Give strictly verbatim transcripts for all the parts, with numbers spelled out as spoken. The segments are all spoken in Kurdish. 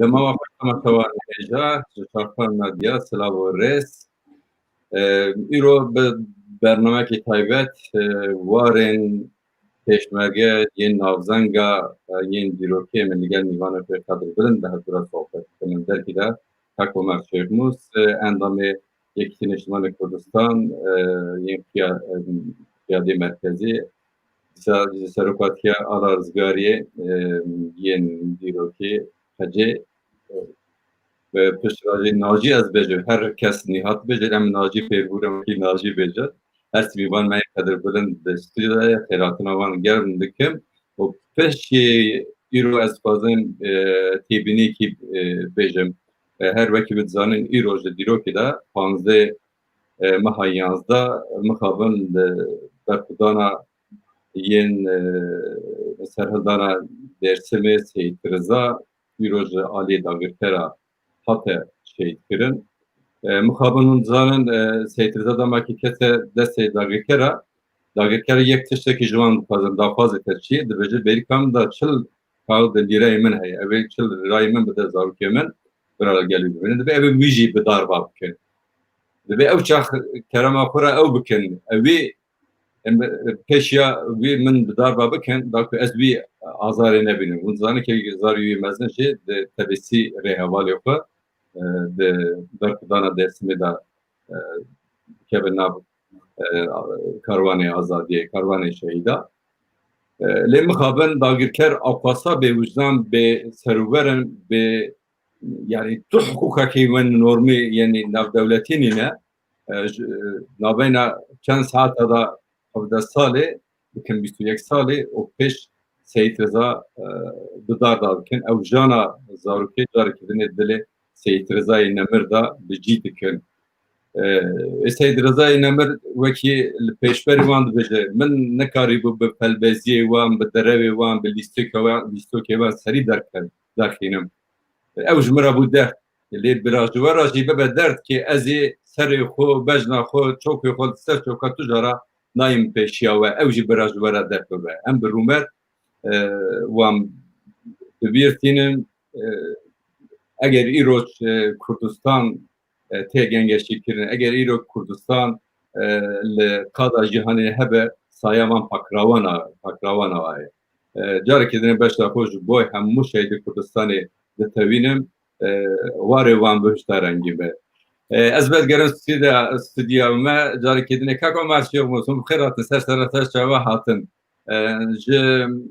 Dema we xweş, temaşevanên hêja, ji Çarxan Medya, silav û rêz. Îro bi bernameyekî taybet, warên pêşmerge yên navzenga, yên dîrokê min li gel mîvanê xwe Qedir Bilind bi hevdû re sohbet dikin. Derkî de Kak Omer Şêxmûs, endamê Yekîtî Niştimanê Kurdistan, yên qiya-, qiyadê merkezî, dîsa ji serokatiya Ala Rizgariyê, yên dîrokê Xecê, Bi pişt re jî Najî ez bêjim. Her kes Nîhat bêje, em Najî fêr bûn, em wekî Najî bêjin. Her sî mîvan me yê Qedir Bilind di stûdyoda ye, xêratina wan germ dikim. Û piştî îro ez dixwazim, e, têbînîkî, e, bêjim. E, her wekî bi dizanin îro ji dîrokê de panzdeh, e, meha yanzdeh mixabin li berxwedana yên, e, serhildana Dêrsimê Seyîd Riza îro ji aliyê dagirkera hate şehîdkirin. E, mixabin hûn dizanin, e, Seyîd Riza dema kê kete destê dagirkera, dagirker yek tiştekî ji wan dixwazin, daxwazê te çi ye? Dibêje, bêrîka min de çil kaxid lîreyê min heye. Ew ê çil lîrayê min bide zarokê min, bira li gel wî bimîne. Dibê ew ê wî jî bi darba bikin. Dibê ew çax kerema xwe re ew bikin. Ew ê Em, e, pêşiya wî min bi darba bikin, da ku ez wî azarê nebînim. Hûn dizanin kê zarê wî mezin jî di tebesî rêhevalê xwe, e, di berxwedana Dêrsimê de, e, dikeve nav, e, karwanê azadiyê, karwanê şehîda. E, lê mixabin dagirker awqasa bêwijdan, bê serûver in, bê, yanî tu hiqûqekî wen normî, yanî navdewletî nîne. E, ji, e, navbeyna çend saeta de hevdeh salê bikin bîst û yek salê û pêş Seyîd Riza, e, bi dar da bikin. Ew jana zarokê carekî dinê dilê Seyîd Rizayê Nemir de bi cî dikin. E, ê Seyîd Rizayê Nemir wekî li pêşberî wan dibêje, min nekarîbû bi pelbeziyê wan, bi derewê wan, bi lîstokê wan, lîstokê wan serî derxin-, derxînim. Ew ji min re bû dert. Lê bira ji we re jî bibe dert kê ez ê serê xwe, bejna xwe, çokê xwe li ser çoka tu cara nayêm pêşiya we. Ew jî bira ji we re dert bibe. Em bi rûmet, e, wan bi bîr tînin, e, eger îroj, e, Kurdistan, e, tê gengeşîkirin, eger îro Kurdistan, e, li qada cîhanê hebe, saya wan pakrawana, pakrawana waye. E, carekê din ê beşa xwe ji bo hemû şehîdê Kurdistanê ditewînim. E, warê wan bihişta rengîn be. E, ez vedigerim stûdya, stûdya me, carekê din ê kak Omer Şêxmûs, hûn bi xêr hatin, ser sereta çava hatin. E, ji,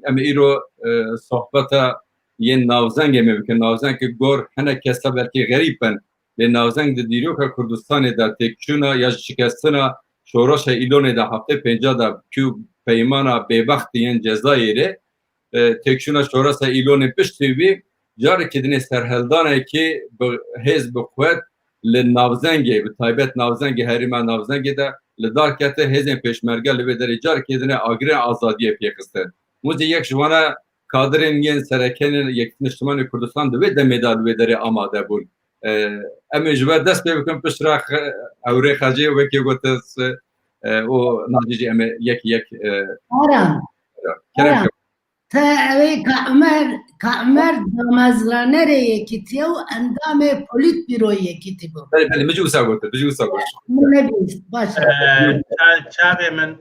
em ê îro, e, sohbeta yên navzengê me bikin. Navzeng ki gor hinek kesa belkî xerîb bin. Lê navzeng di dîroka Kurdistanê de têkçûna ya ji şikestina şoreşa Îlonê de heftê pênca de ku peymana bêbextî yên Cezayirê, e, têkçûna şoreşa Îlonê piştî wî carekî dinê serhildanekî bi hêz, bi quwet li navzengê, bi taybet navzengê herêma navzengê de li dar kete, hêzên pêşmerge li vê derê carekî dinê agirê azadiyê pê xistin. Hûn jî yek ji wana kadirên yên serekên Yekîtî Niştimanê Kurdistan di vê demê de li wê derê amade bûn. E, em ê ji we dest pê bikin, piştre xe-, ewrê xecê wekî gotin, e, û navê jî em ê yek yek, e, Aram. Kerem Aram. Te ew ê Ka Umer, Ka Umer damezranerê Yekîtî ye û endamê polîtbîroyê Yekîtî bû. Belê, belê, min jî wisa gotin, min jî wisa gotin. Min nebîst, baş e. E, ça-, çavê min,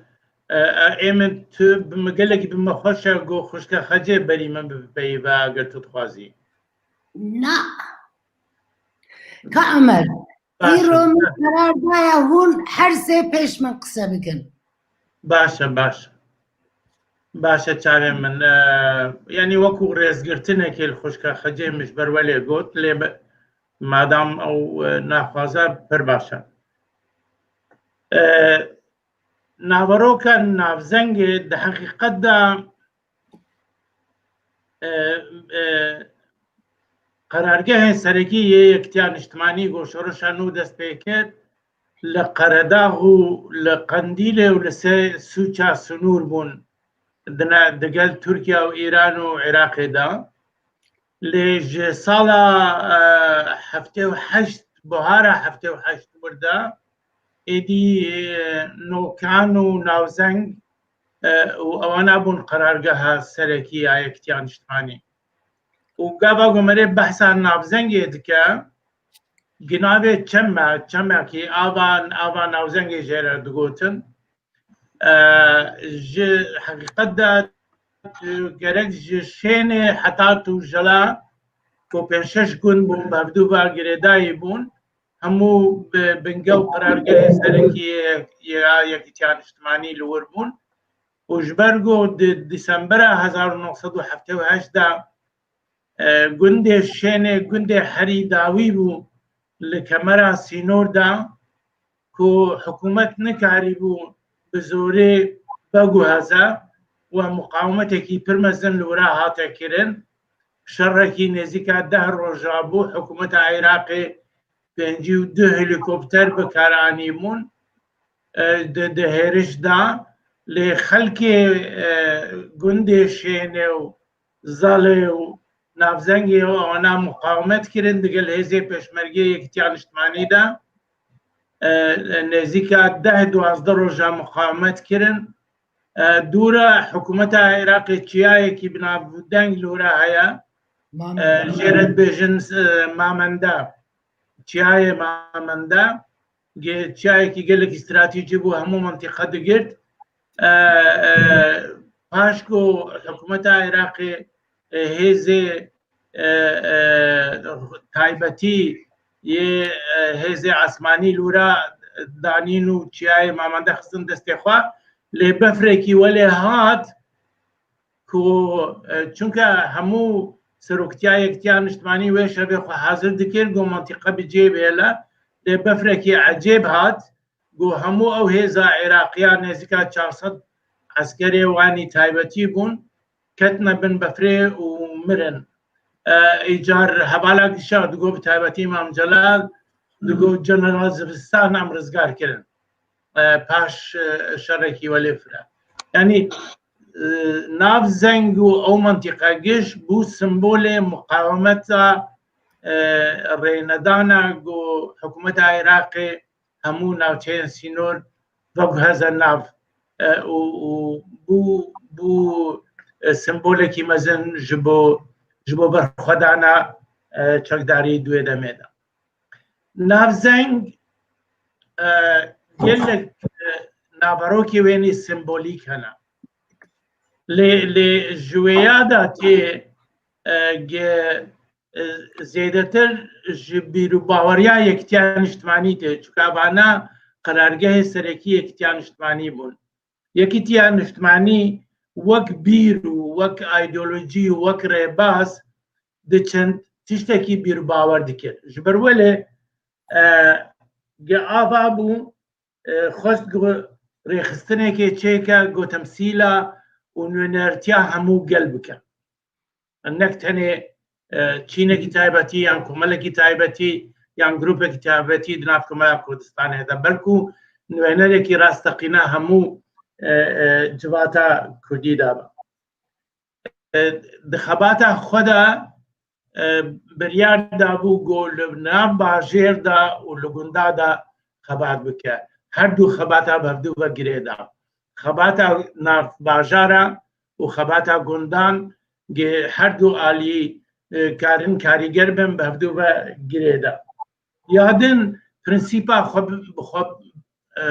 e, e, ê min tu bi min gelekî bi min xweş e, got xwişka Xecê berî min bi peyive eger tu dixwazî. Na. Ka Umer, Baş e. Îro min qerar daye hûn her sê pêş min qise bikin. Baş e, baş e. Baş e çavê min. E, yanî wekû rêzgirtinekê li xwişka Xecê min ji ber welê got, lê be-, madam ew, e, naxwaze pir baş e. E, naveroka navzengê di heqîqet de, e, e, qerargehên serekî yê Yekîtiya Niştimanî ku şoreşa nû dest pê kir, li Qeredax û li Qendîlê û li Sê-, Sûça Sinûr bûn, dine digel Tirkiye û Îran û Iraqê de. Lê ji sala, e, heftê û heşt, buhara heftê û heşt wir de, êdî, e, nokan û navzeng, e, û ewana bûn qerargeha serekî ya Yekîtiya Niştimanî. û gava ku merê behsa navzengê dike, ginavê çem e, çemekî ava, ava navzengê jê re digotin. E, ji heqîqet de, e, gerek ji Şênê heta Tûjela ku pênc şeş gund bûn, bi hevdû ve girêdayî bûn, hemû bi binge û qerargehê serekî ya Yekîtiya Niştimanî li wir bûn. Û ji ber ku di Dîsembera hezar û neh sed û heftê û heşt de, e, gundê Şênê gundê herî dawî bû li kemera sînor de, ku hikûmet nikarîbû bi zorê veguheze, we muqawimetekî pir mezin li wira hate kirin. Şerekî nêzîka deh roja bû, hikûmeta Iraqê pêncî û du helîkopter bi kar anîbûn, e, di, di hêriş de, lê xelkê, e, gundê Şênê û Zalê û navzengê wana muqawimet kirin, digel hêzê pêşmergê Yekîtiya Niştimanî de, e, nêzîka deh duwazdeh roja muqawimet kirin. E, dû re hikûmeta Iraqê çiyayekî bi navdeng li wira heye. E, jê re dibêjin, e, Mamende. Çiyayê Mamende. Ge-, çiyayekî gelekî stratejî bû, hemû mintîqe digirt. E, e, paş ku hikûmeta Iraqê, e, hêzê, e, e, taybetî yê, e, hêzê esmanî li wira danîn û çiyayê Mamende xistin destê xwe, lê befrekî welê hat ku, e, çunke hemû seroktiya Yekîtiya Niştimanî wê şevê xwe hazir dikir, ku mintîqe bi cê bihêle, lê befrekî ecêb hat, ku hemû ew hêza Iraqiya nêzîka çar sed eskerê wanî taybetî bûn, ketine bin befrê û mirin. E, îcar hevala gişa digot, bi taybetî Mam Celal digot, General Zivistan em rizgar kirin. E, paş, e, şerekî welê fire. Yanî, e, nav zeng û ew mintîqe giş bû simbolê muqawemeta, e, rênedana ku hikûmeta Iraqê hemû navçeyên sînor veguheze nav, e, û, û bû, bû, e, simbolekî mezin ji bo, ji bo berxwedana, e, çekdarî di wê demê de. Navzeng, e, gelek, e, naverokê wênî simbolîk hene. Lê, lê ji wêya de tê, e, ge-, e, zêdetir ji bîr û baweriya Yekîtiya Niştimanî tê. Çunka vana qerargehê serekî Yekîtiya Niştimanî bûn. Yekîtiya Niştimanî wek bîr û wek îdeolojî û wek rêbaz di çend tiştekî bîr û bawer dikir. Ji ber welê, e, ge ava bû, e, xwest ku rêxistinekê çêke, ku temsîla û nûnertiya hemû gel bike. Nek tenê, e, çînekî taybetî yan komelekî taybetî yan grûpekî taybetî di nav Komela Kurdistanê de, belkû nûnerekî rasteqîna hemû, e, e, civata Kurdî de be. E, di xebata xwe de, e, biryar dabû ku li nav bajêr de û li gunda de xebat bike. Her du xebata bi hevdu ve girê da. Xebata nav bajara û xebata gundan, ge her du alî, e, karin karîger bin, bi hevdu ve girê da. Ya din prensîpa xwe bi, bi xwe, e,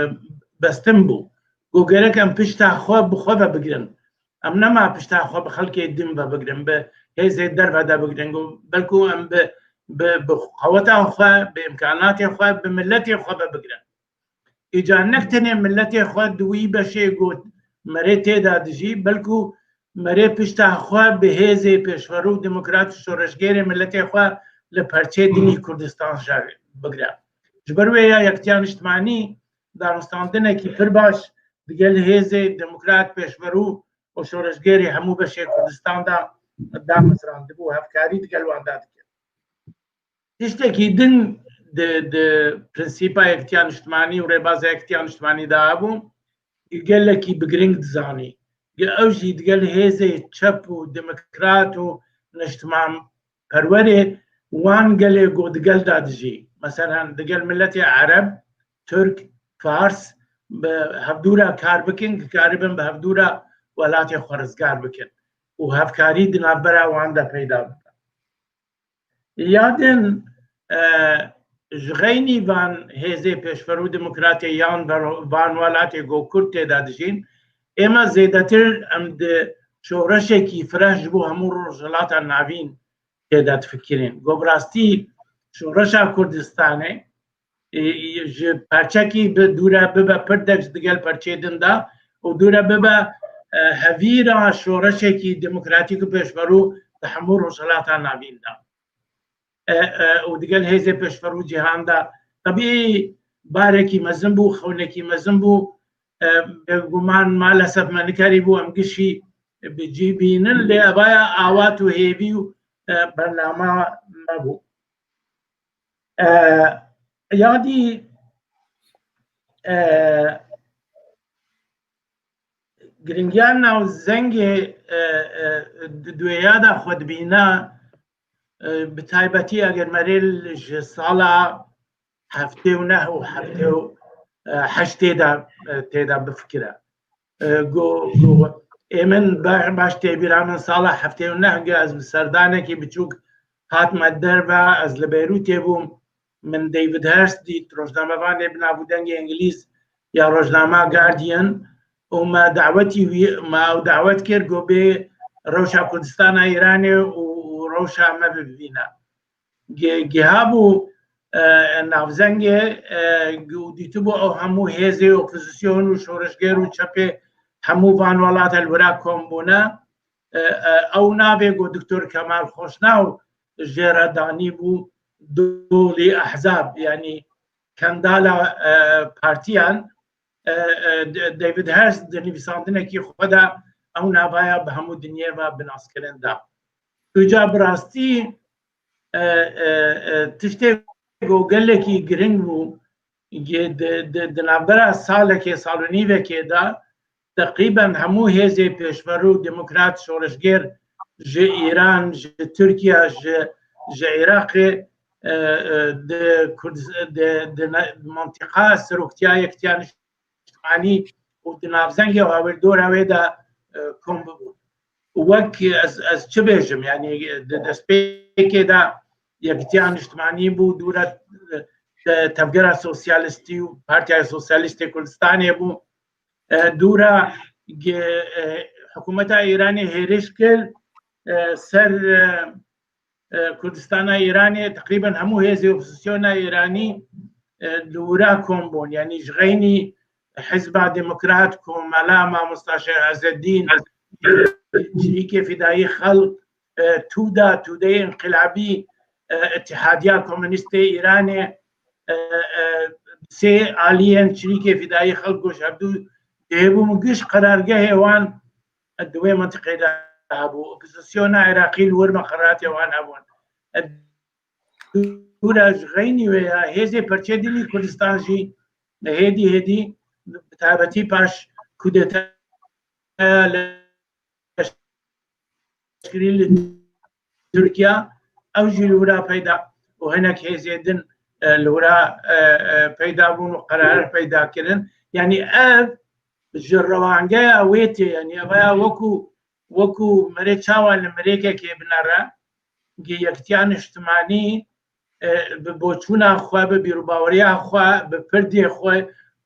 bestin bû. Ku gerek em pişta xwe bi xwe ve bigirin. Em nema pişta xwe bi xelkê din ve bigirin, bi hêzê derve de bigirin. Ku belkû em bi, bi, bi qeweta xwe, bi îmkanatê xwe, bi miletê xwe ve bigirin. Îca nek tenê miletê xwe di wî beşê got merê tê de dijî, belkû merê pişta xwe bi hêzê pêşverû û demokrat û şoreşgêrê miletê xwe li perçê dinî Kurdistan jî bigire. Ji ber wê ya Yekîtiya Niştimanî danûstandinekî pir baş digel hêzê demokrat, pêşverû û şoreşgêrê hemû beşê Kurdistan de damezrandibû, hevkarî digel wan de dikir. Tiştekî din di, di prensîpa Yekîtiya Niştimanî û rêbaza Yekîtiya Niştimanî de hebû, gelekî bi giring dizanî. Ge ew jî digel hêzê çep û demokrat û niştimanperwerê wan gelê ku digel de dijî. Meselen, digel miletê Ereb, Tirk, Fars bi hevdû re kar bikin, ki karibin bi hevdû re welatê xwe rizgar bikin û hevkarî di navbera wan de peyda bibe. Ya din, e, ji xeynî van hêzê pêşverû demokratê yan vero-, van welatê ku Kurd tê de dijîn, ême zêdetir em di şoreşekî fireh ji bo hemû Rojhilata Navîn tê de difikirîn. Ku bi rastî şoreşa Kurdistanê, e, ji perçekî bi dûre bibe pirdek ji digel perçê din de û dûre bibe, e, hevîra şoreşekî demokratîk û pêşverû di hemû Rojhilata Navîn de. E, e, û digel hêzê pêşverû cîhan de. Tebî barekî mezin bû, xewnekî mezin bû. E, bêguman malesef me nikarîbû em gişî bi cî bînin, lê evaya awat û hêvî û, e, bernama me bû. E, ya dî, e, giringiya navzengê, e, e, di duêya de xwe dibîne, e, bi taybetî eger merê li ji sala heftê û neh û heftê û heştê de, e, tê de bifikire. E, go, go, ê min be-, baş tê bîra min sala heftê û neh ge ez bi serdanekî biçûk hatime derve, ez li Beyrûtê bûm. Min David Hearst dît, rojnamevanê bi nav û dengê îngilîz ya rojnama Guardian û me dawetî wî, me ew dawet kir, got bê rewşa Kurdistana Îranê û, û rewşa me bibîne. Ge-, giha bû, e, navzengê, e, û dîtibû ew hemû hêzê opozîsyon û şoreşger û çepê hemû van welate li wira kom bûne. E, e, ew navê ku Doktor Kemal Xweşnaw jê re danî bû Dolî Ehzab, yanî kendala, e, partiyan, e, e, D-, David Hearst di nivîsandinekî xwe de ew navaya bi hemû dinyê ve binaskirin da. Îca bi rastî, e, e, e, tiştê ku gelekî giring bû, Yê di, di, di navbera salekê, sal û nîvekê de teqrîben hemû hêzê pêşverû demokrat şoreşgêr ji Îran, ji Tirkiye, ji, ji Iraqê, e, e, di Kurd-, di, di ne-, mentiqa seroktiya Yekîtiya Niştimanî û di navzengê û hawirdora wê de, e, kom bibûn. Wek ez, ez çi bêjim, yanî di destpêkê de Yekîtiya Niştimanî bû, dûra, e, Tevgera Sosyalistî û Partiya Sosyalîstê Kurdistanê bû. E, dûra ge-, e, hikûmeta Îranê hêrîş kir, e, ser, e, e, Kurdistana Îranê, teqrîben hemû hêzê opozîsyona Îranî, e, li wira kom bûn. Yanî ji xeynî Hizba Demokrat, Komela, Mamosta Şêx Ezeddîn, Çirîkê Fidayî Xelk, e, Tûda, Tûdeyê Înqilabî, e, Îtihadiya Komûnîstê Îranê, e, e, sê aliyên Çirîkê Fidayî Xelk ku ji hevdû dihêbûn, giş qerargehê wan di wê mintiqê de hebû. Opozîsyona Iraqî li wir me qeratê wan hebûn. Dûra ji xeynî wê ya, hêzê perçê dilî Kurdistan jî hêdî hêdî, bi taybetî paş kudeta leşkerî li Tirkiye, ew jî li wira peyda û hinek hêzê din, e, li wira, e, e, peyda bûn û qerar peyda kirin. Yanî ev ji rewangeya wê tê, yanî ev ya wekû, wekû merê çawa li merêkekê binere, gi Yekîtiya Niştimanî, e, bi boçûna xwe, bi bîrûbaweriya xwe, bi pirdê xwe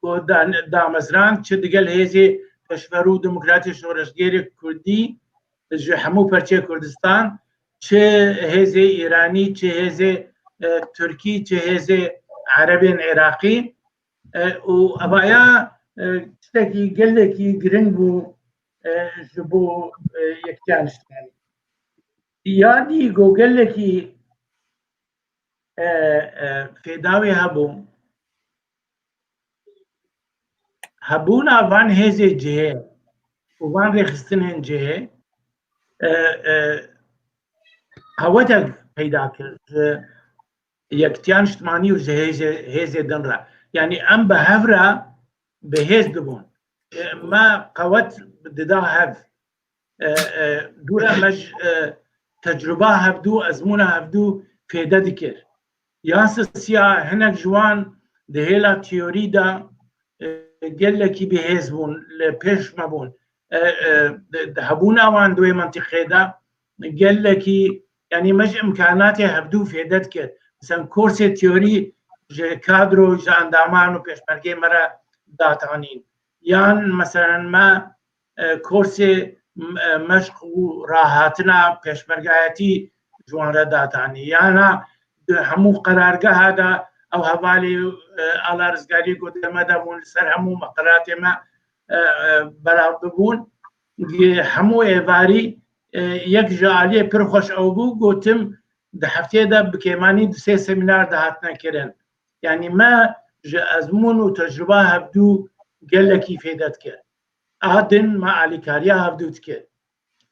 ku dan-, damezrand, çi digel hêzê pêşverû û demokratê şoreşgêrê kurdî ji hemû perçê Kurdistan, çi hêzê Îranî, çi hêzê, e, Tirkî, çi hêzê Erebên Iraqî, e, û evaya, e, tiştekî gelekî giring bû, e, ji bo, e, Yekîtiya Niştimanî. Ya dî ku gelekî, e, e, fêda wê hebû, hebûna van hêzê cihê û van rêxistinên cihê, e, e, hewetek peyda kir ji Yekîtiya Niştimanî û ji hêzê, hêzê din re. Yanî em bi hev re bi hêz dibûn. E, me qewet dida hev. E, e, dûra me ji, e, tecrûba hevdû, ezmûna hevdû fêde dikir. Yan sisiya hinek ji wan di hêla teorî de, e, gelekî bihêz bûn, li pêş me bûn. E, e, di, di hebûna wan di wê mentiqê de gelekî, Yanî me ji imkanatê hevdû fêde dikir. Mesela kursê teorî ji kadro, ji endaman û pêşmergê me re datanîn. Yan mesela me, e, kursê, e, meşq û rahatina pêşmergayetî ji wan re datanî. Yana di hemû qerargeha de ew hevalê, e, ala rizgariyê gote me de bûn, li ser hemû meqelatê me, e, e, belav bibûn. Hemû êvarî, e, yek ji aliyê pir xweş ew bû, gotim, di hefteyê de bi kêmanî du sê semînar dihatine kirin. Yanî me ji ezmûn û tecrûba hevdû gelekî fêde dikir. A din me alîkariya hevdû dikir.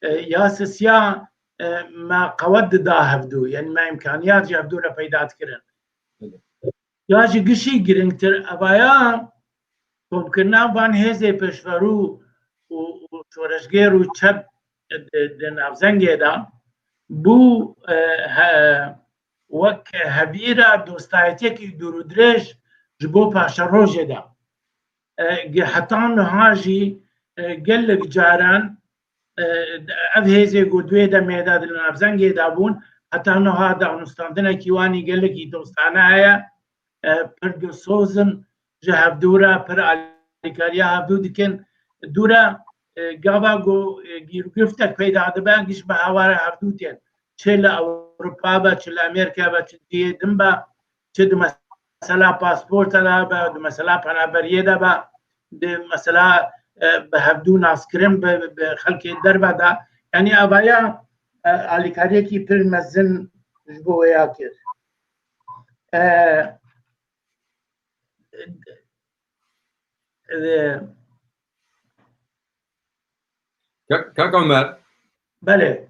E, ya sisiya, e, me qewet dida hevdû, yanî me îmkaniyat ji hevdû re peyda dikirin. Ya ji gişî girîngtir evaya komkirina van hêzê pêşverû û, û şoreşgêr û çep di, di navzengê de bû, e, he-, wek hevîra dostayetiyekî dûr û dirêj ji bo paşerojê de. E, ge-, heta niha jî, e, gelek caran, e, ev hêzê ku di wê demê de di navzengê de bûn, heta niha danûstandinekî wan î gelekî dostane heye. E, pir dilsoz in ji hevdû re, pir alîkariya hevdû dikin. Dû re, e, gava ku, e, gîrgiftek peyda dibe, giş bi hawara hevdû tên. Çi li Ewropa be, çi li Amerîka be, çi cihê din be, çi di mesela pasporta de be, di mesela penaberiyê de be, di mesela, e, bi hevdû naskirin bi, bi xelkê derve de. Yanî evaya, e, alîkariyekî pir mezin ji bo wê ya kir. E, e, Kak, Kak Omer. Belê.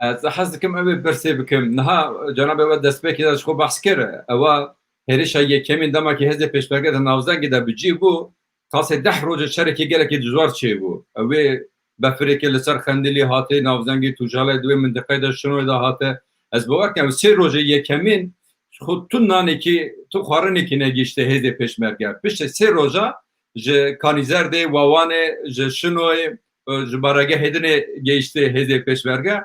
Ez hez dikim ew ê pirsê bikim. Niha cenabê we destpêkê de ji xwe behs kir. Ewa hêrişa yekemîn dema ki hêzê pêşmerge di navzengê de bi cî bû, qasê deh rojê şerekî gelekî dijwar çêbû. Ew ê befirêkê li ser Xendilî hatê, navzengê Tûjalê di wê mintiqeyê de Şinoyê de hate. Ez bawer dikim, ew sê rojê yekemîn ji xwe tu nanekî, tu xwarinekî negihişte hêzê pêşmerge. Piştî sê roja ji Kanîzerdê, Wawanê, ji Şinoyê, e, ji baregehê dinê gehiştê hêzê pêşmerge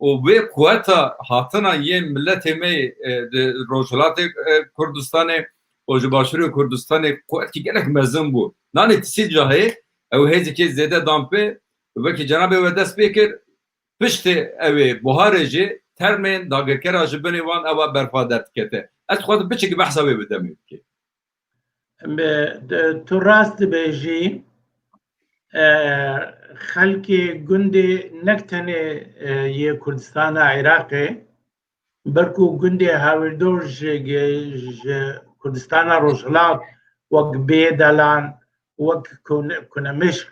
û wê quweta hatina yên miletê me, e, di Rojhilatê, e, Kurdistanê û ji Başûrê Kurdistanê quwetkî gelek mezin bû. Nanê tisî cahê ew hêzikê zêde dan pê, wekî cenabê we dest pê kir, piştê ew ê buharê jî termên dagirkera ji binê wan ewa berfa derdikete. Ez dixwazim piçekî behsa wê bidemê bikê. Bi-, de-, tu rast dibêjî, e, xelkê gundê nek tenê, e, yê Kurdistana Iraqê, belku gundê hawîrdor ji ge-, ji Kurdistana Rojhilat wek Bêdelan, wek Kun-, Kunemişk,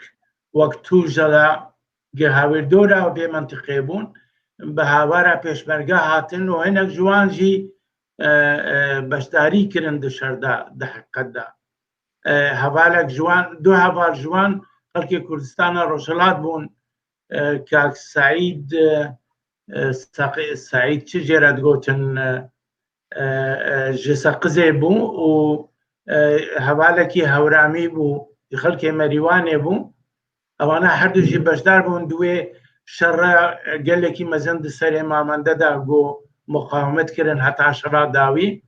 wek Tûjela, ge hawîrdora vê mentiqê bûn, bi hawara pêşmerge hatin û hinek ji wan jî, e, e, beşdarî kirin di şer de, di heqîqet de. E, hevalek ji wan, du heval ji wan xelkê Kurdistana Rojhilat bûn, e, kak Seîd, e, e, Seqi-, Seîd çi jê re digotin, e, e, e, ji Seqizê bû û, e, hevalekî Hewramî bû, ji xelkê Merîwanê bû. Ewana her du jî beşdar bûn di wê şerre gelekî mezin di serê Mamende de ku muqawemet kirin heta şera dawî.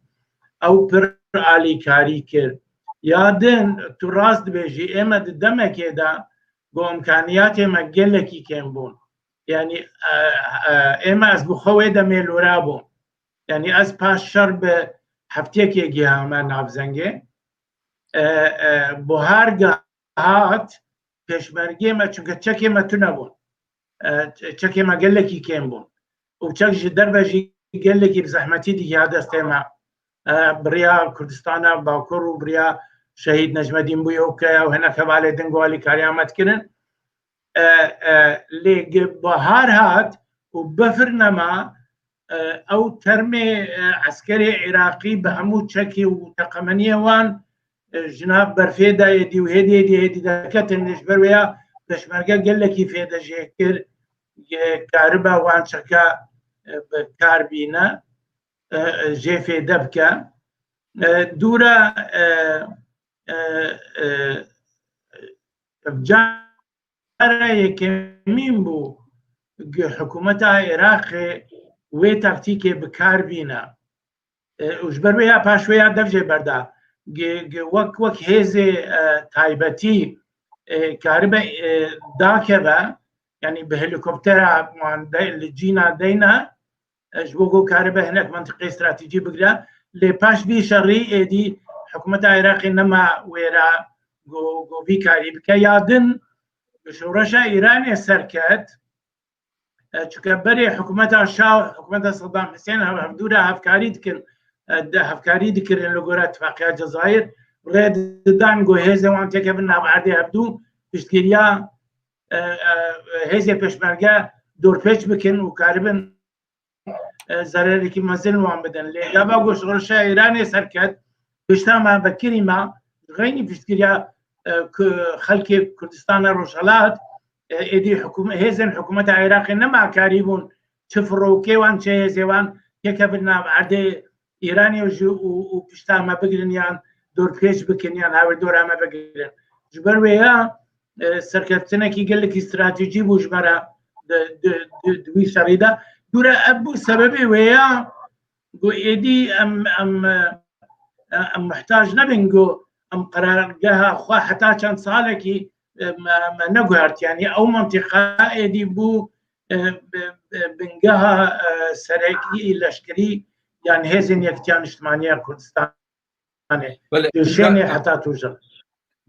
Ew pir alîkarî kir. Ya din, tu rast dibêjî, ê me di demekê de ku îmkaniyatê me gelekî kêm bûn. Yanî, e, e, ê me ez bi xwe wê demê lora bûm. Yanî ez paş şer bi heftiyekê gihame navzengê. E, e, buhar ge-, hat, pêşmergê me, çunke çekê me tune bûn. E, çekê me gelekî kêm bûn. Û çek ji derve jî gelekî bi zehmetî digiha destê me. E, bi riya Kurdistana Bakur û bi riya Şehîd Necmedîn Bûyokaya û hinek hevalê din ku alîkariya me dikirin. E, e, lê ge-, bahar hat û befir nema, e, ew termê, e, eskerê Iraqî bi hemû çekê û teqemeniyê wan, e, ji nav berfê de êdî û hêdî, hêdî, hêdî deketin, ji ber wê ya pêşmerge gelekî fêde jê kir, ye karibe wan çeke, e, bi kar bîne, e, e, jê fêde bike. E, dûre, e, e, e, cara yekemîn bû ku hikûmeta Iraqê wê taktîkê bi kar bîne. E, û ji ber wê ya paş wê ya dev jê berda. Gi-, gi-, wek, wek hêzê, e, taybetî, e, karibe, e, dakeve, yanî bi helîkoptera wan de, li cîna deyne, e, ji bo ku karibe hinek mentiqê stratejî bigire. Lê paş vî şerî êdî hikûmeta Iraqê nema wêra ku, ku vî karî bike. Ya din, şoreşa Îranê serket, e, çunke berê hikûmeta Şah, hikûmeta Saddam Hussein hev-, hevdû re hevkarî dikin, e, de hevkarî dikirin li gora Tifaqiya Cezayir. Rê didan ku hêzên wan têkevin nav erdê hevdû, piştgiriya, e, e, hêzê pêşmerge dorpêç bikin û karibin, e, zererekî mezin wan bidin. Lê gava ku şoreşa Îranê serket, pişta me vekirî me, xeynî piştgiriya, e, ku xelkê Kurdistana Rojhelat, e, êdî hikûme-, hêzên hikûmeta Iraqê nema karîbûn, çi firokê wan, çi hêzê wan têkevin nav erdê Îranê û ji, û, û pişta me bigirin yan dorpêç bikin yan hawirdora me bigirin. Ji ber wê ya, e, serkeftinekî gelekî stratejî bû ji me re di, di, di, di wî şerî de. Dûre ev bû sebebê wê ya ku êdî em, em, e, em muhtac nebin ku em qerargeha xwe heta çend salekî, e, me, me neguhert. Yanî ew mentiqa êdî bû, e, bi, bi, bingeha, e, serekî leşkerî yan hêzên Yekitiya Niştimanî ya Kurdistanê. Belê, Duşênê ka-, heta Tûja.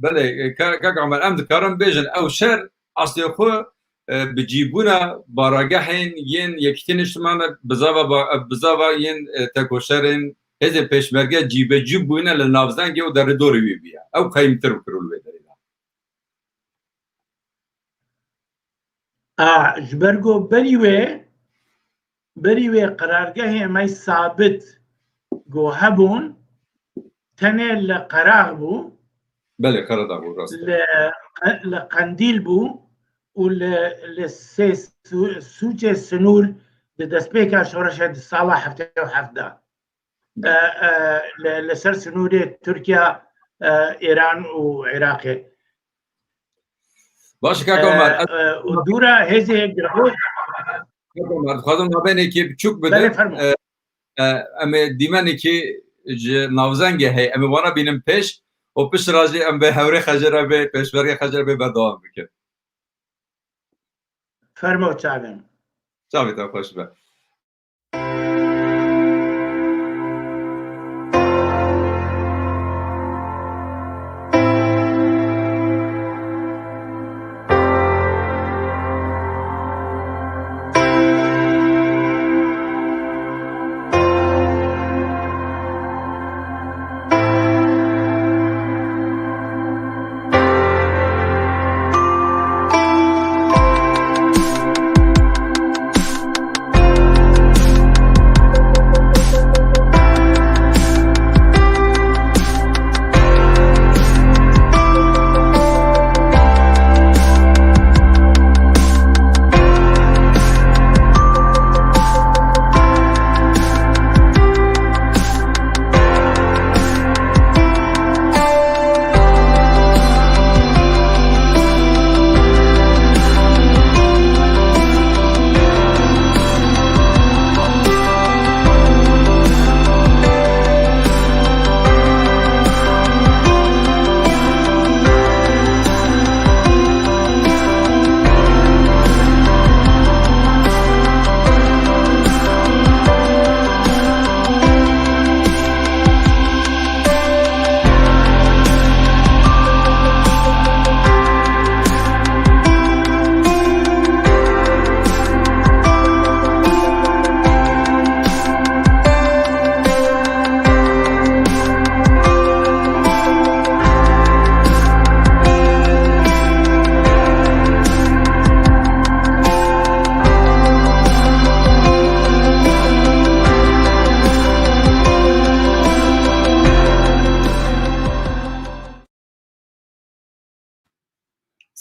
Belê, ka-, kak Omer, em dikarin bêjin, ew şer aslê xwe, e, bi cîbûna baragehên yên Yekîtî Niştiman, bizava ba-, bizava yên, e, tekoşerên hêzên pêşmerge cîbecî bûyne li navzengê û derîdorê wî bûye. Ew qeyimtir bikir û li wê derê de. A, ji ber ku berî wê, berî wê qerargehê me sabit ku hebûn, tenê li Qerax bû, Belê, Qeredax bû, rast e. Li, li Qendîl bû û li, li sê Sû-, Sûcê Sinûr di destpêka şoreşê di sala heftê û heft de. E, e, li, li ser sinûrê Tirkiye, e, Îran û Iraqê. Baş e, kaka Omer, e, û dûra hêzê girxo- Kaka Omer, dixwazim navbênekê biçûk bidim. Belê, fermo. E, e, em ê dîmenekê ji navzengê heye, em ê wana bînin pêş û pişt re jî em bi hewrê Xecer re bê, pêşbergê Xecer re bê berdewam bikin. Fermo çavên. Çavê te xweş be.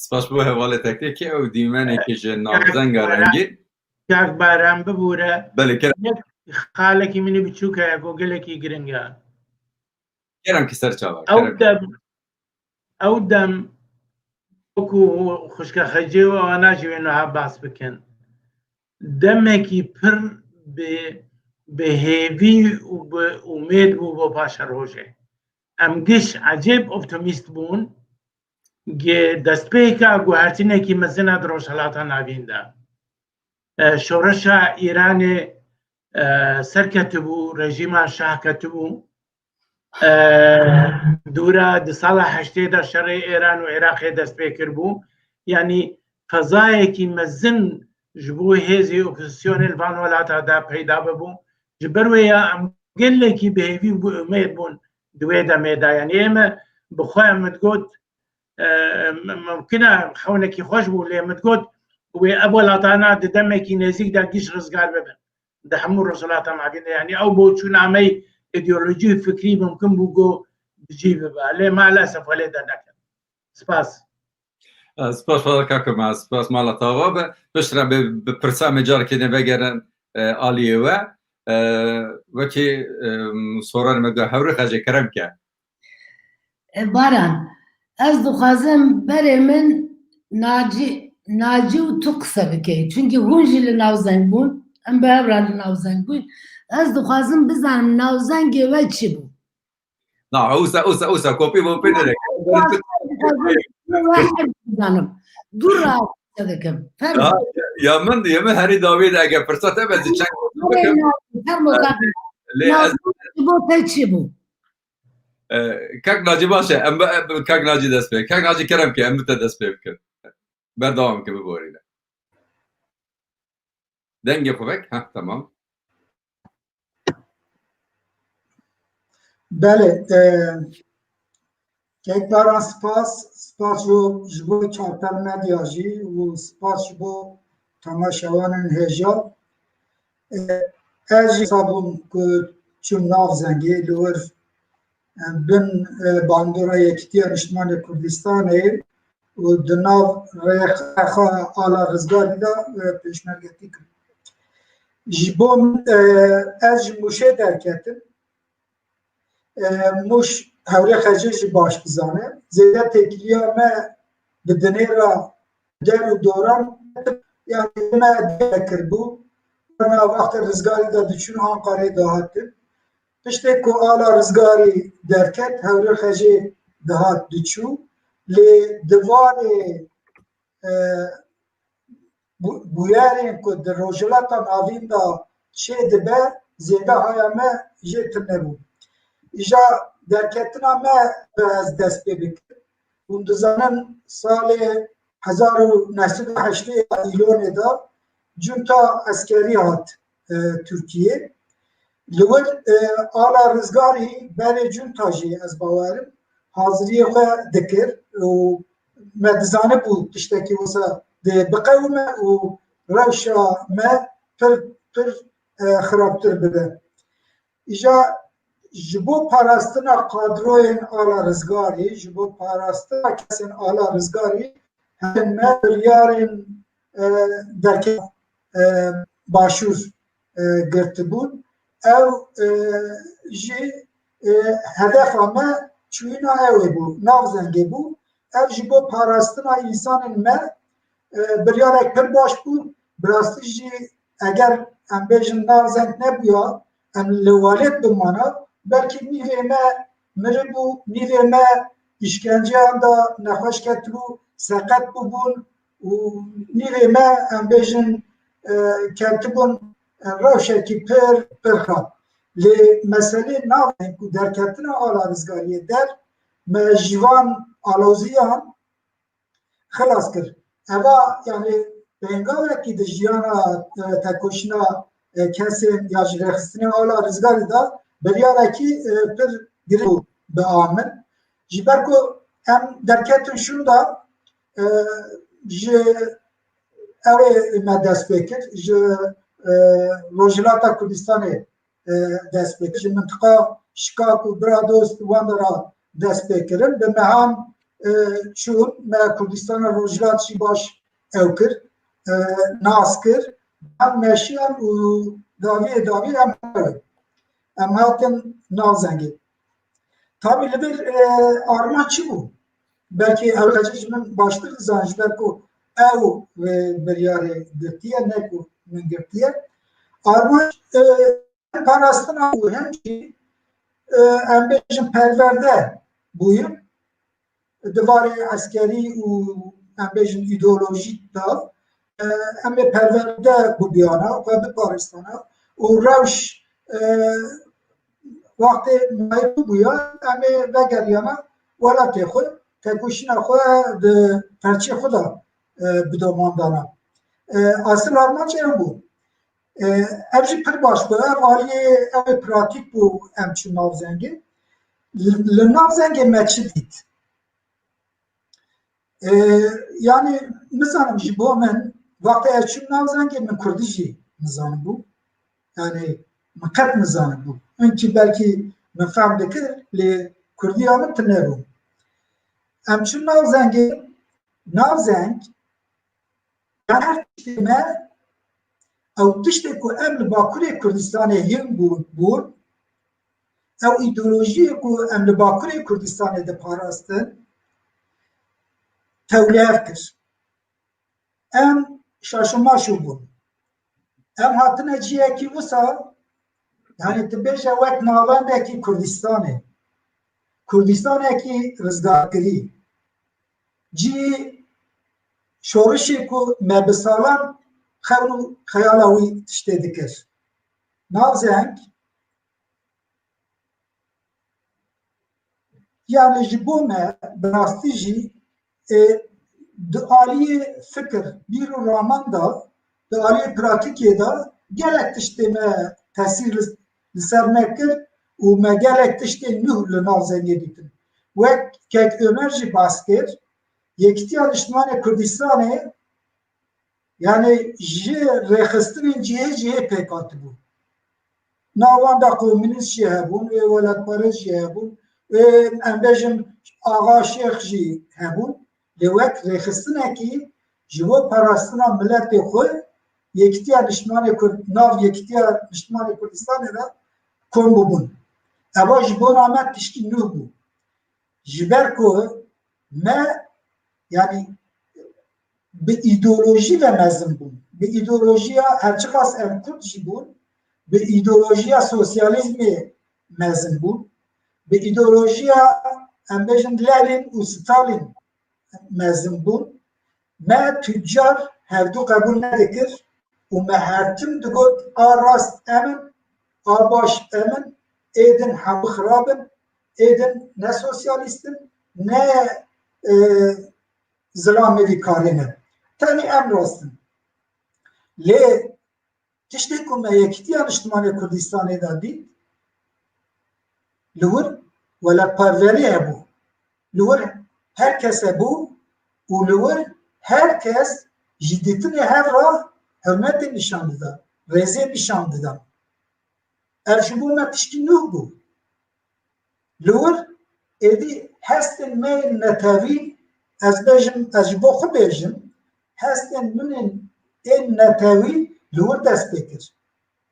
Spas bo hevalê te kê, kê ew dîmenekê ji navzenga rengîn. Kak Baran bibûre. Belê, kerem. Yek xalekî min ê biçûk heye ku gelekî giring e. Kerem ki ser çava, ew kerem. Dem, ew dem wekî xwişka Xecê û ana jî wê niha bas bikin. Demekî pir bi, bi hêvî û bi umêd bû bo paşerojê. Em giş ecêb optimîst bûn. Gi destpêka guhertinekî mezin e di Rojhilata Navîn de. E, şoreşa Îranê, e, serketibû, rejîma şah ketibû. E, dûra di sala heştê de şerê Îran û Iraqê dest pê kiribû. Yanî fezayekî mezin ji bo hêzê opozisyonê li van welata de peyda bibû. Ji ber wê ya em gelekî bi hêvî û bi umêd bûn di wê demê de. Yanî ême bi xwe em digot, e, mimkun e xewnekî xweş bû, lê min digot, wê ev welatana di demekî nêzîk de giş rizgar bibin. Di hemû Rojhilata Navîn de, yanî ew boçûna me îdeolojî û fikrî mimkun bû ku bi cî bibe. Lê maalesef welê derneket. Spas. E, spas fazla kaka me, spas mala tava be. Piştre bi, bi pirsa me carekê ne vegerin, e, aliyê we. E, wekî, e, soran me de hewrê xecê kerem ke. E, Baran, ez dixwazim berê min Nacî, Nacî û tu qise bikey. Çunkî hûn jî li Navzeng bûn, em bi hev re li Navzeng bûn. Ez dixwazim bizanim Navzengê we çi bû? Na, usa, usa, usa, kopî bo pê nere. Bizanim. Dur rahat qise dikim. Fermo. Ya, ya min, ya min herî dawî de eger firsat hebe, ez çend Fermo, fermo, kaka. Lê ez Navzengê bo te çi bû? E, Kak Nacî baş e. Em bi, em bi Kak Nacî dest pê. Kak Nacî kerem ke, em bi te dest pê bikin. Berdewam ke biborîne. Dengê xwe vek. Heh, tamam. Belê. E, Kek Baran spas. Spas ji, ji bo Çarpel Medya jî û spas ji bo temaşevanên hêja. E, ez jî wisa bûm ku çûm Navzengê li wir, e, bin, e, bandora Yekîtiya Niştimanê Kurdistanê û di nav rêxa Ala Rizgarî de, e, pêşmergetî kirim. Ji bo min, e, ez ji Mûşê derketim. E, Mûş hewrê xecê jî baş dizane. Zêde têkiliya me bi dinê re der û doran, yanî me dê kiribû. Wana wextê Rizgarî de diçûn Anqarê dihatin. Piştê ku Ala Rizgarî derket, hewrê xecê dihat diçû. Lê di warê, e, bû-, bûyerên ku di Rojhilata Navîn de çêdibe, zêde haya me jê tune bû. Îja derketina me bi ez dest pê bikim. Hûn dizanin salê hezar û neh sed û heştê ya Îlonê de cunta eskerî hat, e, Tirkiyê. Li wir, e, Ala Rizgarî berê cunta jî ez bawerim haziriyê xwe dikir û me dizanibû tiştekî wisa dê biqewime û rewşa me pir, pir, e, xirabtir bibe. Îja ji bo parastina kadroyên Ala Rizgarî, ji bo parastina kesên Ala Rizgarî, her me biryarên, e, derke, e, Başûr, e, girtibûn. Ew, e, jî, e, hedefa me çûyîna ew ê bû, Navzengê bû. Ev ji bo parastina însanên me, e, biryarek pir baş bû. Bi rastî jî eger em bêjin Navzeng nebûya, em li welêt bimana, belkî nîvê me miribû, nîvê me îşkenceyan de nexweş ketibû, seqet bûbûn û nîvê me, em bêjin, e, ketibûn, e, rewşekî pir, pir xirab. Lê meselê Navzeng ku derketina Ala Rizgariyê der, me ji van aloziyan xilas kir. Eva, yanî, pêngavekî di jiyana, e, tekoşîna, e, kesên ya ji rêxistinê Ala Rizgarî de biryarekî, e, pir girîng bû bi a min. Ji ber ku em derketin şûnda, e, ji ew ê me dest pê kir, ji, e, Rojhilata Kurdistanê e, dest pê kir. Ji mintiqa Şikak û Bradost wan de re dest pê kirin. Bi mehan, e, çûn, me Kurdistana Rojhilat jî baş ew kir, e, nas kir. Em meşiyan û dawiyê dawî em, em hatin Navzengê. Tabî li vir, e, armanc çi bû? Belkî ew xecê ji min baştir dizan, ji ber ku ew, e, biryarê girtiye, ne ku min girtiye. Armanc, e, hem parastina û hem jî, e, em bêjin perwerde bûye. Di warê eskerî û em bêjin îdeolojîk de, e, em ê perwerde bibiyana, xwe biparêstana û rewş, e, wextê mayî bûya, em ê vegeriyana welatê xwe, tekoşîna xwe di perçê xwe de, e, bidomandana. E, asil armanc ew bû. E, ev jî pir baş bû. Ev aliyê ev ê pratîk bû em çû nav zengê. Li, li nav zengê me çi dît? E, yani nizanim ji bo min, wextê ez çûm nav zengê min kurdî jî nizanibû. Yani min qet nizanibû. Hinkî belkî min fehm dikir, lê kurdiya min tune bû. Em çûn nav zengê, nav zeng, ya her tiştê me, ew tiştê ku em li Bakurê Kurdistanê hîn bûn, bûn, ew îdeolojiyê ku em li Bakurê Kurdistanê diparastin, tewlêr kir. Em şaşomaşo bûn. Em hatine cihekî wisa, yani tu bêje wek navendekî Kurdistanê, Kurdistanekî rizgarkirî, cihê şorişê ku me bi salan xewn û xeyala wî tiştê dikir. Nav zeng, yani ji bo me bi rastî jî, e, di aliyê fikir, bîr û raman de, di aliyê pratîkê de gelek tiştê me tesîr li, li ser me kir û me gelek tiştê nû li nav zengê dîtin. Wek kek Ömer jî bas kir, Yekîtiya Niştimanê Kurdistanê, yani ji rêxistinên cihê cihê pêk hatibû. Navenda komûnîst jî hebûn, ê welatperest jî hebûn, ê em bêjin Axa Şêx jî hebûn. Lê wek rêxistinekî ji bo parastina miletê xwe, Yekîtiya Niştimanê Kurd, nav Yekîtiya Niştimanê Kurdistanê de kom bûbûn. Eva ji bona me tişkî nû bû. Ji ber ku me, yani, bi îdeolojî ve mezin bûn. Bi îdeolojiya, her çiqas em Kurd jî bûn, bi îdeolojiya sosyalîzmê mezin bûn. Bi îdeolojiya, em bêjin, Lenin û Stalin mezin bûn. Me tucar hevdu qebûl nedikir û me her tim digot, a rast em in, a baş em in, ê din hemû xirab in, ê din ne sosyalîst in, ne, e, zilamê vî karê ne. Tenê em rast in. Lê tiştê ku me Yekîtiya Niştimanê Kurdistanê de dît, li wir welatparverî hebû. Li wir her kes hebû û li wir her kes ji dîtinê hev re hurmetê nîşan dida, rêzê nîşan dida. Ev ji bo me tişkî nû bû. Li wir êdî hestên me yên netewî, ez bêjim, ez ji bo xwe bêjim, hestên min ên, ên netewî li wir dest pê kir.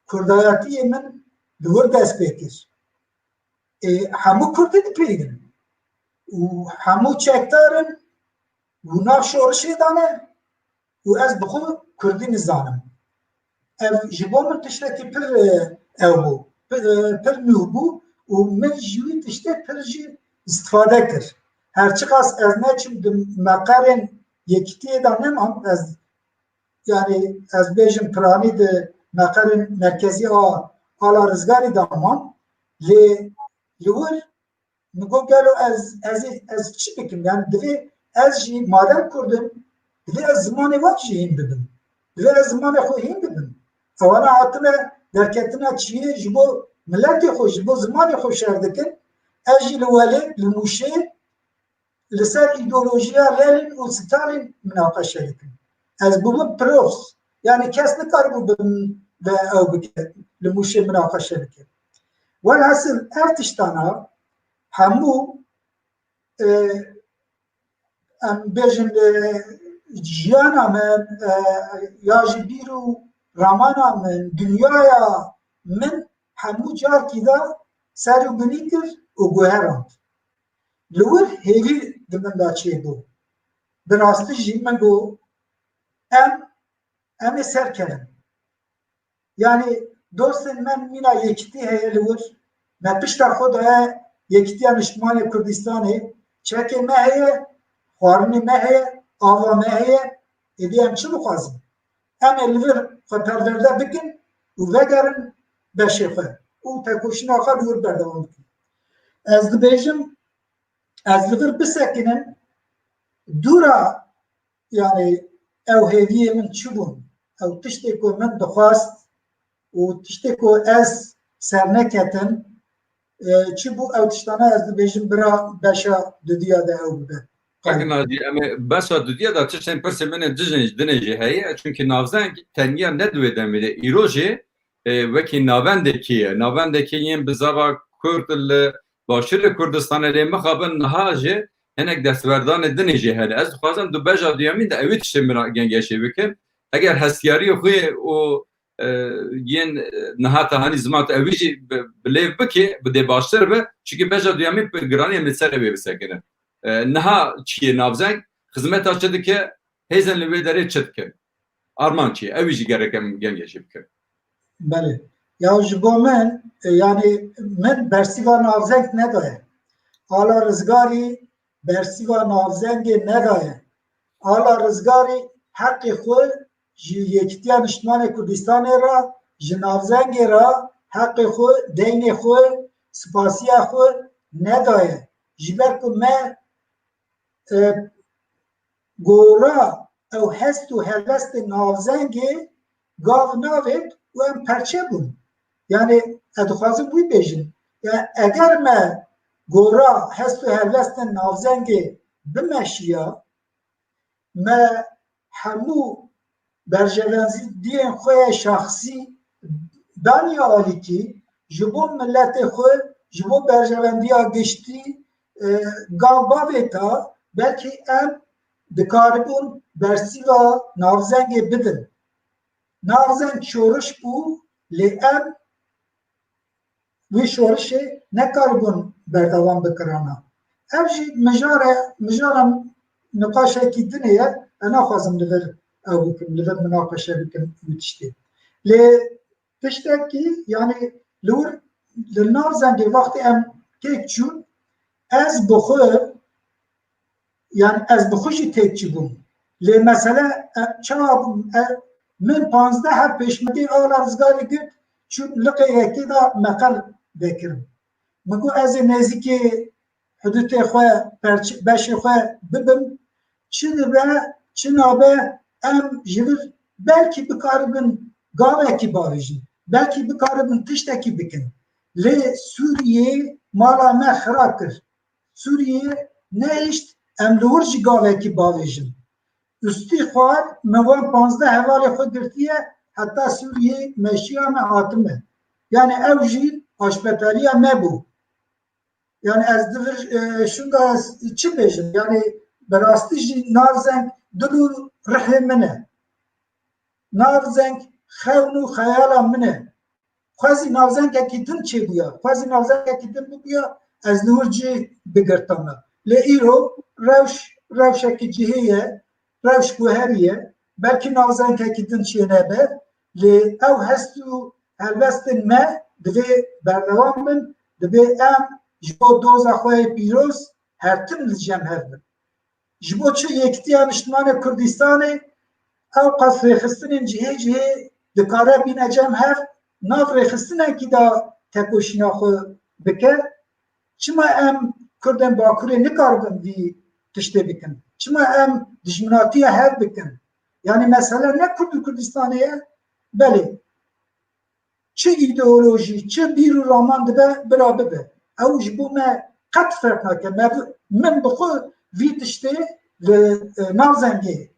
Kurdayetiyê min li wir dest pê kir. Ê, hemû Kurd dipeyivin û hemû çekdar in û nav şorişê de ne. Û ez bi xwe Kurdî nizanim. Ev ji bo min tiştekî pir, e, ew bû, pir, e, pir nû bû û min ji wî tiştê pir jî istifade kir. Her çiqas ez neçim di meqerên Yekîtiyê de nemam, ez, yani ez bêjim piranî di meqerên merkezî a Ala Rizgarî de mam, lê li wir Min got, gelo ez, ez, ez çi bikim? Yani divê ez jî madem Kurd im, divê ez zimanê wan jî hîn bibim. Divê ez zimanê xwe hîn bibim. Ewana hatine derketina çiyê ji bo miletê xwe, ji bo zimanê xwe şer dikin. Ez jî li Welêt, li Mûşê li ser îdeolojiya Lenin û Stalin minaqeşe dikim. Ez bûbim prof. Yani kes nikaribû bi min ve ew bike, li Mûşê minaqeşe bike. Welhasil ev tiştana hemû, e, em bêjin, e, jiyana min, e, ya jî bîr û ramana min, dinyaya min hemû carkî de ser û binî kir û guherand. Li wir hêvî di min de çêbû. Bi rastî jî min got, em, em ê serkevin. Yanî dostên me mîna yekîtî heye li wir. Me pişta xwe daye yekîtiya niştimanê Kurdistanê. Çekê me heye, xwarinê me heye, ava me heye. Êdî em çi bixwazin? Em ê li vir xwe perwerde bikin û vegerin beşê xwe û tekoşîna xwe li wir berdewam bikin. Ez dibêjim, ez li vir bisekinin, dûra, yanî ew hêviyê min çi bûn? Ew tiştê ku min dixwast û tiştê ku ez serneketim, e, çi bû? Ew tiştana ez dibêjim bira beşa dudiya de ew bibe. Peki Naci, em ê beşa dudiya de tiştên pirsê min ê dijin, dinê jî heye, çünkü navzeng tengiya ne di wê demê de, îro jî, e, wekî navendekî ye. Navendekî yên bi zava Kurd li Başûrê Kurdistanê lê mixabin niha jî hinek destwerdanê dinê jî hene. Ez dixwazim du beja duyemîn de ewî tiştê min gengeşê bikim. Eger hestiyariyê xwe û, e, yên, e, niha te hanî ziman te ewî jî bi, bi lêv bikê, bi dê baştir be. Çünkü beja duyemîn bi giranî em li ser ewê bisekinin. E, niha çiyê navzeng, xizmeta çi dike, hêzên li wê derê çi dikin? Armanc çi ye? Ewî jî gerek em gengeşê bikin. Belê. Ya ji bo min, e, yanî min bersîva navzeng nedaye. Ala Rizgarî bersîva navzengê nedaye. Ala Rizgarî heqê xwe ji Yekîtiya Niştimanê Kurdistanê re, ji navzengê re heqê xwe, deynê xwe, spasiya xwe nedaye. Ji ber ku me, e, gora ew hest û helwestê navzengê gav navêt û em perçe bûn. Yanî ez dixwazim wî bêjim. Ya eger me gora hest û helwestên navzengê bimeşiya, me hemû berjewendiyên xwe yê şexsî daniye alîkî, ji bo miletê xwe, ji bo berjewendiya giştî, e, gav bavêta, belkî em dikaribûn bersîva navzengê bidin. Navzeng şoriş bû, lê em wî şorişê nekaribûn berdewam bikirana. Ev jî mijare, mijara niqaşekî din e, ez naxwazim li vir ew bikim, li vir minaqeşe bikim wî tiştê. Lê tiştekî, yanî li wir, li navzengê wextê em têk çûn, ez bi xwe, yanî ez bi xwe jî têk çûbûm. Lê mesele, e, çawa bû? E, min panzdeh heb pêşmergeyê Ala Rizgarî girt, çûn liqê yekê de meqer vekirin. Min got ez ê nêzîkê hudûtê xwe, perç-, beşê xwe bibim. Çi dibe, çi nabe, em ji vir belkî bikaribin gavekî bavêjin. Belkî bikaribin tiştekî bikin. Lê Sûriyê mala me xira kir. Sûriyê nehişt em li wir jî gavekî bavêjin. Ustî xwar me wan panzdeh hevalê xwe girtiye, heta Sûriyê meşiya me hatime. Yanî ew jî aşbetaliya me bû. Yanî ez di vir, e, şunda ez çi bêjim? Yanî bi rastî jî navzeng dil û rihê min e. Navzeng xewn û xeyala min e. Xwezî navzengekî din çêbûya. Xwezî navzengekî din bibûya, ez li wir cih bigirtana. Lê îro rewş, rewşekî cihê ye, rewş guherî ye. Belkî navzengekî din çênebe, lê ew hest û helwestên me divê berdewam bin, divê em ji bo doza xwe yê pîroz her tim li cem hev bin. Ji bo çi Yekîtiya Niştimanê Kurdistanê ew qas rêxistinên cihê cihê dikare bîne cem hev, nav rêxistinekî de tekoşîna xwe bike? Çima em Kurdên Bakurê nikaribin vî tiştê bikin? Çima em dijminatiya hev bikin? Yanî mesele ne Kurd û Kurdistanê ye? Belê. Çi îdeolojî, çi bîr û raman dibe, bira bibe. Ew ji bo me qet ferq nake. Me bi-, min bi xwe vî tiştê li, e, navzengê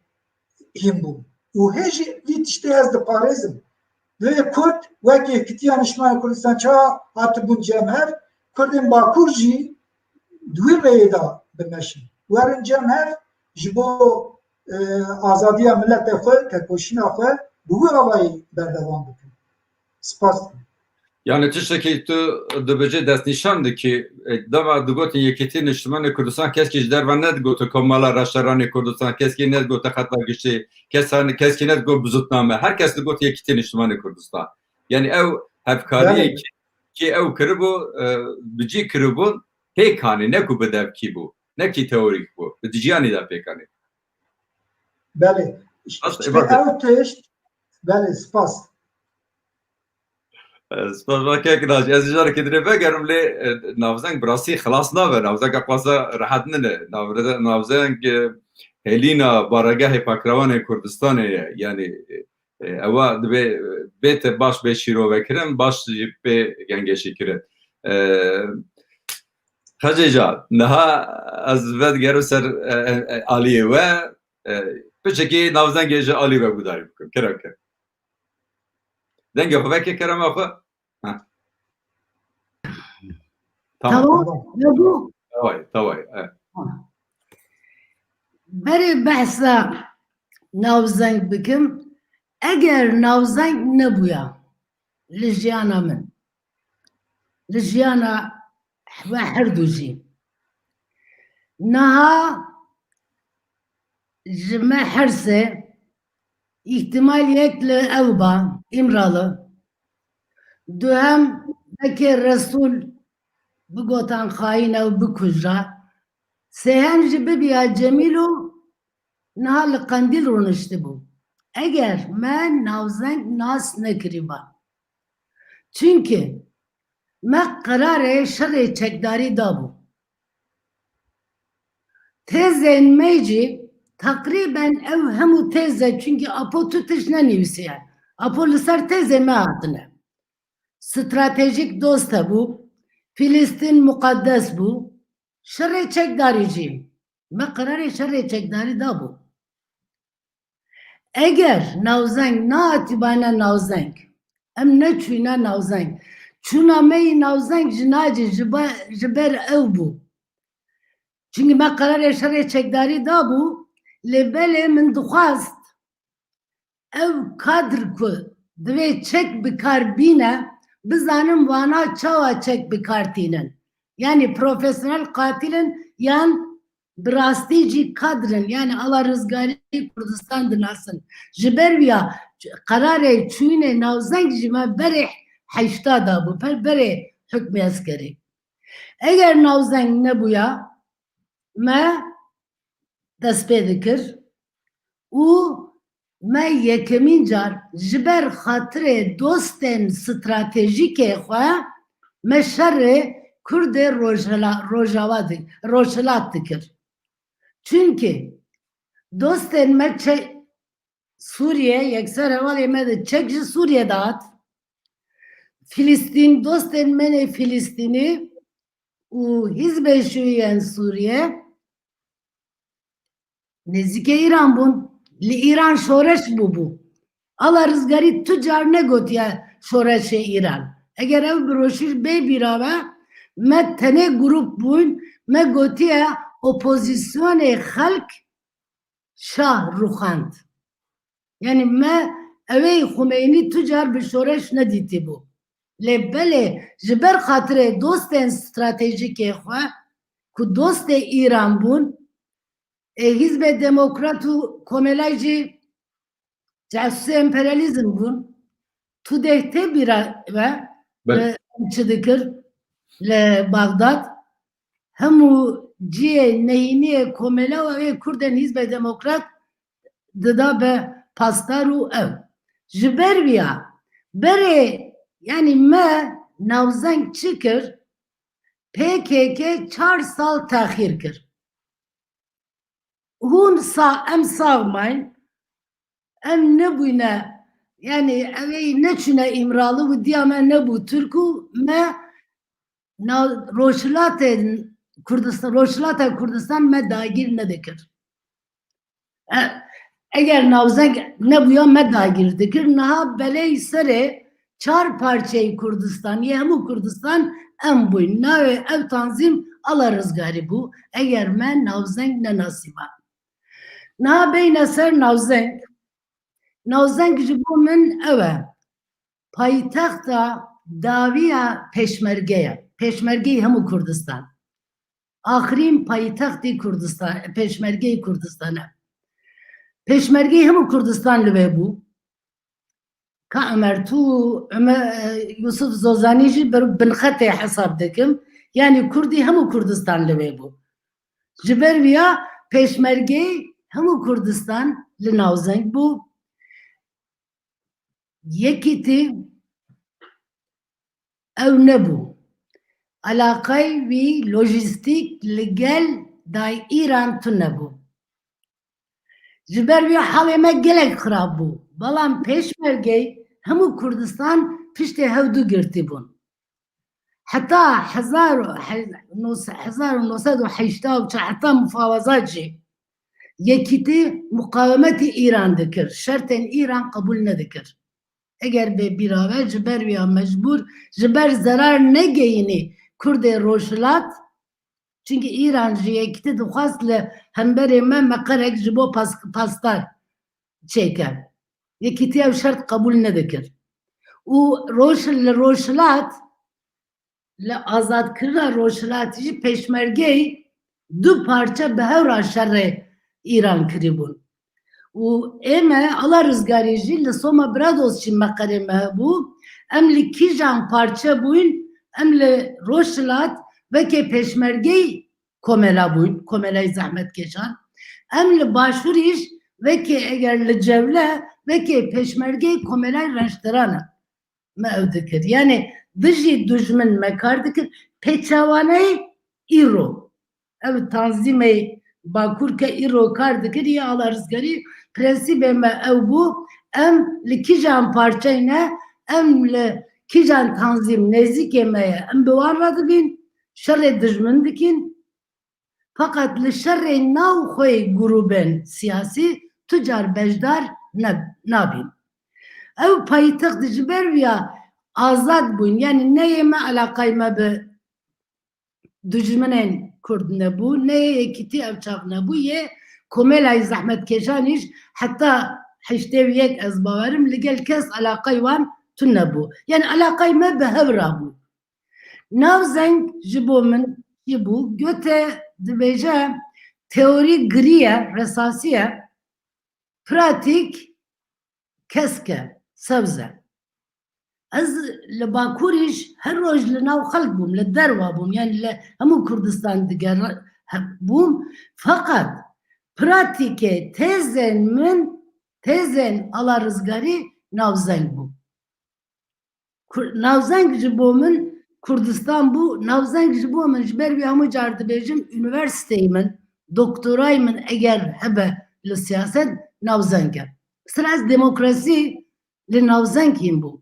hîn bûm. Û hê jî vî tiştê ez diparêzim. Divê Kurd wek Yekîtiya Niştimanê Kurdistan çawa hatibûn cem hev, Kurdên Bakur jî di wî rêyê de bimeşin. Werin cem hev ji bo, e, azadiya miletê xwe, tekoşîna xwe bi wî awayî berdewam bikin. Spas. Yani tiştekî tu dibêjî destnîşan dikî, e, dema digotin Yekîtî Niştimanê Kurdistan, keskî ji derve nedigote Komala Raşteranê Kurdistan, keskî nedigote Xeta Giştî, kes-, keskî nedigot bizutname. Her kes digot Yekîtî Niştimanê Kurdistan. Yani ew hevkariyê Belê. ki, ki ew kiribû, e, bi cî kiribûn pêk anî, ne ku bi devkî bû, ne ki teorîk bû, bi di jiyanî de pêk anî. Belê. Spas, Işte ê, bakın. ew tişt, belê, spas. E, spas, bak, kek Naci, ez carekê dinê vegerim lê, e, navzeng bi rastî xilas nabe, navzeng qasa rehet nine. Navre-, navzeng, e, hêlîna baregehê Pakrewanê Kurdistanê ye. Yani, e, ewa dibê, e, bête baş bê şîrovekirin, baş jî pê gengeşî kirin. E, Xecê Can, niha ez vedigerim ser, e, e, e, aliyê we, e, piçekî navzengê ji alî ve gudarî bikim. Kerem, kerem. Dengê xwe veke kerema xwe. Ha. Tamam. Tamam. Teway, teway. Evet. Berê behsa navzeng bikim. Eger navzeng nebûya li jiyana min, li jiyana we her du jî, niha ji me her sê, îhtimal yek li ew ba, Îmralı. Duhem, belkê Resûl bigotan xayîn ew bikujra. Sêhem jî bibiya Cemîlo, niha li Qendîl rûniştibû. Eger me navzeng nas nekirîba. Çimkî me qerarê şerê çekdarî dabû. Têzên me jî teqrîben ew hemû têze, çimkî Apo tu tişt nenivîsiye. Apo li ser têzê me hatine. Stratejîk dost hebû, Filistîn muqedes bû, şerê çekdarî jî. Me qerarê şerê çekdarî dabû. Eger navzeng nehatibane navzeng, em neçûyne navzeng. Çûna me yî navzeng ji nacî, ji be-, ji ber ew bû. Çimkî me qerarê şerê çekdarî dabû, lê belê min dixwest ew kadr ku divê çek bi kar bîne, bizanin wana çawa çek bi kar tînin. Yanî profesyonel qatil in yan bi rastî jî kadr in, yanî ala rizgarî Kurdistan dinasin. Ji ber wiya qerarê çûyînê navzeng ji me berê heşta dabû, per berê hukmê eskerî. Eger navzeng nebûya, me dest pê dikir û me yekemîn car ji ber xatirê dostên stratejîkê xwe me şerê Kurdê Rojhela-, Rojava di-, Rojhilat dikir. Çimkî dostên me çe-, Sûriye, yekser hevalê me de çek ji Sûriye de hat. Filistîn, dostên me nê Filistînî û Hizbê Şûîyên Sûriye nêzîkê Îran bûn. Li Îran şoreş bûbû. Ala Rizgarî tu car negotiye şoreşê Îran. Eger ew bi roşîr bê bîra ve, me tenê grûp bûn, me gotiye opozîsyonê xelk şah rûxand. Yanî me ewê Xumeynî tu car bi şoreş nedîtîbû. Lê belê ji ber xatirê dostên stratejîkê xwe ku dostê Îran bûn, ê Hizbê Demokrat û Komelay jî casusê emperyalîzm bûn. Tu dê tê bîra ve, Belê. e, çi dikir li Baxdad? Hemû cihê nehîniyê komela û ew ê Kurdên Hizbê Demokrat dida be pasdar û ew. Ji ber viya berê, yanî me navzeng çi kir? P K K çar sal texîr kir. Hûn sa-, em sax mayîn. Em nebûyne, yanî ew ê neçûne Îmralı û diya me nebû Tirk û me na-, Rojhilatê Kurdistan, Rojhilata Kurdistan me dagîr nedikir. E, eger navzeng nebûya me dagîr dikir, niha belê serê çar parçeyê Kurdistanê, hemû Kurdistan em bûyn. Navê ev tanzîm Ala Rizgarî bû, eger me navzeng nenasîba. Niha beyne ser navzeng. Navzeng ji bo min ew e. Paytexta dawî ya pêşmerge ye. Pêşmergeyê hemû Kurdistan. Axirîn paytextê Kurdistan, pêşmergeyê Kurdistan e. Pêşmergeyê hemû Kurdistan li wê bû. Ka Emertû, Ömer, e, Yusuf Zozanî jî ber-, binxetê hesab dikim. Yanî Kurdî hemû Kurdistan li wê bû. Ji ber wiya pêşmergeyê hemû Kurdistan li navzeng bû. Yekîtî ew nebû. Alaqey wî lojîstîk li gel dayî Îran tune bû. Ji ber wî halê me gelek xirab bû. Belam pêşmergey hemû Kurdistan piştê hev du girtî bûn. Heta hezar û he-, hezar û neh sed û heştê û çar, heta mufawezat jî yekîtî muqawemetî Îran dikir. Şertên Îran qebûl nedikir. Eger bê bîra ve ji ber wiya mecbûr, ji ber zerar negeyînî Kurdê Rojhilat, çimkî Îran ji yekîtî dixwest li hemberê me meqerek ji bo pas-, pasdar çêke. Yekîtî ev şert qebûl nedikir. Û Roj-, li Rojhilat, li azadkirina Rojhilatî jî pêşmergeyê du parçe bi hev re şerê Îran kirîbûn. Û ê me, Ala Rizgarî jî li Soma Brados jî meqerê me hebû. Em li kîjan parçe bûyn, em li Rojhilat wekê pêşmergeyê komela bûyn, komelayê zehmetkeşan. Em li Başûrî jî wekê, eger li Cewle, wekê pêşmergeyê komelayê renşderan e. Me ew dikir. Yanî dijî dijmin me kar dikir. Pêçawaneyê îro. Ev tanzîmê Bakur ke îro kar dikir, ya Ala Rizgarî, prensîbê me ew bû, em li kîjan parçeyê ne, em li kîjan tanzîm nêzîkê me ye, em bi wan re dibîn, şerê dijmin dikîn. Feqet li şerê nav xwe yê grûbên siyasî tu car beşdar ne-, nabîn. Ew paytext ji ber wiya azad bûn, yanî ne yê me eleqay me bi dijminên Kurd nebû, ne yê yekîtî ev çax nebû, yê komelayê zehmetkeşan jî heta heştê û yek ez bawerim li gel kes eleqay wan tune bû. Yanî eleqay me bi hev re bû. Navzeng ji bo min çi bû? Goethe dibêje, teorî girî ye, resasî ye, pratîk kesk e, sebz e. Ez li Bakurî jî her roj li nav xelk bûm, li derva bûm, yanî li hemû Kurdistan digere-, he-, bûm. Feqet pratîkê têzên min, têzên Ala Rizgarî navzeng bû. Kur-, navzeng ji bo min Kurdistan bû. Navzeng ji bo min, ji ber wî hemû car dibêjim, unîversîteyê min, doktorayê min eger hebe li siyaset, navzeng e. Sira ez demokrasî li navzeng hîn bû.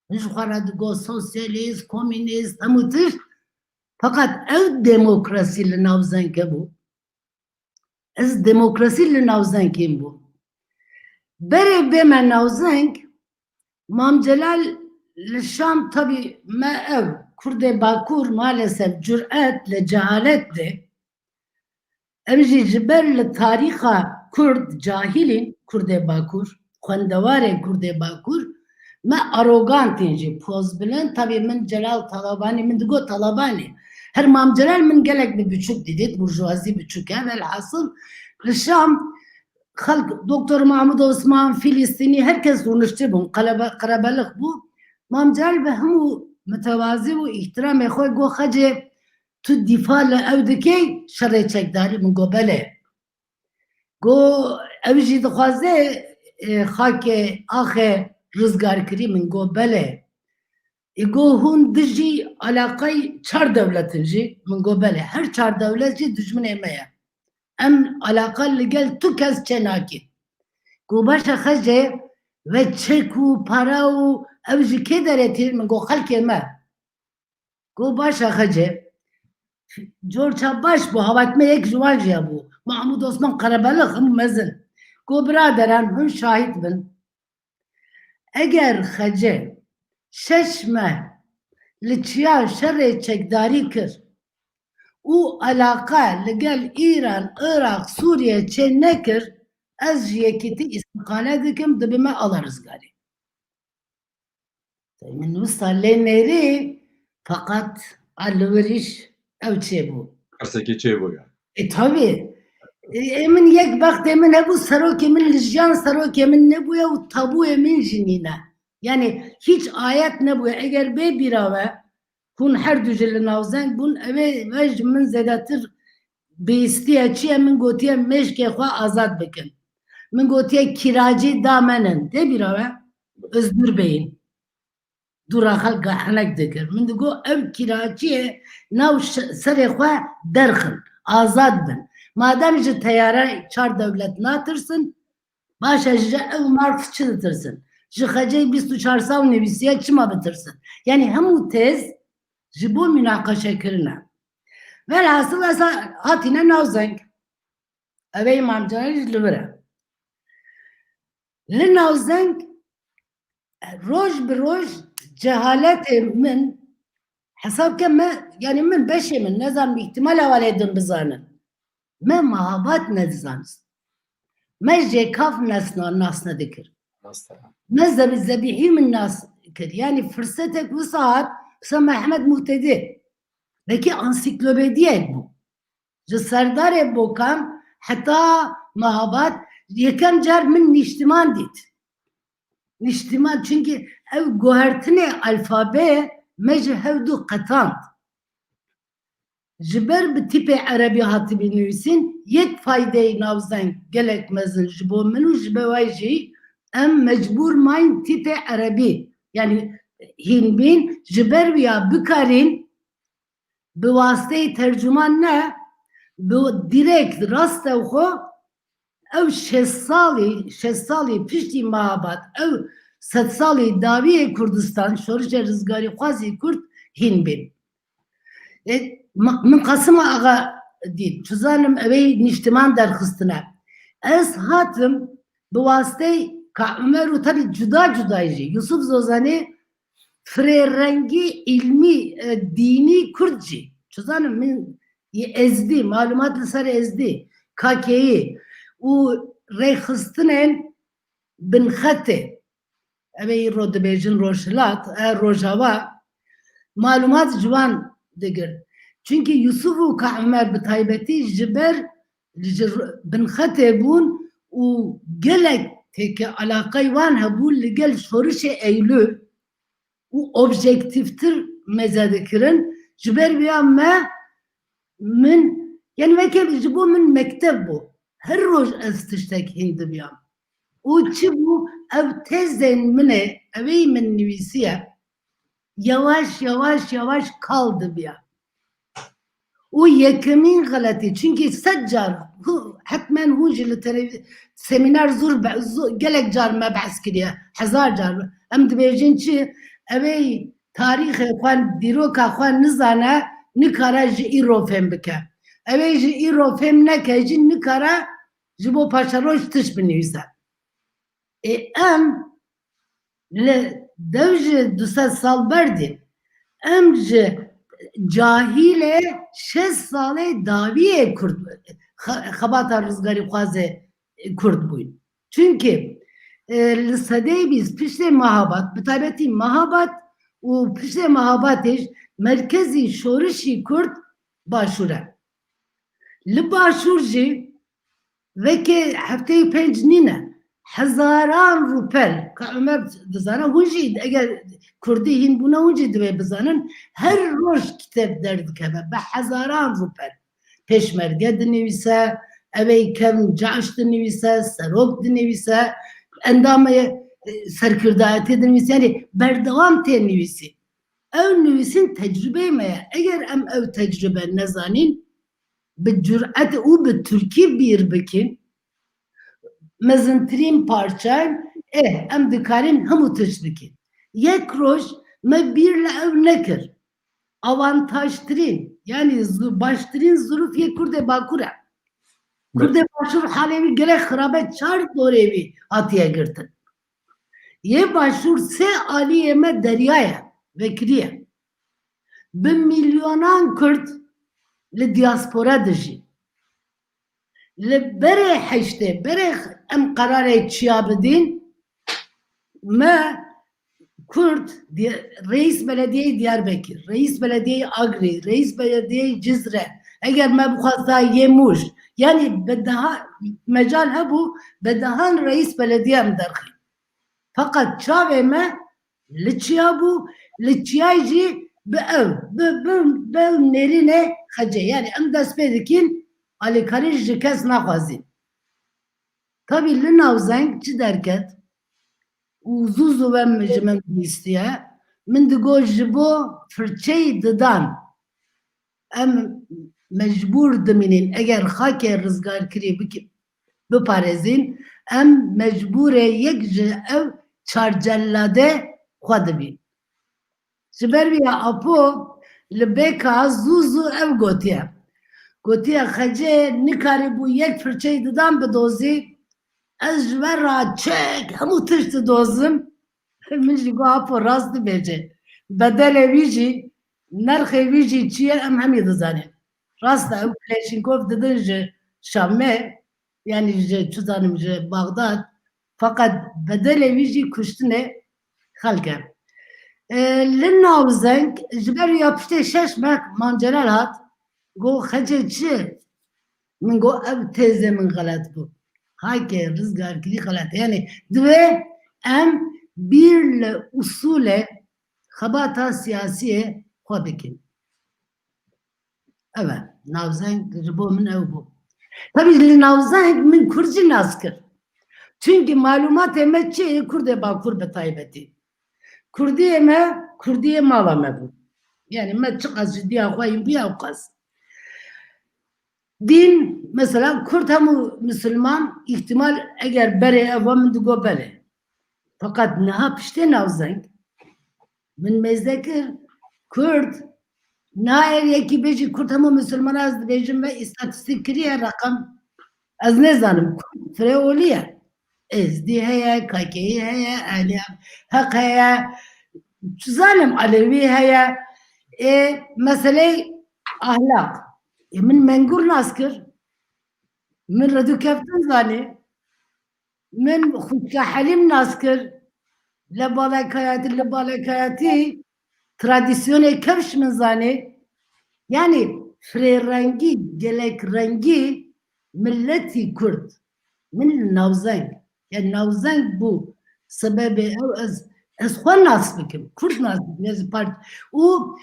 Min ji xwe re digot sosyalîst, komînîst, hemû tişt. Feqet ew demokrasî li navzeng hebû. Ez demokrasî li navzeng hîn bûm. Berê bême navzeng, Mam Celal li Şam, tabî me ev Kurdê Bakur maalesef curet li cehalet de, em jî ji ber li tarîxa Kurd cahîl în, Kurdê Bakur, xwendewarê Kurdê Bakur, me arogant în jî, pozbilind. Tabî min Celal Talabanî, min digot Talabanî. Her Mam Celal min gelek bi biçûk didît, burjuwazî biçûk e. Velhasil li Şam xelk, Doktor Mahmud Osman, Filistînî, her kes rûniştî bûn, qelebe-, qerebelix bû. Mam Celal bi hemû mitewazî û îhtiramê xwe got, Xecê, tu dîfa li ew dikey şerê çekdarî? Min got, belê. Got, ew jî dixwaze, e, xakê axê rizgarkirî? Min got, belê. Ê got, hûn dijî alaqay çar dewlet in jî? Min got, belê, her çar dewlet jî dijminê me ye. Em alaqa li gel tu kes çênakîn. Got, baş e Xecê, ve çek û para û ew ji kê derê tînin? Min got, xelkê me. Got, baş e Xecê. Corça baş bû, hevat me yek ji wan jî hebû. Mahmud Osman qerebelix, hemû mezin. Got, biraderan, hûn şahid bin. Eger Xecê şeş meh li çiya şerê çekdarî kir û alaqa li gel Îran, Iraq, Sûriye çê nekir, ez ji yekîtî îstiqale dikim, dibime Ala Rizgarî. Min wisa lê nêrî, feqet a li wir îş ew çêbû. Pirsekê çêbû ya. E, tabî. E, ê min yek bextê min hebû, serokê min li jiyan serokê min nebûye û tabûyê min jî nîne. Yani hiç ayet nebûye. Eger bê bîra we, hûn her du jî li navzeng bûn, ev ê ve ji min zêdetir bihîstiye çi ye, min gotiye mêşkê xwe azad bikin. Min gotiye kiracî damenin. Tê bîra we? Özgür Bey'in. Dûra xelka henek dikir. Min digot ev kiraçiyê nav ş-, serê xwe derxin, azad bin. Madem ji teyare çar dewlet natirsin, baş e, ji ev Marx çi ditirsin? Ji xecê bîst û çar saw nivîsiye, çima bitirsin? Yani hemû tez ji bo münaqeşe kirine. Velhasil ez ha-, hatine navzeng. Ev ê Îmam Canî ji li vir e. Li navzeng roj bi roj cehaletê min hesab ke me, yani min beşê min nezan, îhtimal e walê din bizanin. Me Mahabat nedizanist. Me Jêkav nesna-, nas nedikir. Nasıl? Me zebi-, zebîhî min nas kir. Yani firsetek wisa hat, wisa Mehmet Muhtedi. Belkî ansiklopediyek bû. Ji Serdarê Bokan heta Mahabat yekem car min nîştiman dît. Nîştiman, çunkî ew guhertinê alfabe me ji hevdu qetand. Ji ber bi tîpê erebî hatibî nivîsîn, yek faydeyê navzeng gelek mezin ji bo min û ji bo we jî, em mecbûr mayîn tîpê erebî, yani hîn bîn, ji ber wiya bikarîn bi wasteyê tercuman ne, bi direkt rastewxo ew şêst salî, şêst salî piştî Mahabat, ew sed salî dawiyê Kurdistan, şorişê rizgarîxwazî Kurd hîn bîn. E, ma-, min Qasim Axa dît, çi zanim ew ê nîştiman derxistine. Ez hatim bi wasteyê Ka Umer û tabi cuda cuda jî, Yusuf Zozanê firêrengî îlmî, e, dînî Kurd jî. Çi zanim min yê Ezdî, malumat li ser Ezdî, K K û rêxistinên binxetê, ev ê îro dibêjin Rojhilat, e, Rojava, malumat ji wan digir. Çunkî Yusuf û Ka Umer bi taybetî ji ber ji r-, binxetê bûn û gelek têke alaqey wan hebû li gel şorişê Eylûl û objektîftir mêze dikirin. Ji ber vêya me, min, yani weke ji bo min mekteb bû. Her roj ez tiştek hîn dibiyam. Û çi bû? Ev tezên min ê, ew ê min nivîsiye, yavaş, yavaş, yavaş kal dibiya. Û yekemîn xeletî, çunkî sed car, hu-, hetmen hûn jî li televi-, semîner zûr be-, zû-, gelek car me behs kiriye, hezar car. Em dibêjin çi? Ew ê tarîxê xwe, dîroka xwe nizane, nikare ji îro fêm bike. Ew ê ji îro fêm neke jî nikare ji bo paşeroj tişt binivîse. Ê em li dev ji du sed sal ber dîn, em ji cahîlê şêst salê dawiyê Kurd, xe-, xebata rizgarîxwazê Kurd bûyn. Çunkî, e, li sedeyê bîst piştê Mahabat, bi taybetî Mahabat û piştê Mahabatê jî merkezî şorişî Kurd Başûr e. Li Başûr jî weke heftê û pênc nîne. Hezaran rûpel, ka Ömer dizane, hûn jî eger Kurdî hîn bûne, hûn jî divê bizanin, her roj kitêb derdikeve, bi hezaran rûpel. Pêşmerge dinivîse, ew ê kevn caş dinivîse, serok dinivîse, endamê, e, serkirdayetê dinivîse, yani berdewam tê nivîsî. Ew nivîsîn tecrûbeyê me ye. Eger em ew tecrûbe nezanîn, bi cüret û bi tirkî bîr bikin, mezintirîn parçe, eh, em dikarin hemû tişt bikin. Yek roj me bîr li ew nekir. Avantajtirîn, yani zu-, baştirîn zirûf yê Kurdê Bakur e. Kurdê Başûr halê wî gelek xirab e, çar dorê wî hatiye girtin. Yê Başûr sê aliyê me derya ye, vekirî ye. Bi milyonan Kurd li diaspora dijî. Li berê heştê, berê em qerarê çiya bidîn, me Kurd, di-, reîs belediyeyê Diyarbekir, reîs belediyeyê Agirî, reîs belediyeyê Cizre, eger me bixwesta yê Mûş, yani bi deha-, mecal hebû bi dehan reîs belediye em derxîn. Feqet çavê me Li çiya bû, li çiyayê jî bi ew, bi, bi, bi nêrînê Xecê. Yani em dest pê dikin, alîkarî ji kes naxwazîn. Tabî li navzeng çi derket û zû zû ve min ji min bihîstiye, min digot ji bo firçeyî didan. Em mecbûr dimînin, eger xakê rizgarkirî biki-, biparêzin, em mecbûr e yek ji ev çar celladê xwe dibîn. Ji ber vî ya Apo li Bêka zû zû ev gotiye. Gotiye, Xecê nikarîbû yek firçeyî didan bidozî, ez ji we re çek hemû tişt didozim. Min jî got, Apo rast dibêje. Bedelê wî jî, nerxê wî jî çi ye, em hemî dizanin. Rast e, ew Keleşînkov didin ji Şamê, yanî ji, çi zanim, ji Baxdad. Feqet bedelê wî jî kuştinê xelk e. E, li navzeng, ji ber ya piştê şeş meh Mam Celal hat, got, Xecê çi? Min got, ev têzê min xelet bû. Xakê rizgarkirî xelet. Yani divê em bîr li usulê xebata siyasiyê xwe bikin. Ev e, navzeng ji bo min ew bû. Tabî li navzeng min Kurd jî nas kir. Çunkî malumatê me çi, Kurdê Bakur bi taybetî. Kurdiyê me, Kurdiyê mala me bû. Yani me çiqas ji diya xwe yên bûye ew qas. Din, mesela Kurd hemû Misilman, îhtimal eger berê ev min digot belê. Feqet niha piştê navzeng, min mêze kir, Kurd, niha ev yekî bêjî Kurd hemû Misilman, ez dibêjim ve îstatîstîk kiriye reqem. Ez nêzanim, Kurd firê olî ye. Êzdî heye, K K yî heye, Ehlî Heq heye, çi zanim, Elewî heye. Ê, meseley ahlak. Ê, min Mengur nas kir. Min Redû Keftin zanî. Min Xwişka Helîm nas kir. Li balekayatî, li balekayatî tradisyonê kevş min zanî. Yani firêrengî, gelek rengî miletî Kurd. Min li navzeng, yani navzeng bû sebebê ew ez, ez xwe nas bikim, Kurd nas bikim, ez part-, û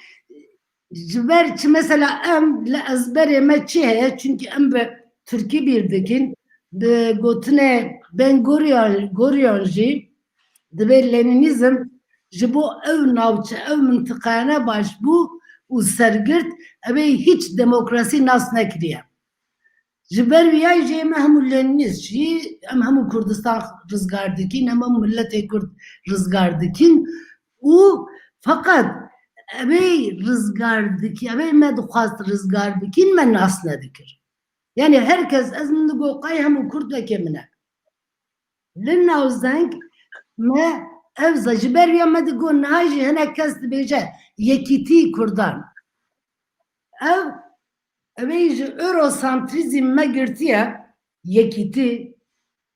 ji ber çi mesela em li ezberê me çi heye? Çunkî em bi Tirkî bîr dikin, bi gotinê Ben Gurion, Gurion jî dibê Lenînîzm ji bo ew navçe, ew mintiqayane baş bû û sergirt, ew ê hîç demokrasî nas nekiriye. Ji ber wî ya jî me hemû Lenînîst jî, em hemû Kurdistan rizgar dikin, em hemû miletê Kurd rizgar dikin û feqet evê rizgar dikî, evê me dixwast rizgar bikîn, me nas nedikir. Yani her kes, ez min digot, qey hemû Kurd wekê min e. Li navzeng me ev za-, ji ber ya me digot, niha jî hinek kes dibêje yekîtî Kurdan. Ev, ev ê ji Eurosantrîzm me girtiye, yekîtî.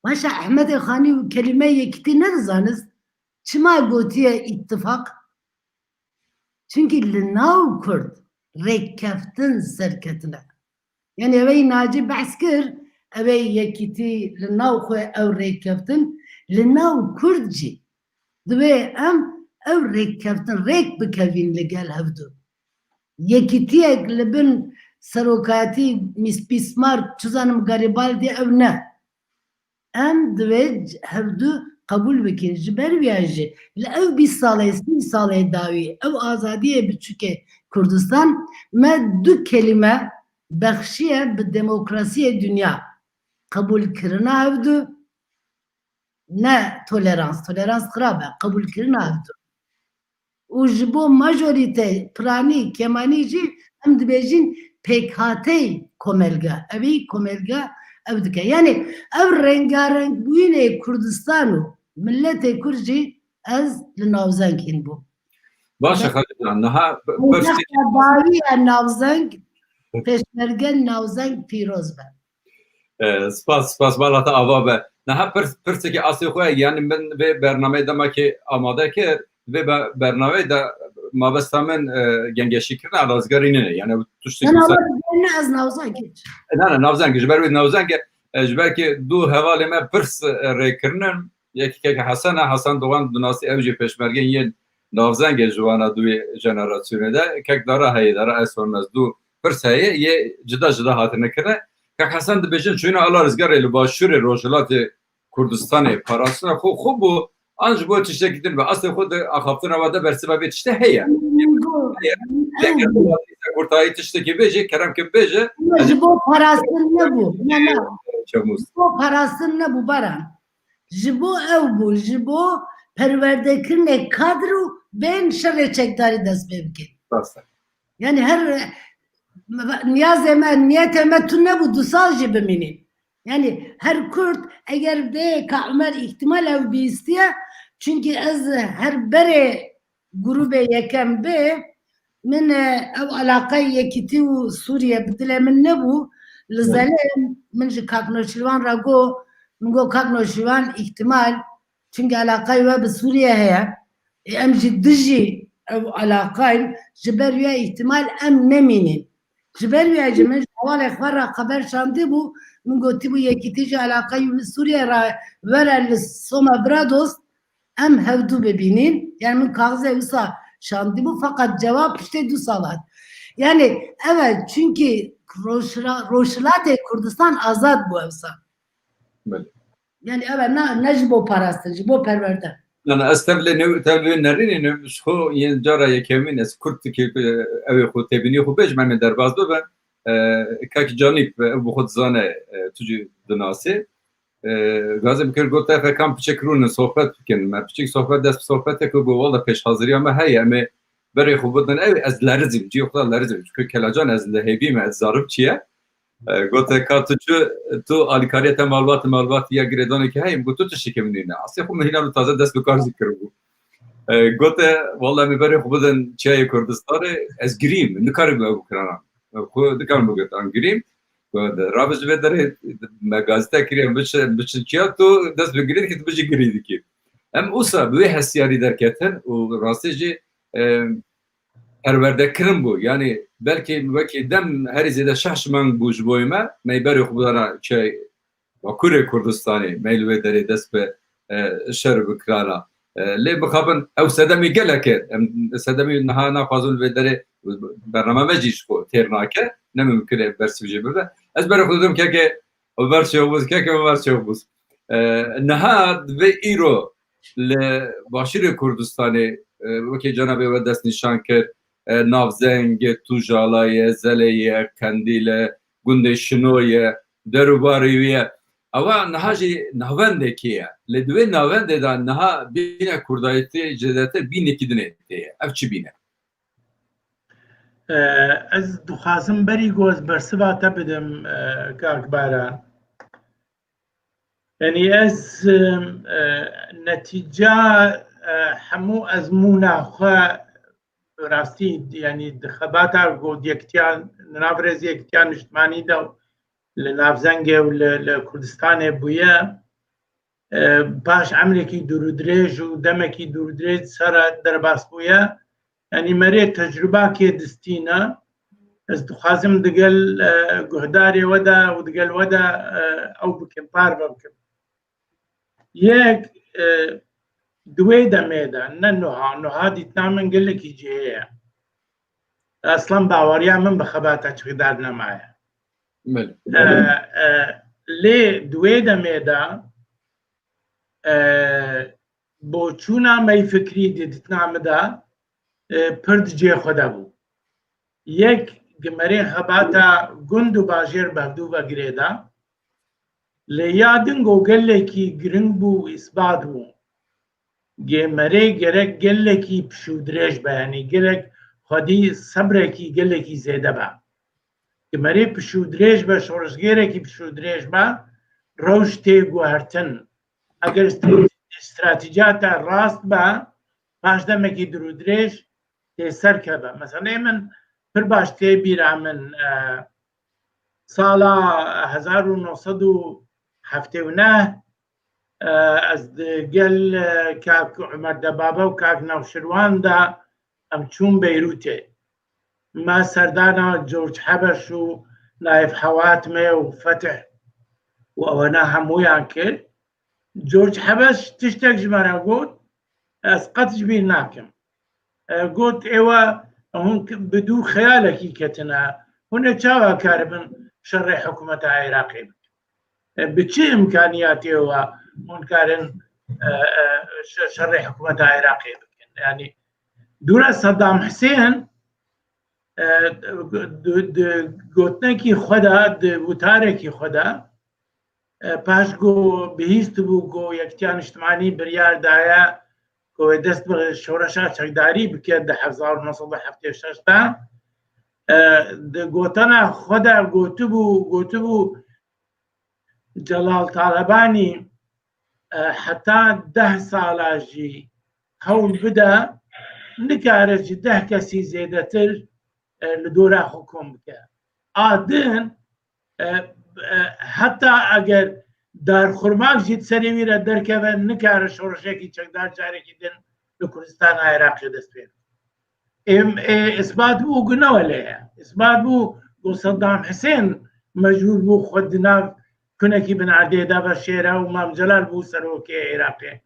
Başa Ehmedê Xanî û kelîmeyê yekîtî nedizanist. Çima gotiye îttifaq? Çunkî li nav Kurd rêkkeftin serketine. Yani ew ê Nacî behs kir, ew ê yekîtî li nav xwe ew rêkkeftin, li nav Kurd jî divê em ew rêkkeftin rêk bikevîn li gel hevdu. Yekîtiyek li bin serokatî Mis-, Bismarck, çi zanim Garibaldi ew ne. Em divê hevdu qebûl bikin. Ji ber vîya jî li ev bîst salê, sî salê dawî, ew azadiyê biçûkê Kurdistan me du kelîme bexşiye bi demokrasiyê dinya. Qebûlkirina hevdu, ne tolerans. Tolerans xirab e. Qebûlkirina hevdu. Û ji bo majorîte, piranî, kemanî jî em dibêjin pêkhateyî komelga. Evî komelga ev dike. Yani ev rengarengbûyînê Kurdistan û miletê Kurd jî ez li navzeng hîn bûm. Baş e, Xalîda, niha p-, pirsek- Dawiya navzeng, pêşmerge navzeng pîroz be. E, spas, spas, bala te ava be. Niha pirs-, pirsekî asê xwe, yani min vê bernameyê dema ki amade kir, vê be-, bernameyê de mabesta min, e, gengeşî kirina, razgarî nîne. Yani ew tiştekî Ne, wisa- ne, ez navzeng hiç. Ne, ne, navzeng, ji ber wê navzeng e, e, ji ber ki du hevalê me pirs, e, rê kirinin, Yekî kek Hesen e, Hesen Doğan dinasî, ew jî pêşmergên yên navzengê ji wana duyê jenerasyonê de. Kek Dara heye, Dara Eswan Mezdu, pirs heye, yê cida cida hatine kirine. Kek Hesen dibêjin çûyîna ala rizgarê li başûrê rojhilatê Kurdistanê parastina xwe, xwe bû, an ji bo tiştekî din be. Aslê xwe di axaftina we de bersiva vê tiştê heye. Heye. Eger tu hatî ser kurtayî tiştekî bêjî, kerem ke bêje. Ji bo parastin nebû. Ne, ne. Çemûs. Ji bo parastin nebû, Baran. Ji bo ew bû, ji bo perwerdekirinê kadr û bên şerê çekdarî dest pê bikin. Rast e. Yani her niyazê me, niyetê me tu nebû du sal jî bimînîn. Yani her Kurd eger bê ka Umer îhtimal ew bîstiye, çünkü ez her berê grûbê yekem bê, min, e, ew alaqeyê Yekîtî û Sûriye bi dilê min nebû. Li Zelê min ji Kak Noşîrvan re got, min got, Kak Noşîrvan îhtimal, çünkü alaqeyê we bi Sûriye heye. Ê, em jî dijî ew alaqayên, ji ber wê îhtimal em nemînîn. Ji ber wê jî min ji hevalê xwe re xeber şandî bû, min gotî bû, Yekîtî jî alaqeyê wî Sûriye re were li Soma Brados, em hevdu bibînîn. Yani min kaxizê wisa şandî bû, feqet cevap piştê du sal hat. Yani evet, çünkü Rojhila-, Rojhilatê Kurdistan azad bû ewsa. Belê. Yani evet, ne, ne ji bo parastin, ji bo perwerde. Yani ez tevlê ne, tevlê nerînî ne, ji xwe yên cara yekemîn ez Kurd dikê, ew ê xwe têbînî xwe bêjim, em ê derbas bibin. E, Kak Canî, ew bi xwe dizane, e, tu jî dinasê. E, gazê bikir got, te fekan piçek rûnin, sohbet bikin. Me piçek sohbet, dest bi sohbetê kir, got, wala pêşhaziriya me heye, em ê berê xwe bidin. Ew, ez lerizim, cihê xwe lerizim. Çünkü kelacan ez li hêvî me, ez zarim çi ye. E, gote, ka tu çû, tu alîkariyê te malbat, malbat ya girêdanekî heye? Min got, tu tiştekî min nîne. Asê xwe min hîna taze dest bi kar jî kiribû. E, gote, wala em ê berê xwe bidin çiyayê Kurdistanê, ez girîm, nikarîbim ew bikirana. Xwe dikarim bigitan, girîm. Gote, rabe ji vê derê, me gazete kiriye, biçin, biçin çiya, tu dest bi girî dikî, tu bijî girî dikî. Em usa bi wê hestiyarî derketin û rastî jî, e, perwerdekirin bû. Yani belkî wekî dem herî zêde şeş meng bû ji bo me, me berê xwe bidana çi Bakurê Kurdistanê, me li wê derê dest bi, e, şer û bi kirana. E, lê mixabin ew sedemê gelek e. Em sedemê niha naxwazin li vê derê, bername me jî ji xwe têr nake. Ne mimkin e bersiv jê bibe. Ez berê xwe didim keke Ömer Çeybuz, keke Ömer Çeybuz. E, niha divê îro li Başûrê Kurdistanê, e, wekî cenabê we destnîşan kir, e, Navzeng, Tujala ye, Zelê ye, Qendîl e, gundê Şino ye, derûbarê wî ye. Ewa niha jî navendekê ye. Lê di wê navendê de niha bîne kurdayîtê zêdetir bînekî dinê tê ye. Ev çi bîne? E, ez dixwazim berî ku ez bersiva te bidim, e, kak Baran. Yanî ez, e, e, netîca, e, hemû ezmûna xwe bi rastî, yanî di xebata ku yekitiya, di nav rêzê yekitiya niştimanî de û li navzengê û li, li Kurdistanê bûye, e, paş emrekî dûrûdirêj û demekî dûrûdirêj sera derbas bûye. Yanî merê tecrûbakê distîne. Ez dixwazim digel, e, guhdarê we de û digel we de, e, ew bikim, parve bikim. Yek, e, di wê demê de, ne nuha, nuha dîtina min gelekî cihê ye. Eslan baweriya min bi xebata çixî derdinemaye. Belê. E, e, lê di wê demê de, e, boçûna me yê fikrî di dîtina min de, e, pir di cihê xwe de bû. Yek, gimerê xebata gund û bajêr bi hevdû ve girêda. Lê ya din ku gelekî giring bû û îsbat bû. Gemerê gerek gelekî pişûdirêj be, yanî gerek xwedî sebrekî gelekî zêde be. Gimerê pişûdirêj be, şoreşgêrekî pişûdirêj be, rewş tê guhertin. Eger stra-, stratîjiya te rast be, paş demekî dûrûdirêj tê ser keve. Mesela min pir baş tê bîra min, e, sala hezar û neh sed û heftê û neh, e, ez di gel, e, kak Umer Debabe û kak Navşirwan de em çûn Beyrûtê. Me serdana George Hebeş û Naif Hewatmê û Fetih û ewana hemûyan kir. George Habeş tiştek ji me re got, ez qet ji bîr nakim. E, got, êwe hûn k-, bi dû xeyalekî ketine. Hûn ê çawa karibin şerê hikûmeta Iraqê bikin? E, bi çi îmkaniyatê we hûn karin, e, e, şe-, şerê hikûmeta Iraqê bikin? Yanî dûre Saddam Husên, e, di, di gotinekî xwe de, di witarekî xwe de, e, paş ku bihîstibû ku Yekîtiya Niştimanî biryar daye ku wê dest bi şoreşa çekdarî bike di hezar û neh sed û heftê û şeş de, e, di gotana xwe de gotibû, gotibû, Celal Talebanî, e, heta deh sala jî hewl bide, nikare ji deh kesî zêdetir, e, li dora xwe kom bike. A din, e, e, heta eger darxurmak jî di serê wî re derkeve, nikare şoreşekî çekdar carekî din li Kurdistana Iraqê dest pê bike. Êm, ê, isbat bû ku ne wele ye. Isbat bû ku Saddam Husên mecbûr bû xwe di nav kunekî bin erdê de veşêre û Mam Celal bû serokê Iraqê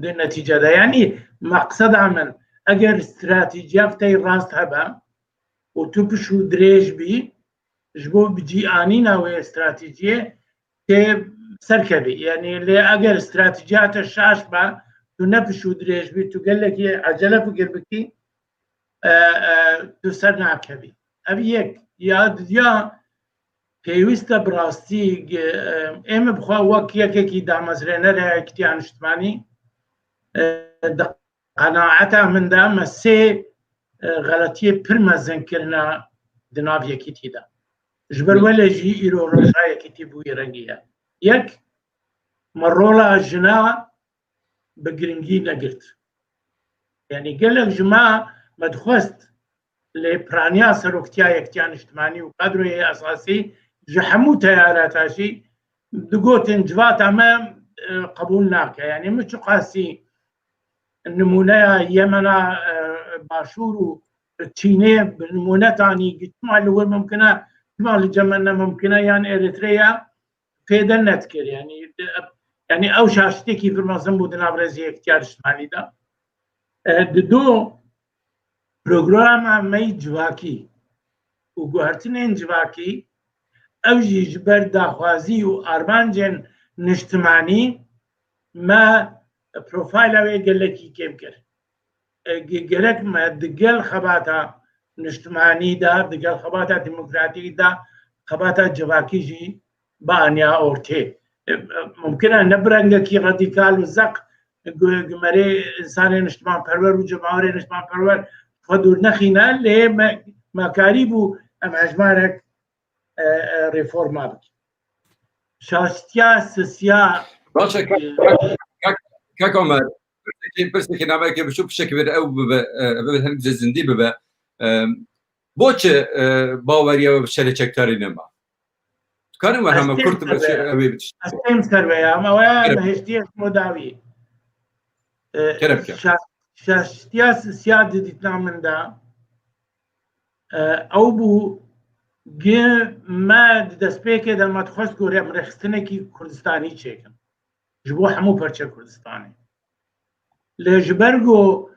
di netîce de. Yanî, meqseda min, eger stratejiyek te yê rast hebe û tu piş û dirêj bî, ji bo bi cî anîna wê stratejiyê tê serkevî. Yanî, lê eger stratejiya te şaş be, tu ne piş û dirêj bî, tu gelekî ecele fikir bikî, e, e, tu ser nakevî. Ev yek. Ya didiya pêwîst e bi rastî, e, êm bi xwe wek yekekî damezrênerê Yekîtiya Niştimanî, e, di qenaeta min de me sê, e, xeletiyê pir mezin kirine di nav yekîtî de. Ji ber welê jî îro roja yekîtî bûyî rengî ye. Yek, me rola jina bi giringî negirt. Yanî gelek ji me me dixwest lê piraniya seroktiya Yekîtiya Niştimanî û kadroyê esasî ji hemû teyarata jî digotin civata me, e, qebûl nake. Yanî min çiqasî nimûneya Yemena, e, Başûr û Çînê bi nimûne tanî, çima li wir mimkin e, çima li cem me ne mimkin e, yan Eritreya fêde nedikir. Yanî, yanî ew şaşitiyekî pir mezin bû di nav rêzê Yekîtiya Niştimanî de. E, dido programa me yê civakî û guhertinên civakî, ew jî ji ber daxwazî û armancên niştimanî me profayla wê gelekî kêm kir. E, ge-, gerek me digel xebata niştimanî de, digel xebata demokratîk de, xebata civakî jî bianiya ortê. E, e, mumkin e ne bi rengekî radîkal û zeq gu-, gumerê însanê niştimanperwer û cemawerê niştimanperwer xwe dûr nexîne, lê me, me karîbû em hejmarek, e, e, reforma bikin. Şaştiya sisiya Baş e, kak, kak, kak, kak Omer, pirsekî, pirsekî navekê biçûk pişekî vir ew bibe, e, bibe hin zindî bibe. E, bo çi, e, baweriya we bi şerê çekdarî nema? Dikarin we heme kurt ve ew ê bitişt. Ez têm ser ve ya, ama we ya hiştiye modawî. E, Kerem ke. Şa-, şaştiya sisiya di dîtina min de, e, ew bû, gi me di destpêkê de me dixwest ku em rêxistinekî Kurdistanî çêkin. Ji bo hemû perçe Kurdistanê. Lê ji ber ku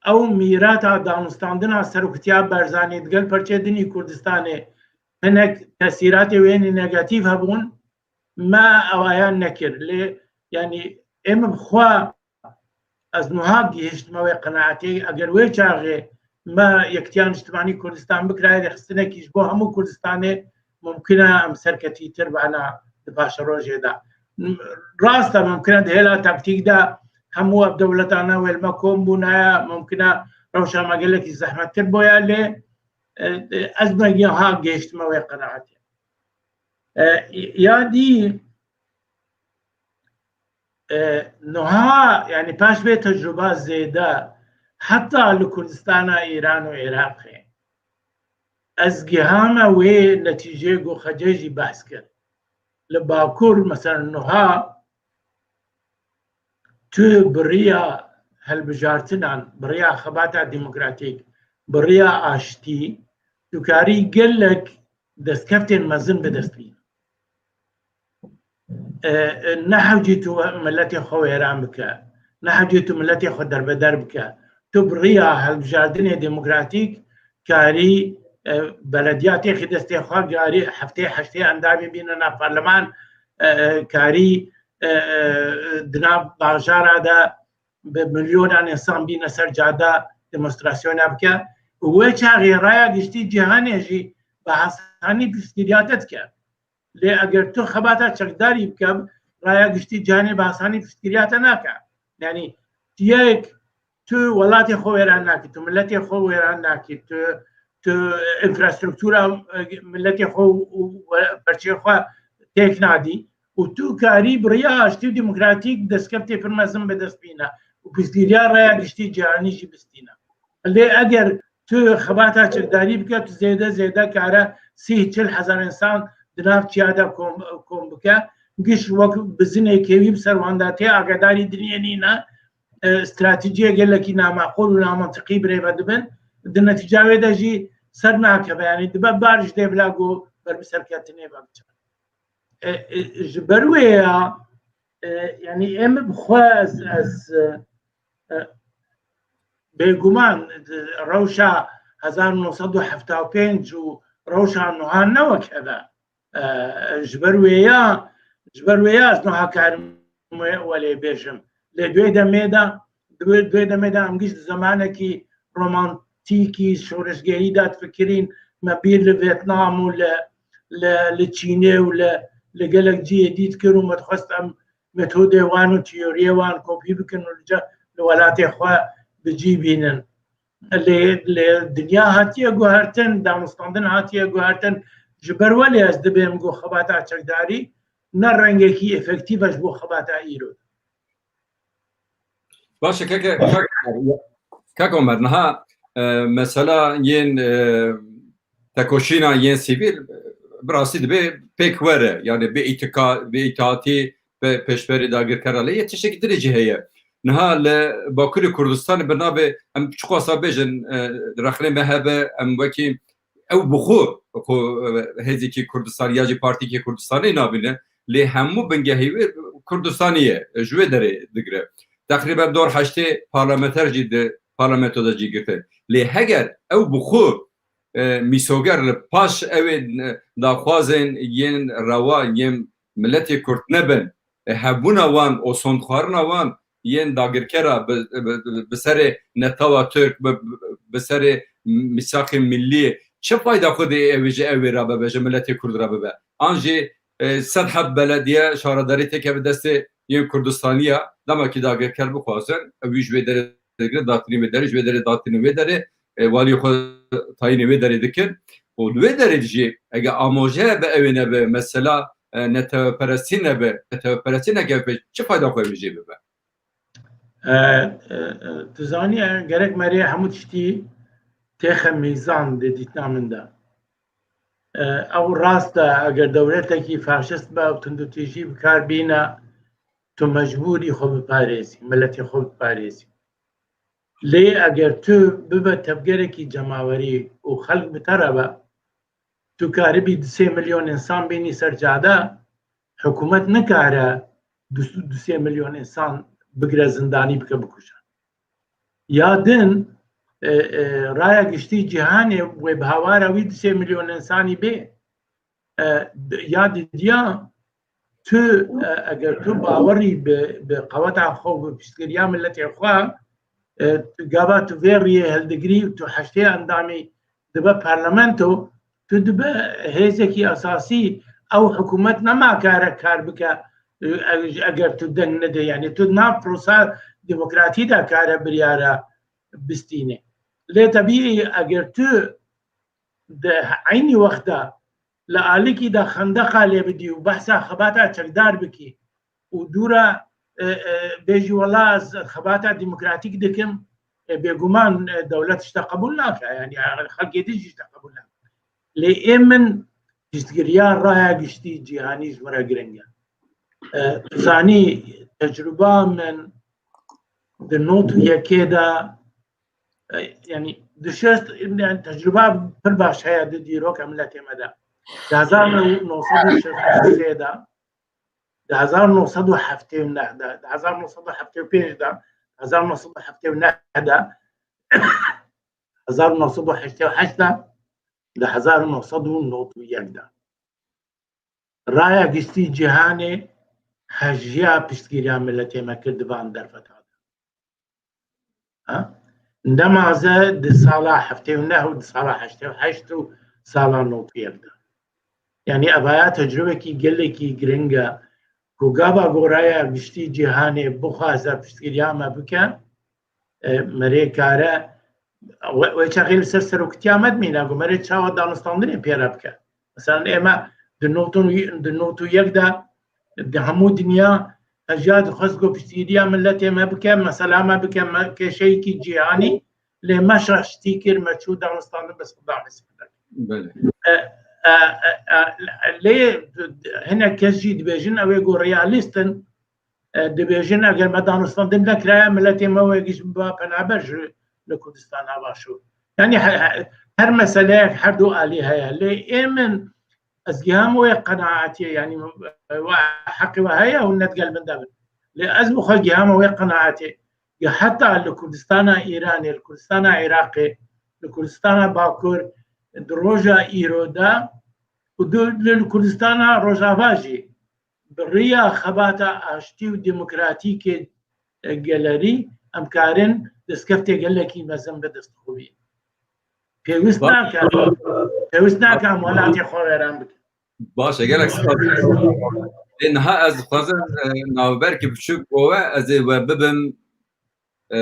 ew mîrata danûstandina seroktiya Barzanî digel perçê dinî Kurdistanê hinek tesîratê wê yên negatîf hebûn, me ewayan nekir. Lê, yanî, êm bi xwe ez niha gihiştime wê qenaetê, eger wê çaxê me Yekîtiya Niştimanî Kurdistan bikirayê rêxistinekî ji bo hemû Kurdistanê, mumkin e em serketîtir bana di paşerojê de. Rast e, mumkin e di hêla taktîk de hemû ev dewletane wê li me kom bûnaye, mumkin e rewşa me gelekî zehmettir boya, lê, e, e, ez me niha gihiştime wê qenaetê. E, ya dî, e, niha, yanî paş vê tecrûba zêde, heta li Kurdistana Îran û Iraqê, ez gihame wê netîceyê ku Xecê jî behs kir. Li Bakur, mesela niha tu bi riya hilbijartinan, bi riya xebata demokratîk, bi riya aştî, tu karî gelek destkeftên mezin bi dest bînin. e, e, nehewcî tu miletê xwe wêran bike, nehewcî tu miletê xwe derbeder bike. Tu bi riya hilbijardinê demokratîk karî, e, belediya têxî destê xwe, karî heftê heştê endamî bîne nav parleman, e, e, karî, e, e, di nav bajara de bi milyonan însan bîne ser cade demonstrasyona bike. Û wê çaxê raya giştî cîhanê jî bi asanî piştgiriya te dike. Lê eger tu xebata çekdarî bike, raya giştî cîhanê bi asanî piştgiriya te nake. Yanî tu yek, tu welatê xwe wêran nakî, tu miletê xwe wêran nakî, tu, tu infrastruktura, e, miletê xwe û, û perçeyê xwe têk nadî û tu karî bi riya aştî û demokratîk destkeftê pir mezin bi dest bîne û piştgiriya raya giştî cîhanî jî bistîne. Lê eger tu xebata çekdarî bike, tu zêde zêde kare sî çil hezar însan di nav çiya de kom, kom bike. Giş wek bizinê kêwî bi ser wan de tê, agadarî diniyê nîne, e, stratejiyê gelekî namaqûl û namantiqî birêve dibin. Di netîca wê de jî ser nakeve, yanî dibe bar ji dêvla ku ber bi serketinê ve biçe. E, e, ji ber wê ya, e, yanî em bi xwe ez, ez, e, e, bêguman, e, rewşa hezar û neh sed û hefta û pênc û rewşa niha ne wek hev e. E, ji ber wê ya, ji ber wê ya ez niha karim wê, welê bêjim. Lê di wê demê de, di wê, di wê demê de em giş di zemanekî romantîkî, şoreşgerî de difikirîn, me bîr li Vêtnam û li, li, li Çînê û li, li gelek cihê dî dikir û me dixwest em metodê wan û teoriyê wan kopî bikin û li ce-, li welatê xwe bi cî bînin. Lê, lê dinya hatiye guhertin, danûstandin hatiye guhertin. Ji ber welê ez dibêm ku xebata çekdarî ne rengekî efektîf e ji bo xebata îro. Baş e, keke, kak, kak Omer, niha, e, mesela yên, e, tekoşîna yên sivîl, e, bi rastî dibe pêk were. Yani bi îtika-, bi îtaatî, bi pêşberî dagirkera lê yê tiştekî dirê jî heye. Niha li Bakurê Kurdistanê bi navê, em çiqasa bêjin, e, rexnê me hebe, em wekî ew bi xwe, xwe, e, hêzekî Kurdistanî ya jî partîkê Kurdistanî nabîne, lê hemû bingehî wê Kurdistanî ye, ji wê derê digire. Teqrîben dor heştê parlamenter jî di parlamento de cî girtin. Lê heger ew bi xwe, e, mîsoger li paş ew ê, e, daxwazên yên rewa yên miletê Kurd nebin, e, hebûna wan û sondxwarina wan yên dagirkera bi, bi, bi serê netewa Tirk, bi, bi, bi serê mîsaqê millî, çi fayda xwe dê ew ji ew ê re bibe, ji miletê Kurd re bibe? An jî, e, sed heb belediye, şaredarî têkeve destê yên Kurdistaniya, dema kî dagirker bixwazin, ew wî ji wê derê digire, datinî wê derê, ji wê derê datinî wê derê, e, walî xwe tayînê wê derê dikin. Û li wê derê jî, eger amaje be ew ê nebe, mesela, e, neteweperestî nebe, neteweperestî nekeve, çi fayda xwe vê jê bibe? E, e, e, tu zanî, e, gerek me rê hemû tiştî têxe mîzan di dîtina min de. E, ew rast e, eger dewletekî faşist be û tundûtîjî bi kar bîne, tu mecbûrî xwe biparêzî, miletê xwe biparêzî. Lê eger tu bibe tevgerekî cemawerî û xelk bi te re be, tu karibî du sê milyon însan bînî ser cade, hikûmet nikare du, du sê milyon însan bigire zindanî, bike bikuje. Ya din, e, e, raya giştî cîhanê wê bi hawara wî du sê milyon însanî bê. E, ya didiya tu, e, eger tu bawerî bi, bi qeweta xwe, bi piştgiriya miletê xwe, e, tu gava tu vê riyê hildigirî û tu heştê endamî dibe parlamento, tu dibe hêzekî esasî, ew hikûmet nema kare kar bike, e, eger tu deng nede, yani tu nav prosa demokratî de kare biryara bistîne. Lê tebîî eger tu di eynî wexta li alikî de xendeqa lê bidî û behsa xebata çekdar bikî û dûra, e, e, bêjî wela ez xebata demokratîk dikim, e, bêguman, e, dewlet tişta qebûl nake, yani xelkê din jî tişta qebûl nake. Lê ê min piştgiriya raya giştî cîhanî ji min re giring e. E, tu zanî tecrûba min di nod û yekê de, e, yani di şêst, yani tecrûba pir baş heye di dîroka miletê me de. Di hezar û neh sed û şêst û sê de di hezar û neh sed û heftê û neh de, di hezar û neh sed û heftê û pênc de, hezar û neh sed û heftê û neh de, hezar û neh sed û heştê û heşt de, di hezar û neh sed û nod û yek de. Raya giştî cîhanê hejiya piştgiriya miletê me kir di van derfeta de. Ha? Nemaze di sala heftê û neh û di sala heştê û heşt û sala nod û yek de. Yanî evaya tecrubekî gelekî giring e ku gava goraya giştî cîhanê bixwaze piştgiriya me bike, e, merê kare, we, we çaxê li ser seroktiya me dimîne, ku merê çawa danûstandinê pê re bike. Mesela ême di nod û, di nod û yek de di hemû dinya hejiya dixwest ku piştgiriya miletê me bike, mesela me bike, me kêşeyekî cîhanî, lê me şaştî kir, me çû danûstandin bi Sedamê Sêdek. Belê. E, e, e, e, lê hinek kes jî dibêjin ew ê ku realîst in, e, dibêjin eger me danûstandin nekiraya, miletê me wê giş biba penaber ji li Kurdistana Başûr. Yanî he-, he-, her meseleyek her du alî heye. Lê ê min, ez giham wê qenaetê, yanî, e, we heqê we heye hûn ne digel min de bin. Lê ez bi xwe giham wê qenaetê. Ya heta li Kurdistana Îranê, li Kurdistana Iraqê, li Kurdistana Bakur, di roja îro de û di, li Kurdistana Rojava jî bi riya xebata aştî û demokratîkê, e, gelerî em karin destkeftê gelekî mezin bi dest xwe bînin. Pêwîst Ba- nake, pêwîst nake em welatê xwe wêran bikin. Baş e, gelek spas. Ê, niha ez dixwazim, e, navberkî biçûk bove, ez ê we bibim, e,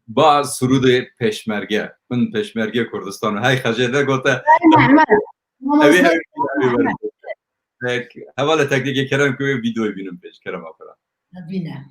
ba surûdê Pêşmerge. Min Pêşmerge Kurdistan û hey xecê de gote. Hey Mehmet. Ew ê Mamoste ew ê Mehmet. Tek, hevalê teknîkê kerem ku wê vîdeoyê bînim pêş, kerema xwe re. Bîne.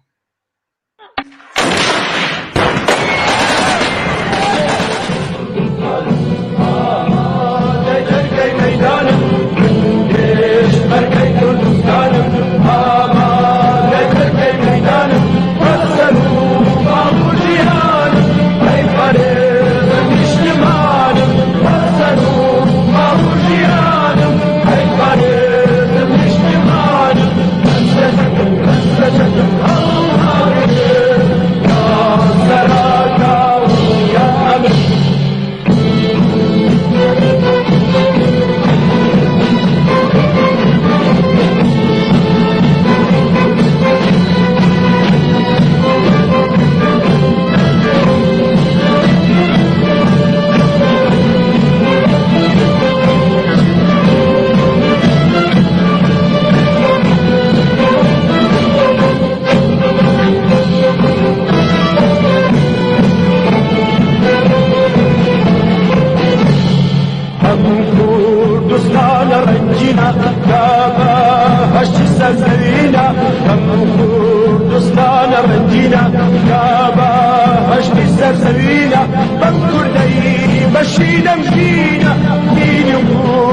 Hem Kurdistana rengîna, ya behiştî serzewîna. Hem Kurdistana rengîna, ya behiştî serzewîna. Bem kurdeyî beşî demjîna, dîn û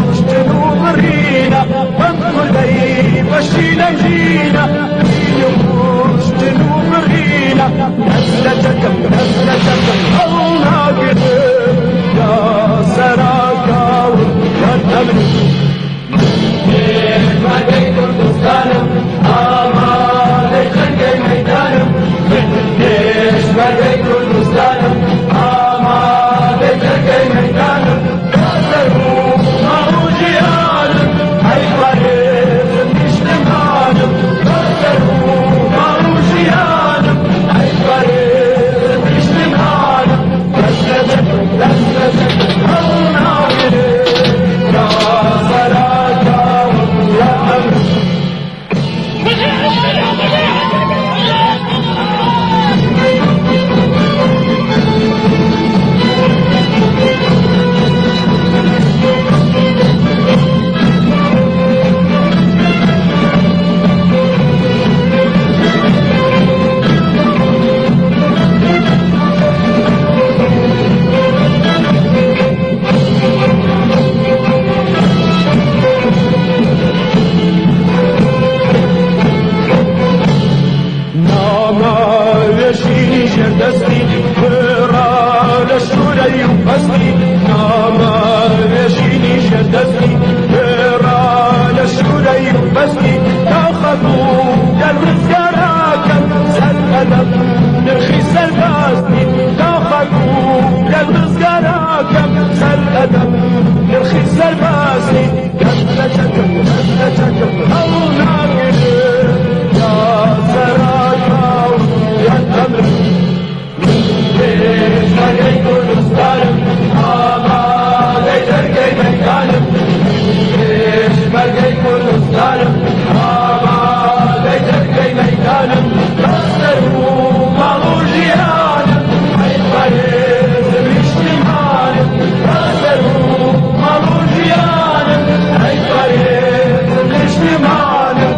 kuştin û birîna. Bem kurdeyî beşî demjîna, dîn û kuştin û birîna. Dest lecekim, dest lecekim, ew nagirin, ya sera gawin, ya demrin. Pêşmergey Kurdistanim, amadey cengey meydanim. Pêşmergey Kurdistanim, amadey cengey meydanim. Bastî, taxa ku gel rizgara kem ser qedem, nirxî serbastî, taxa ku gel rizgara kem ser qedem, nirxî serbastî, gel te çekim, gel te çekim, ew nagire, ya seraka, ya emrim. Pêşmergey Kurdistanim, amadey dergey meydanim. Pêşmergey Kurdistanim, amadey dergey meydanim. Rast û mal û jiyanim, ey parêzim niştimanim. Rast û mal û jiyanim, ey parêzim niştimanim.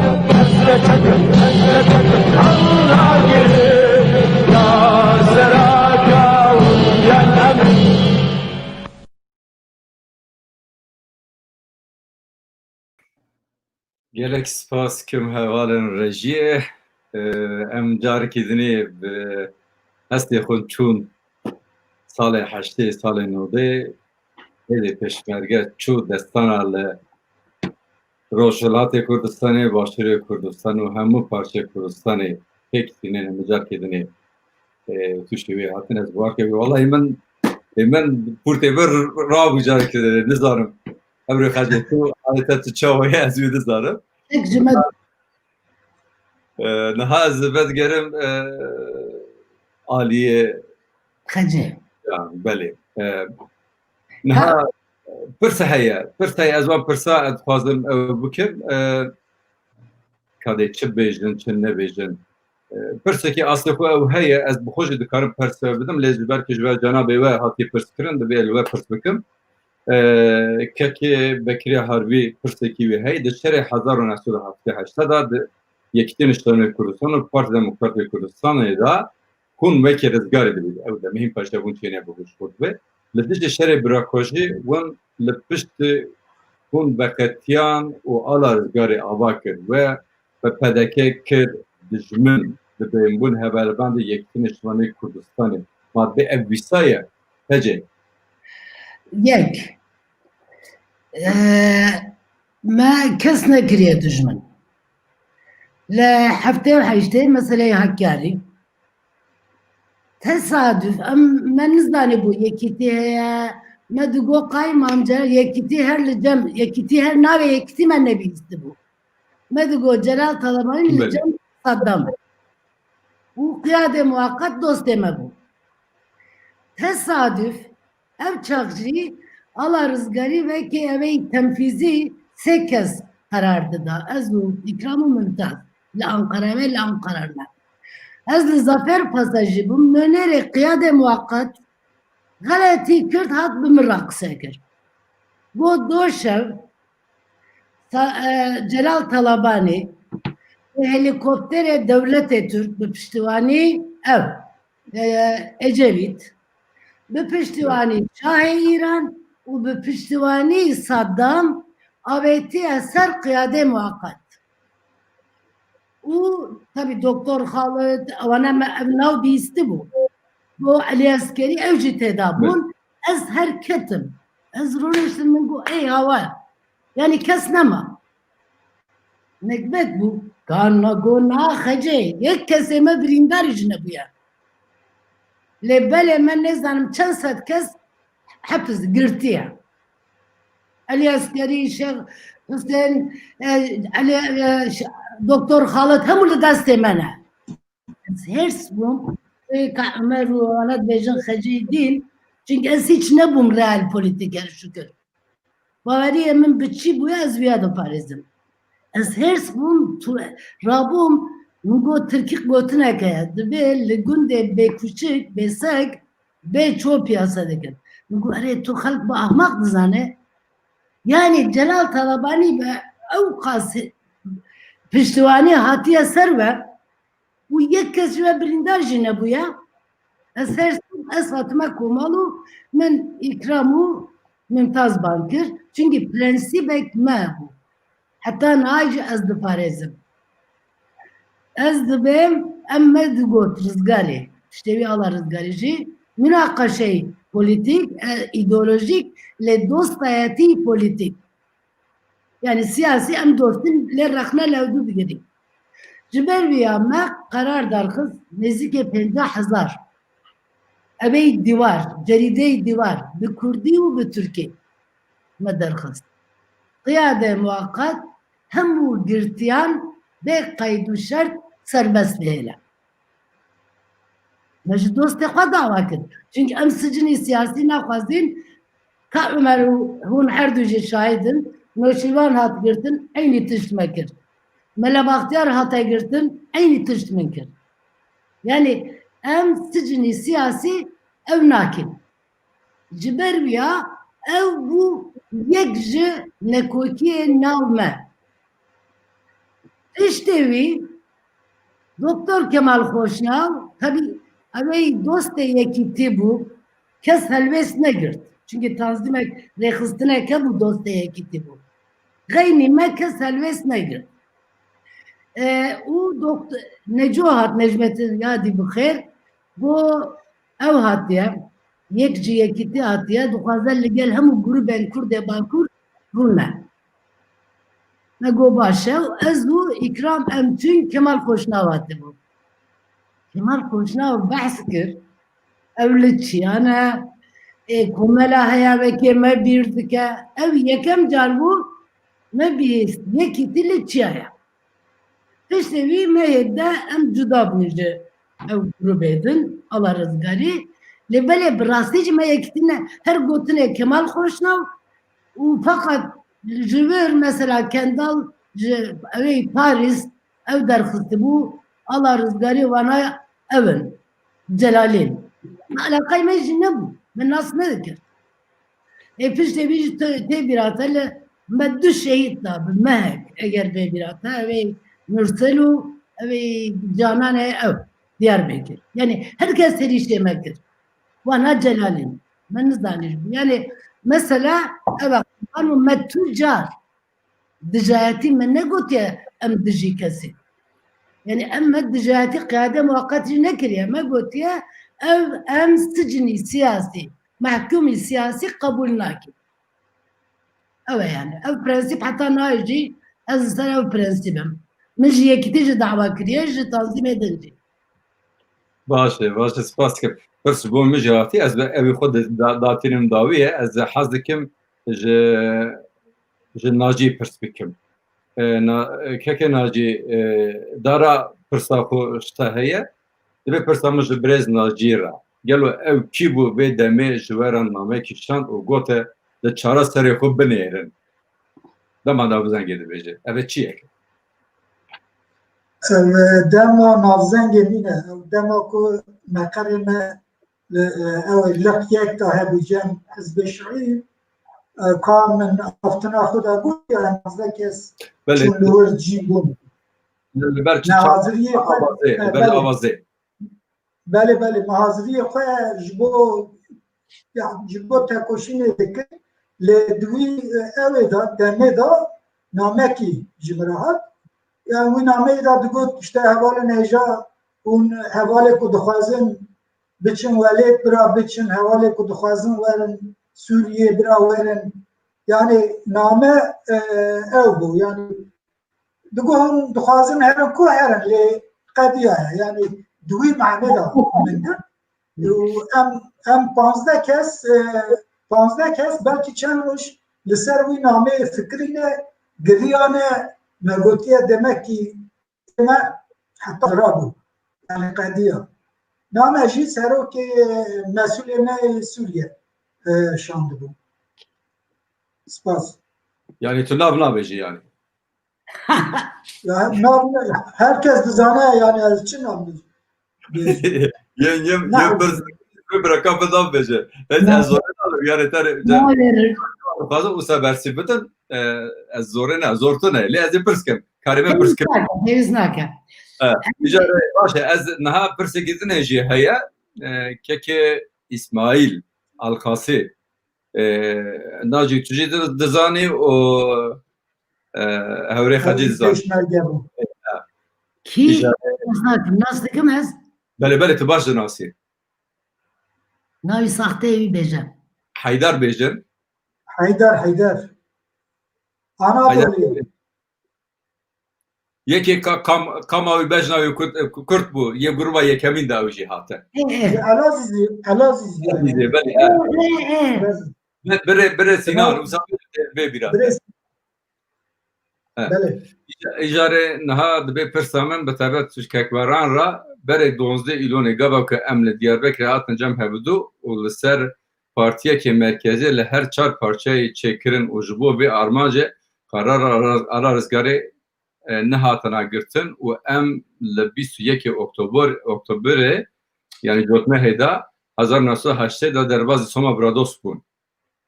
Gelek spas kim hevalên rejiyê. Ee, em carekî dinê bi hestê xwe çûn salê heştê, salê nodê. Hêdî pêşmerge çû destana li Rojhilatê Kurdistanê, Başûrê Kurdistan û hemû parçeyê Kurdistanê pêk tînin, hemû carkê dinê, e, tuştê wê hatin, ez bawer kevî. Wallahî min, e, min pûrtê vir rabû carkê dinê, nizanim. Emrê xecê tu, halê te tu çawa ye, ez wê nizanim. Tek ji me E, niha ez vedigerim, e, aliyê Xecê. Ya, belê. E, niha pirse heye. Pirse heye, ez wan pirsa ez dixwazim ew bikim. E, kadê çi bêjin, çi nebêjin. E, pirsekî aslê xwe ew heye, ez bi xwe jî dikarim pers ew bidim, lê ji ber ku ji ber cenabê we hatiye pirs kirin, divê li we pirs bikim. E, kekê Bekirê Harbî pirsekî wê heye. Di şerê hezar û neh sed û heftê heşt de di Yekîtî Niştimanê Kurdistan û Partî Demokratê Kurdistanê de hûn wekî rizgarê dibît. Ew de mihîm peşevûn çêne bibû ji xwe dibe. Li dijî şerê Birakoşî hûn li pişt hûn veqetiyan û ala rizgarê ava kir we bi P D K kir dijmin, di bênbûn hevalbendê Yekîtî Niştimanê Kurdistanê. Ma dibê ev wisa ye? Hecê. Yek. Ee, me kes nekiriye dijmin. Li heftê û heştê meseleyê Hakkari. Tesadüf, em, me nizanîbû yekîtî heye, me digot qayîmam Celal, yekîtî her li cem, yekîtî her navê yekîtî me nebihîstibû. Me digot Celal Talabanî li Belê. cem Saddam û qiyadê muwaqet dostê me bû. Tesadüf, ev çax jî ala rizgarî wekî evey tenfîzî sê kes qerar dida. Ez û Îkram û Mumtaz li Anqara me, li Anqara me. Ez li Zafer Pasajî bûm, nûnerê qiyadê muwaqet xeletî kir, hat bi min re qise kir. Got, do şev Sa-, e, Celal Talabanî bi helîkopterê dewletê Tirk bi piştiwanî ew, e, Ecevît, bi piştiwanî Şahê Îran û bi piştiwanî Saddam avêtiye ser qiyadê muwaqet. Û tabî Doktor Xalid, ewana me ev nav bihîstibû. Bo Elî Eskerî ew jî têda bûn. Ez her ketim. Ez rûniştim, min got, ey hawa. Yanî kes nema. Nekbet bû. Kana go na Xecê. Yek kesê me birîndarî jî nebûye. Lê belê me nêzanim çend sed kes hepis girtiye. Elî Eskerî, Şêx Husên, e, Elî, e, Ş-, Doktor Xalid hemû li destê me ne. Ez hêrs bûm. Ê, ka Umer û wana dibêjin Xecî dîn. Çimkî ez hîç nebûm realpolitîker şikir. Baweriyê min bi çi bûye ez wiya diparêzim. Ez hêrs bûm, tu, rabûm, min got tirkî gotinek heye. Dibê li gundê bêkûçik, bêseg, bê ço piyase dikin. Min got, erê tu xelk bi ahmaq dizane? Yanî Celal Talabanî bi ew qas piştiwanî hatiye ser we û yek kes ji we birîndar jî nebûye. Ez her sib ez hatime komal û min Îkram û Mimtaz ban kir. Çimkî prensîbek me bû. Heta niha jî ez diparêzim. Ez dibêm, em me digot rizgarê, tiştê wî ala rizgarê jî, münaqeşeyê polîtîk, e, îdeolojîk, lê dostayetî polîtîk. Yani siyasî em dostin lê rexne lewdû digirî. Ji ber vî ya me qerar derxist nêzîkê pêncah hezar. Evey dîwar, cerîdeyê dîwar bi kurdî û bi tirkî me derxist. Qiyade muweqet hemû girtiyan bê qeyd û şert serbest bihêle. Me ji dostê xwe dawa kir. Çimkî em sicinî siyasî naxwazîn. Ka Umer û hûn her du jî şahid in. Nêçîrvan hat girtin, eynî tişt me kir. Mela Baxtiyar hate girtin, eynî tişt min kir. Yani em sicinî siyasî ew nakin. Ji ber wî ya ew bû yek ji nekokiyên nav me. Piştê wî Doktor Kemal Xoşnaw, tabi, ew ê dostê yekîtî bû, kes helwêst negirt. Çimkî tanzîmek rêxistineke bû, dostê yekîtî bû. Xeynî me kes helwêst negirt. E, û doktor Neco hat, Necmettin, yadî bixêr, got, ew hatiye, yek ji yekîtî hatiye, dixwaze li gel hemû grûbên Kurdê Bakur rûne. Me got baş e, û ez û Îkram em çûn, Kemal Xoşnaw hatibû. Kemal Xoşnaw behs kir, ew li çiyan e, ê komela heye wekê me bîr dike. Ew yekem car bû, me bihîst, yekîtî li çiya ye. Piştî wî mehê de em cuda bûn ji ew grûbê din, Ala Rizgarî. Lê belê bi rastî jî me yekîtî ne. Her gotinê Kemal Xoşnaw û feqet ji vir mesela Kendal ji ew ê Parîs ew derxistibû, Ala Rizgarî wana ew in. Celalîn. Eleqey me jî nebû. Min nas nedikir. Ê piştê vî jî tê, tê bîra te li me du şehîd da bi mehek, eger bê bîra te, ew ê Nursel û ew ê Canan e ew, Diyarbekir. Yani her kes serîştê me kir. Wana Celalîn. Me nizanî ji bo. Yani mesela ev e qurban û me tu car dijayetî me negotiye em dijî kesî. Yani em me dijayetî qiyade muweqet jî nekiriye. Me gotiye ev em sicinî siyasî, mehkumî siyasî qebûl nakin. Ew e yani. Ev prensîp heta nayê jî ez li ser ev prensîp im. Min ji yekîtî jî dawa kiriye, ji tanzîmê din jî. Baş e, baş e, spas dikim. Pirs bo min jî hatî, ez be evî xwe de, da, datînim dawî ye. Ez hez dikim ji, ji Nacî pirs bikim. E, na, e, keke Nacî, e, dara pirsa xwe ji te heye, divê pirsa min ji birêz Nacî re. Gelo ew kî bû vê demê ji we re namekî şand û gote, li çara serê xwe binêrin? Dema navzengê dibêje. Ev e çi yek? Ev, e, dema navzengê nîne. Ew dema ku meqerê me li, e, ew ê liq yek de hebû cem Hizbê Şiî, e, ka min aftina xwe de bû, ya navzeh kes Belê. Çûn li wir cî bûn. Li ber çi çawa? Haziriyê xwe, Avazê, e, li ber belê. Avazê. Belê, belê, me haziriyê xwe ji bo, ya, ji bo tekoşînê dikir. Lê di wî, e, ew ê de, demê de namekî ji min re hat. Yani wî nameyê de digot, işte, hevalên hêja û hevalê ku dixwazin biçin welêt bira biçin, hevalê ku dixwazin werin Sûriyê bira werin. Yani name, e, ew bû. Yani digot hûn dixwazin herin ku herin, lê qediya ye. Yani di wî mane de min got. Û em, em panzdeh kes, e, panzdeh kes belkî çend roj li ser wî nameyê fikirîne, giriyane, me gotiye demekî me heta rabû. Yani qediya. Name jî serokê, e, mesûlê me yê Sûriye, e, şandibû. Spas. Yani tu nav nabêjî yani. Ya, nav, herkes dizane yani ez çi nav bêjim. Yem, yem, yem bir, bir bira kapı nav bêje. Ez, ez zorê nadim yani ter, Naverir. Fazla usa bersi bitin, e, ez zorê ne, zor tu ne. Lê ez ê pirs kim. Karê me pirs kim. Pêwîst nake, pêwîst nake. E, îcarê, baş e, ez niha pirsê gidin jî heye. E, keke İsmail Alkasi. E, Nacî, tu jî di-, dizanî û, e, hewrê xwe jî dizanî. Pêşmerge bû. E, Kî? Îja- Nas nakim, nas dikim ez. Belê, belê, tu baş dinasî. Navî saxteyê wî bêje. Heydar bêjin. Heydar, Heydar. Anadoluyê. Yekê ka-, kam-, kama wî bejna wî kurt, kurt bû. Yê gruba yekemîn de ew jî hate. Elazizî, Elazizî yani. Elazizî, belê, he. Birê, birê Sinan, wisa bê bîra. Birê He. Belê. Îca-, îcarê niha dibê pirsa min bi taybet ji kekberan re berê duwazdeh Îlonê gava ku em li Diyarbekirê hatin cem hevdu û li ser partiyekê merkezî li her çar parçeyê çêkirin û ji bo vê armancê qerar Ala, Ala Rizgarê, e, nehatine girtin û em li bîst û yekê Oktober, Oktoberê, yani cotmehê de hezar neh sed heştê de derbazî Soma Brados bûn.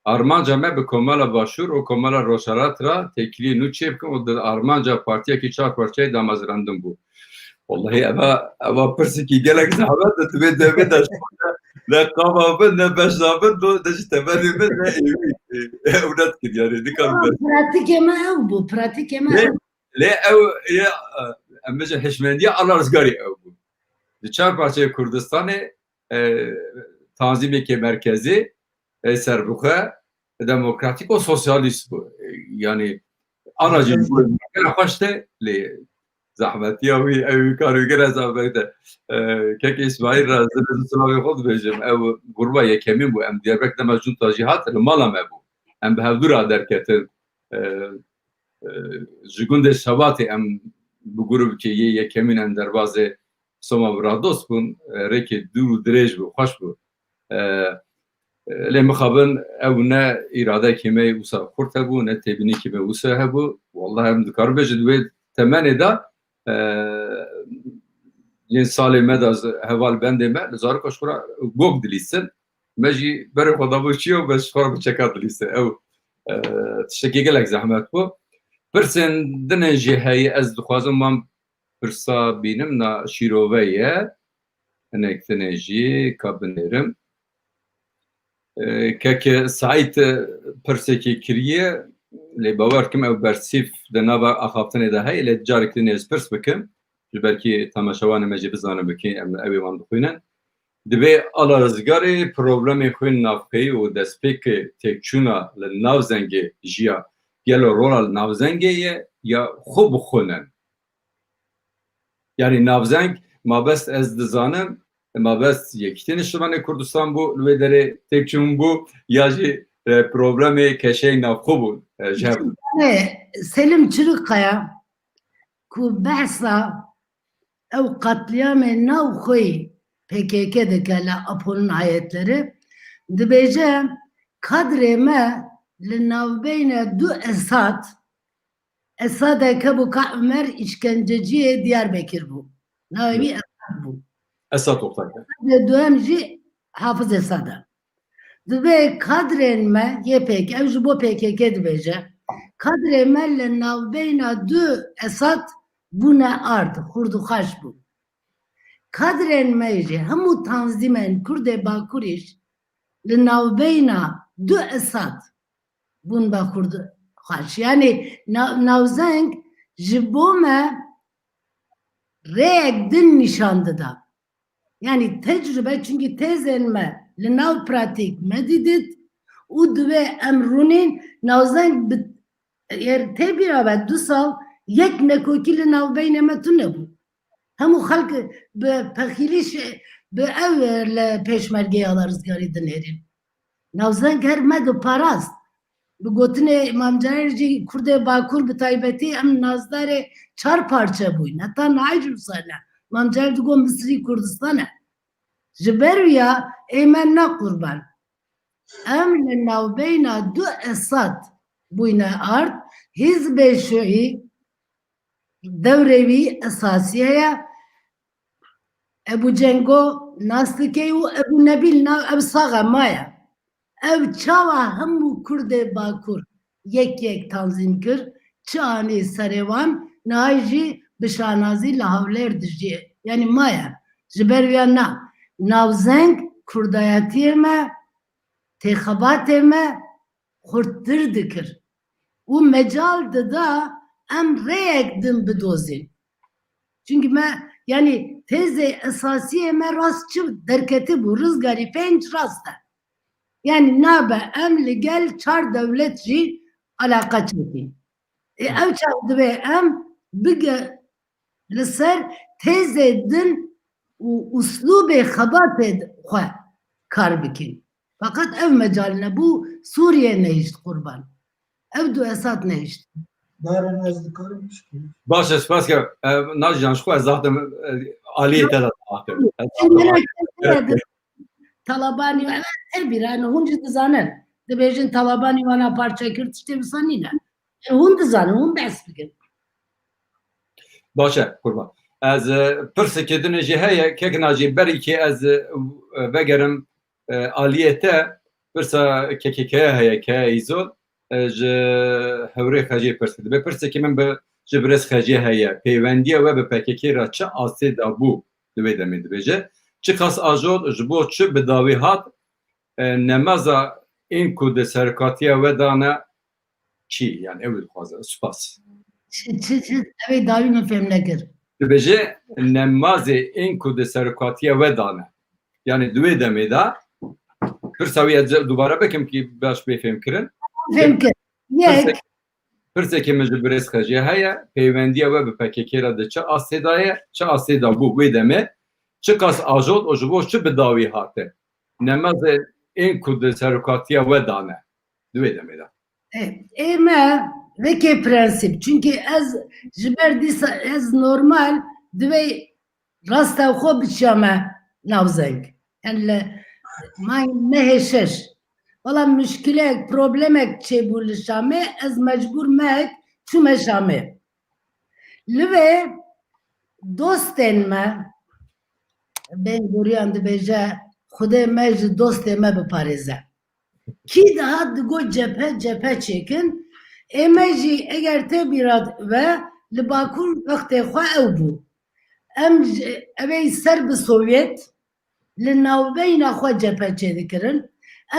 Armanca me bi Komela Başûr û Komela Rojhilat re têkiliyê nû çêbikin û di armanca partiyekî çar parçeyê damezrandin bû. Wellahî eva, eva pirsekî gelek zehmet e, tu vê demê de ji xwe ne qama bin, ne beşna bin, do-, ne ji temenê bin, ne êwî. Ew ne dikir yani, dikarim ber. Pratikê me ew bû, pratikê me Lê, ew. lê ew, ya, em bêjin hişmendiya Ala Rizgarê ew bû. Di çar parçeyê Kurdistanê, e, tanzîmekê merkezî, e, serbixwe, demokratîk û sosyalîst bû. E, yani, ana jî Merkezî. Gelek xweş te, lê zehmetiya wî, ew wî kar wî gelek zehmet e. E, kek Îsmaîl re ez dibêjim, silavê xwe dibêjim. Ew gruba yekemîn bû. Em Diyarbekir dema junta jî hat, li mala me bû. Em bi hevdû re derketin. E, e, ji gundê Şebatê em bi grûbekê yê yekemîn em derbazê Soma Brados bûn, e, rêkê dûr û dirêj bû, xweş bû. E, e, lê mixabin ew ne îradekî me wisa xurt hebû, ne têbînîkî me wisa hebû. Wallah em dikarin bêjin di wê temenê de, e, yên salê me de z-, heval bendê me li zarok xwe ji xwe re gog dilîsin. Me jî berê xwe dabû çiyo, me ji xwe re bi çeka dilîse. Ew, e, tiştekî gelek zehmet bû. Pirsên din jî heye, ez dixwazim wan pirsa bînim, na şîrove ye. Hinek din jî ka binêrim. E, keke Saîd, e, pirsekî kiriye, lê bawer kim ew bersîv di nava axaftinê de heye, lê carek din ez pirs bikim. Ji ber kî temaşevanê me jî bizanin bi kî em, ew ê wan dixwînin. Divê Ala Rizgarê problemê xwîn navxweyî û destpêkê têkçûna li nav zengê jiya gelo rola li nav zengê ye ya xwe bi xwe ne? Yani navzeng mabest ez dizanim, mabest Yekîtî Niştimanê Kurdistan bû, li wê derê têkçûn bû, ya jî, e, problemê keşeyên navxwe bûn, e, ji hev. Selim Çilikkaya ku behsa ew qetlîamê navxweyî P K K dike li Apo'nun hayetleri, dibêje, kadrê me li navbeyna du Esad, Esad hebû ka Umer îşkenceciyê Diyarbekir bû. Navê wî Esad bû. Esad Oktay. Esad duhem jî Hafiz Esad e. Divê kadrên me yê P K K, ew ji bo P K K dibêje, kadrê me li navbeyna du Esad bûne ard, xurt û xaş bû. Kadrên me jî hemû tanzîmên Kurdê Bakurî jî li navbeyna du Esad bûn be xurt û xaş. Yani na-, navzeng ji bo me rêyek din nîşan dida. Yani tecrube, çünkü têzên me li nav pratîk me dîdit û divê em rûnîn navzeng bi, eger tê bîra be du sal yek nekokî li navbeynê me tune bû. Hemû xelk bi pexîlî şi-, bi ew li pêşmergeyê Ala Rizgarî dinêrîn. Navzeng her me diparast. Bi gotinê Mam Celal jî Kurdê Bakur bi taybetî em nazdarê çar parçe bûyne. Heta niha jî wisa ne. Mam Celal digot Misrî Kurdistan e. Ji ber wiya ê me ne qurban. Em li navbeyna du Esad bûyne ard, Hizbê Şuî dewrê wî esasî heye. Ebu Cengo nas dike û Ebu Nebîl na-, ev sax e, maye. Ev çawa hemû Kurdê Bakur yek yek tanzîm kir, çi anî serê wan, niha jî bi şanazî li Hewlêr dijî. Yanî maye. Ji ber wiya na, navzeng Kurdayetiyê me, têxebatê me xurttir dikir û mecal dida em rêyek din bidozîn. Çünkü me, yani têzê esasiyê me rast çi derketibû, Rizgarî pênc rast e. Yani nabe em li gel çar dewlet jî alaqa çekîn. Ê, ew çax divê em bige li ser têzê din û uslûbê xebatê xwe kar bikin. Feqet ev mecal nebû, Sûriye nehişt qurban. Ev du esat nehişt. Baran ez dikarim piştî. Baş e, spas ke, e, Naci Can, ji xwe ez zaten, e, aliyê te de dihatim. Ez Ev zaten merak etme. Talabanî, evet, tê bîra, yani hûn jî dizanin. Dibêjin Talabanî wana parçe kir, tiştê wisa nîne. Yani hûn dizanin, hûn behs bikin. Baş e, qurban. Ez, e, pirsekê din jî heye, kek Naci, berî kê ez, e, vegerim, e, aliyê te, pirsa K K K heye, K Îzol, e, ji Hewrê Xecê pirs dibê. Pirsekê min bi, ji birêz Xecê heye. Pêwendiya we bi P K K re çi astê de bû? Di wê demê dibêje. Çiqas ajot ji bo çi bi dawî hat? E, nemaza ên ku di serokatiya we dane çi? Yani ew dixwaze. Spas. Çi, çi, çi? Ew ê dawî min fêm nekir. Dibêje, nemazê ên ku di serokatiya we dane. Yani di wê demê de pirsa wî ez dubare bikim ki baş bê fêm kirin. Fêm kir. Yek. Pirsekê min ji birêz Xecê heye, pêwendiya we bi P K K re di çi astê de ye, çi astê de bû wê demê, çiqas ajot û ji bo çi bi dawî hate? Nemazê ên ku di serokatiya we dane, di wê demê de. E, ê me vekê prensîp, çunkî ez ji ber dîsa ez normal divê rastewxo biçiyame navzeng. Yani li may mehê şeş. Bala muşkilek, problemek çêbû li Şamê, ez mecbûr mehek çûme Şamê. Li vê dostên me, bên goriyan dibêje, Xwedê me ji dostê me biparêze. Kî dihat digot cephe, cephe çêkin. Ê me jî eger tê bîra we li Bakur wextê xwe ew bû. Em ji, ev ê ser bi Sovyet li navbeyna xwe cephe çêdikirin.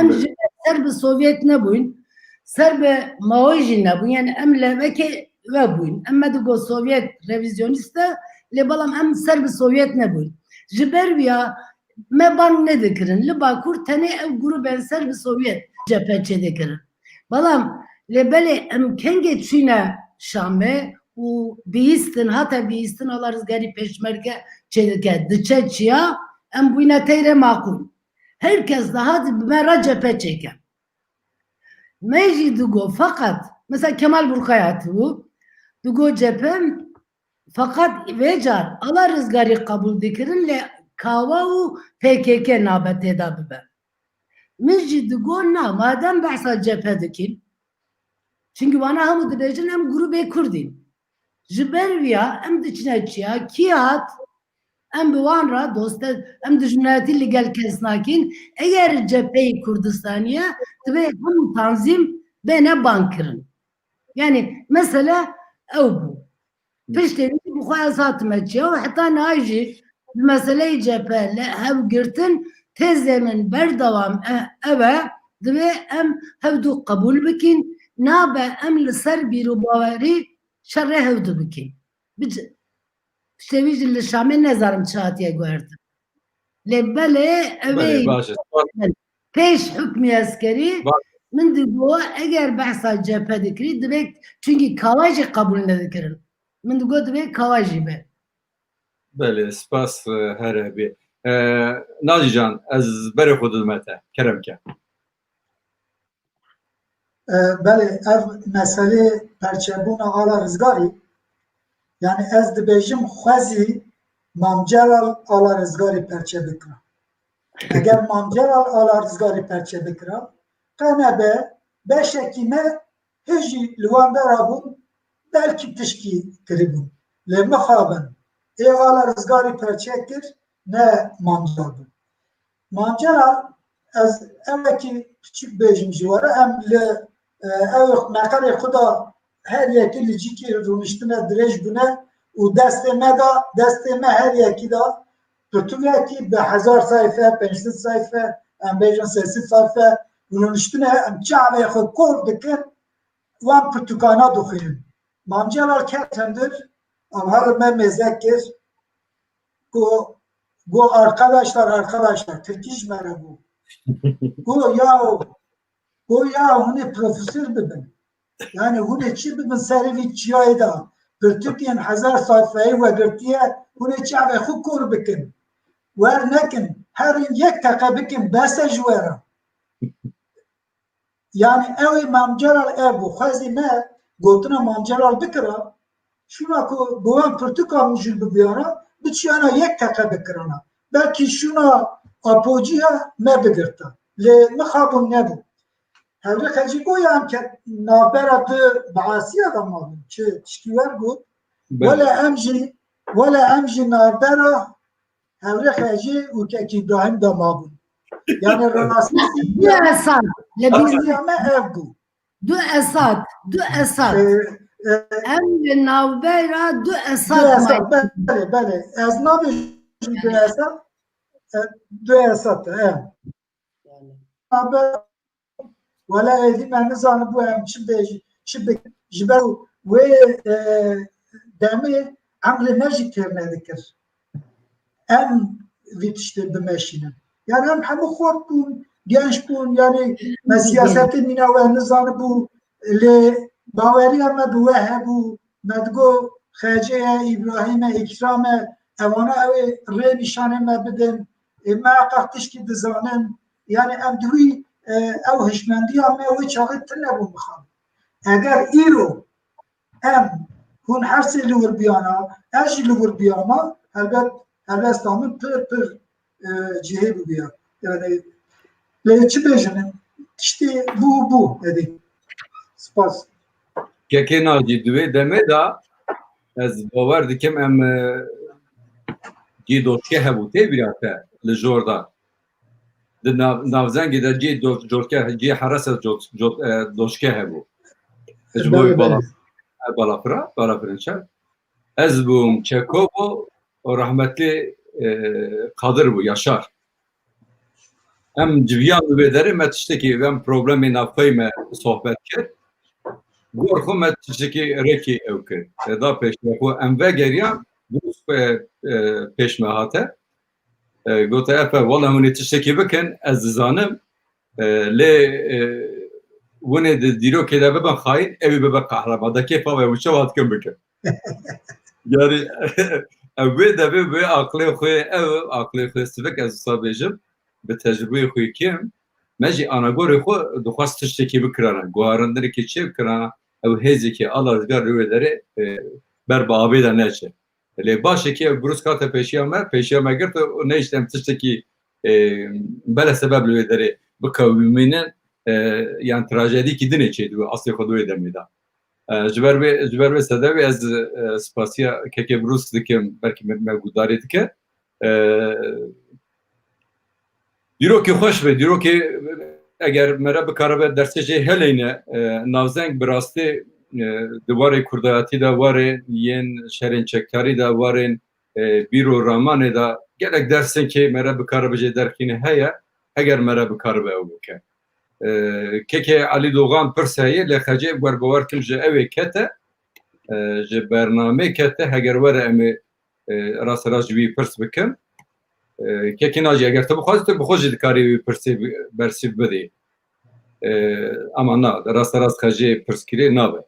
Em Evet. ji ber ser bi Sovyet nebûyn. Ser bi Maoyî jî nebûyn. Yani em levekê we bûyn. Em me digot Sovyet revizyonîst e, lê belam em ser bi Sovyet nebûyn. Ji ber wiya me bang nedikirin. Li Bakur tenê ev grûbên ser bi Sovyet cephe çêdikirin. Belam lê belê em kengê çûne Şamê û bihîstin, hate bihîstin, ala rizgarî pêşmerge çêdike, diçe çiya, em bûyne teyre maqûl. Her kes dihat bi me re cephe çêke. Me jî digot, feqet, mesela Kemal Burkay hatibû, digot cephe, feqet vê car ala rizgarî qebûl dikirin, lê kawa û P K K nabe têda bibe. Min jî digot, na, madem behsa cephe dikin, çunkî wana hemû dibêjin em grûbê Kurd in. Ji ber wiya em diçine çiya, kî hat, em bi wan re doste, em dijminayetî li gel kes nakin. Eger cepheyê Kurdistanî ye, divê hemû tanzîm bêne bang kirin. Yani mesele ew bû. Piştê wî bi xwe ez hatime çiya û heta niha jî li meseleyê cephe li hev girtin têzê min berdewam e, ev e, divê em hevdû qebûl bikin, nabe em li ser bîrûbawerî şerê hevdû bikin. Bic-, piştê wî jî li Şamê nezanim çi hatiye guhertin. Lê belê ew ê Belê, baş e. Pêş hukmî eskerî Baş. Min digot eger behsa cephe dikirî, divê, çunkî kawa jî qebûl nedikirin. Min digot divê kawa jî be. Belê, spas, e, here bê. E, Naci Can, ez berê xwe didime te. Kerem ke. E, belê, ev meselê perçebûna Ala Rizgarî, yani ez dibêjim xwezî Mam Celal Ala Rizgarî perçe bikira. Eger Mam Celal Ala Rizgarî perçe bikira, qe nebe beşekî me hê jî li wan dera bûn, belkî tişkî kiribûn. Lê mixabin ê Ala Rizgarî perçe kir, ne Mam Celal bûn. Mam Celal, ez evekî piçûk bêjim ji we re, em li, e, ew meqerê xwe de her yekî li cîkî rûniştine dirêj bûne û destê me de, destê me her yekî de pirtûkekî bi hezar sayfe, pênc sed sayfe, em bêjin sê sed sayfe rûniştine, em çavê xwe kor dikin, wan pirtûkana dixwînin. Mam Celal ket hundir, ew her me mêze kir, ku, ku arkadaşlar, arkadaşlar, Tirkî ji me re bû. Ku ya, ku ya hûn ê profesor bibin. Yani hûn ê çi bibin serê vî çiyayê de? Pirtûkên hezar sayfeyê we girtiye, hûn ê çavê xwe kor bikin. Wer nekin, herin yek teqe bikin, bes e ji we re. Yani ew ê Mam Celal ev bû. Xwezî me gotina Mam Celal bikira, şûna ku bi wan pirtûka min jî bibiyana, biçiyana yek teqe bikirana. Belkî şûna Apociya me bigirta. Lê mixabûn nebû. Hevre Xecî goya em ke navbera di biasiya de mabûn. Çi tiştî wer got? Belê. Wele em jî, wele em jî navbera Hevre Xecî û Kek Îbrahîm de mabûn. Yani rastî Du Esad. Li bîr rastiya me ev bû. Du Esad. Du Esad. Ee, e, Em li navbera Du Esad Du Esad, mayî. Belê, belê. Ez nabêjim Du Esad. E, Du Esad, e. Navbera Wele êdî me nizanibû em çi bêjin, çi bikin. Ji ber wê, e, demê emrê me jî têr nedikir. Em vî tiştê bimeşînin. Yani em hemû xort bûn, genç bûn, yani me siyasetê mîna we nizanibû, lê baweriya me bi we hebû, me digo Xecê ye, Îbrahîm e, Îkram e, ewana ew ê rê nîşanê me bidin, ê me heqeq tişkî dizanin. Yani em di wî, e, ew hişmendiya me wê çaxê tune bû mixabin. Eger îro em hûn her sê li wir biyana, ez jî li wir biyama, helbet helwesta min pir pir, e, cihê bibiya. Yani lê çi bêjin? Tiştê bû bû, êdî. Spas. Kekê Nacî, di wê demê de ez bawer dikim em, e, cî doşke hebû, tê bîra te li jor de. Di nav-, navzengê de cî do-, coşke, cî herese co-, co-, e, doşke hebû. Ji bo Belê, wî bala-, belê. e, balafira, balafirên şer. Ez bûm, Çeko bû, û rehmetli, e, Qadir bû, Yaşar. Em civiyan li wê derê me tiştekî, em problemê navxweyî me sohbet kir. Gor xwe me tiştekî rêkê ew kir. E, da pêş me xwe em vegeriyan, Brûs, e, e, pêş me hate. E, gote, Efe, wele hûn ê tiştekî bikin, ez dizanim. E, lê, e, hûn ê di dîrokê de bibin xayîn, ew ê bibe qehrema. De kêfa we hûn çawa dikin bikin. Yani, ev wê devê wê aqlê xwe, ew aqlê xwe sivik ez wisa bêjim, bi tecrubeyê xwe kêm, me jî anagorê xwe dixwest tiştekî bikirana, guharindirekî çê bikirana, ew hêzekî ala rêzgar li wê derê, e, ber bi avê de neçe. Lê baş e ke ev Brûs hate pêşiya me, pêşiya me girt û nehişt em tiştekî, e, bele sebeb li wê derê bikewimînin, e, yan trajedîkî dinê çêdibe, aslê xwe di wê demê de. E, ji ber vê, ji ber vê sedemê ez, e, spasiya kekê Brûs dikim, belkî me, me guhdarî dike. E, Dîrokê xweş be, dîrokê eger mere bikaribe dersê jê heleyne, e, navzeng bi rastî, e, di warê kurdayatî de, warê yên şerên çekdarî de, warên, e, bîr û ramanê de gelek dersên kê mere bikaribe jê derxîne heye, eger mere bikaribe ew bike. E, kekê Elî Dogan pirs heye, lê Xecê wer bawer kim ji ew ê kete, e, ji bernamê kete, heger were em ê e, rast rast ji wî pirs bikim. E, kekê Nacî, eger tu bixwazî, tu bi xwe jî dikarî wî pirsê bi-, bersîv bidî. E, ama na, rast rast Xecê pirs kirê nabe.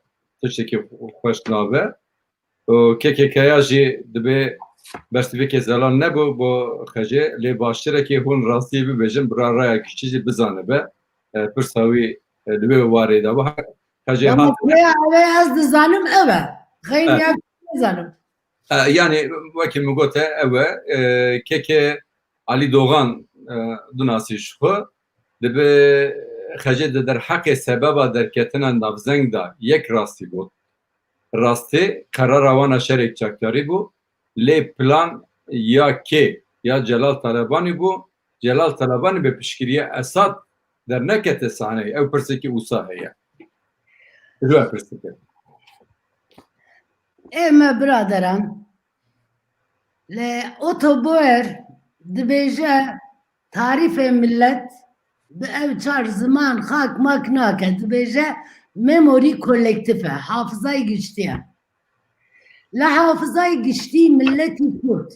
Tiştekî xweş nabe. Û kekê Kaya jî dibê bersîvekê zelal nebû bo Xecê, lê baştir e kê hûn rastiyê bibêjin, bira raya kişî jî bizanibe. E, pirsa wî, e, li wê warê de. Xecê Dema hat. Rêya ew ê ez dizanim ew e. Xeyrî Evet. ya nizanim. E, yani wekî min gote ew e, e, keke Alî Dogan, e, dunasî ji xwe. Dibe Xecê di derheqê sebeba derketina navzeng de yek rastî got. Rastî qerara wana şerê çekdarî bû. Lê plan ya kê? Ya Celal Talebanî bû. Celal Talebanî bi piştgiriya Esad dernekete sahneyê. Ew pirsekî wisa heye. Ji we pirsike. Ê me biraderan, li Otto Bauer dibêje, tarîfê milet bi ev çar ziman xak mak nake. Dibêje, memorî kolektif e, hafizayê giştî ye. Li hafizayê giştî miletî Kurd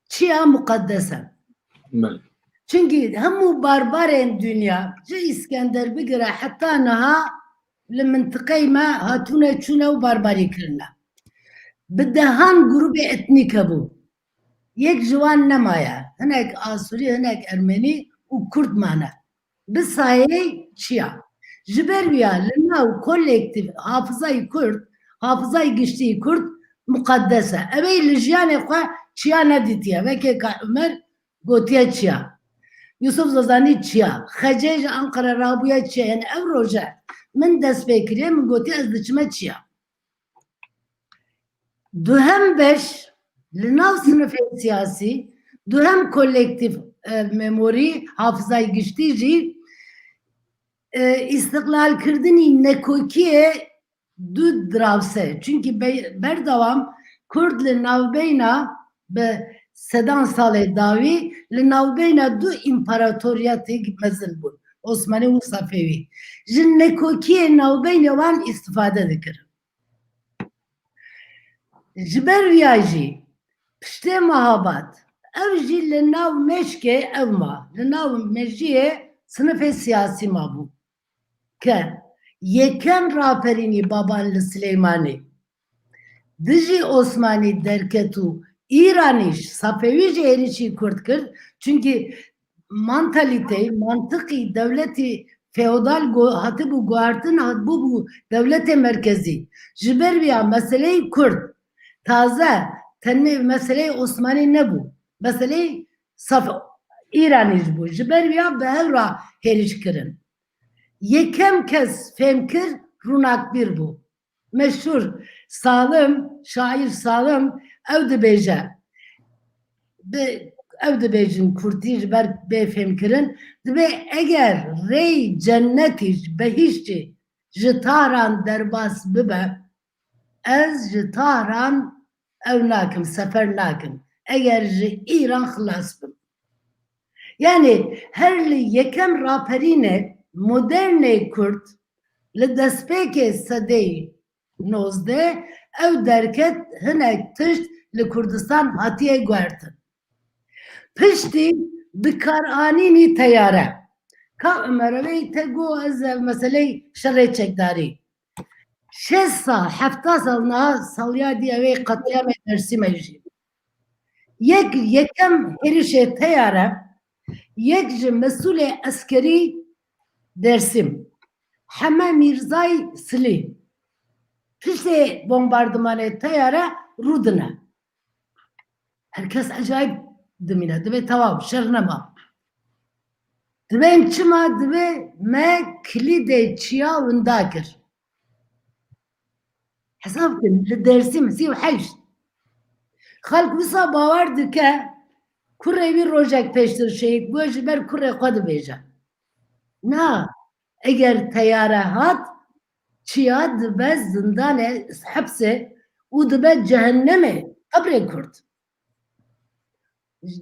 çiya muqedes e. Belê. Çimkî hemû barbarên dinya, ji Îskender bigire heta niha, li mintiqeyê me hatûne çûne û barbarî kirine. Bi dehan grûbê etnîk hebû. Yek ji wan nemaye. Hinek Asûrî, hinek Ermenî û Kurd mane. Bi sayeyê çiya. Ji ber wiya li nav kolektîf hafizayê Kurd, hafizayê giştî Kurd muqeddes e. Ew ê li jiyanê xwe çiya nedîtiye. Weke ka Umer gotiye çiya. Yusuf Zozanî çiya. Xecê ji Ankara rabûye çiya. Yani ev roje min dest pê kiriye, min gotiye ez diçime çiya. Duhem beş, li nav sinifê siyasî, duhem kolektîf, e, memorî, hafizayê giştî jî, e, îstiqlalkirdinî nekokiyê du dirawse. Çunkî be-, berdewam Kurd li navbeyna bi sedan salê dawî li navbeyna du împaratoriyetê mezin bûn, Osmanî û Safewî. Ji nekokiyê navbeynê wan îstifade dikirin. Ji ber wiya jî piştê Mehabad ew jî li nav meşkê ev ma, li nav mejiyê sinifê siyasî mabû ke yekem raperînî Baban li Silêmanî dijî Osmanî derket û Îranî ji Safewî jî êrîşî Kurd kir. Çunkî mantalîteyê, mantiqî dewletî feodal go-, hatibû guhartin, hatibû bû dewletê merkezî. Ji ber wiya meseleyê Kurd taze tenê meseleyê Osmanî nebû. Meseleyê Saf-, Îranî ji bû. Ji ber wiya bi hev re hêriş kirin. Yekem kes fêm kir, Rûnakbîr bû. Meşhûr Salim, şaîr Salim, ew dibêje, bi, ew dibêjin kurtî ji ber bê fêmkirin, dibê eger rêy cennetî ji behîştî ji Tahran derbas bibe, ez ji Tahran ew nakim, sefer nakim. Eger ji Îran xilas bim. Yani her li yekem raperînê modernê Kurd li destpêkê sedeyî nozdeh ew derket hinek tişt li Kurdistan hatiye guhertin. Piştî bikaranînî teyare. Ka Ömer Bey te got ez, e, meseley şerê çekdarî. Şêst sal, hefta sal niha saliya dî ew ê qetlîamê Dêrsimê jî. Yek, yekem hêrişê teyare, yek ji mesûlê eskerî Dêrsim, Heme Mîrzay Silî, piştê bombardimanê teyare rûdine. Her kes ecayîb dimîne. Dibê tewam, şer nema. Dibên çima? Dibê me kilîdê çiya winda kir. Hesab kin, li Dêrsim sî û heşt. Xelk wisa bawer dike, kurê wî rojek pêştir şehîd bû, ji ber kurê xwe dibêje. Na, eger teyare hat, çiya dibe zindanê, hepsê û dibe cehennemê, qebrê Kurd.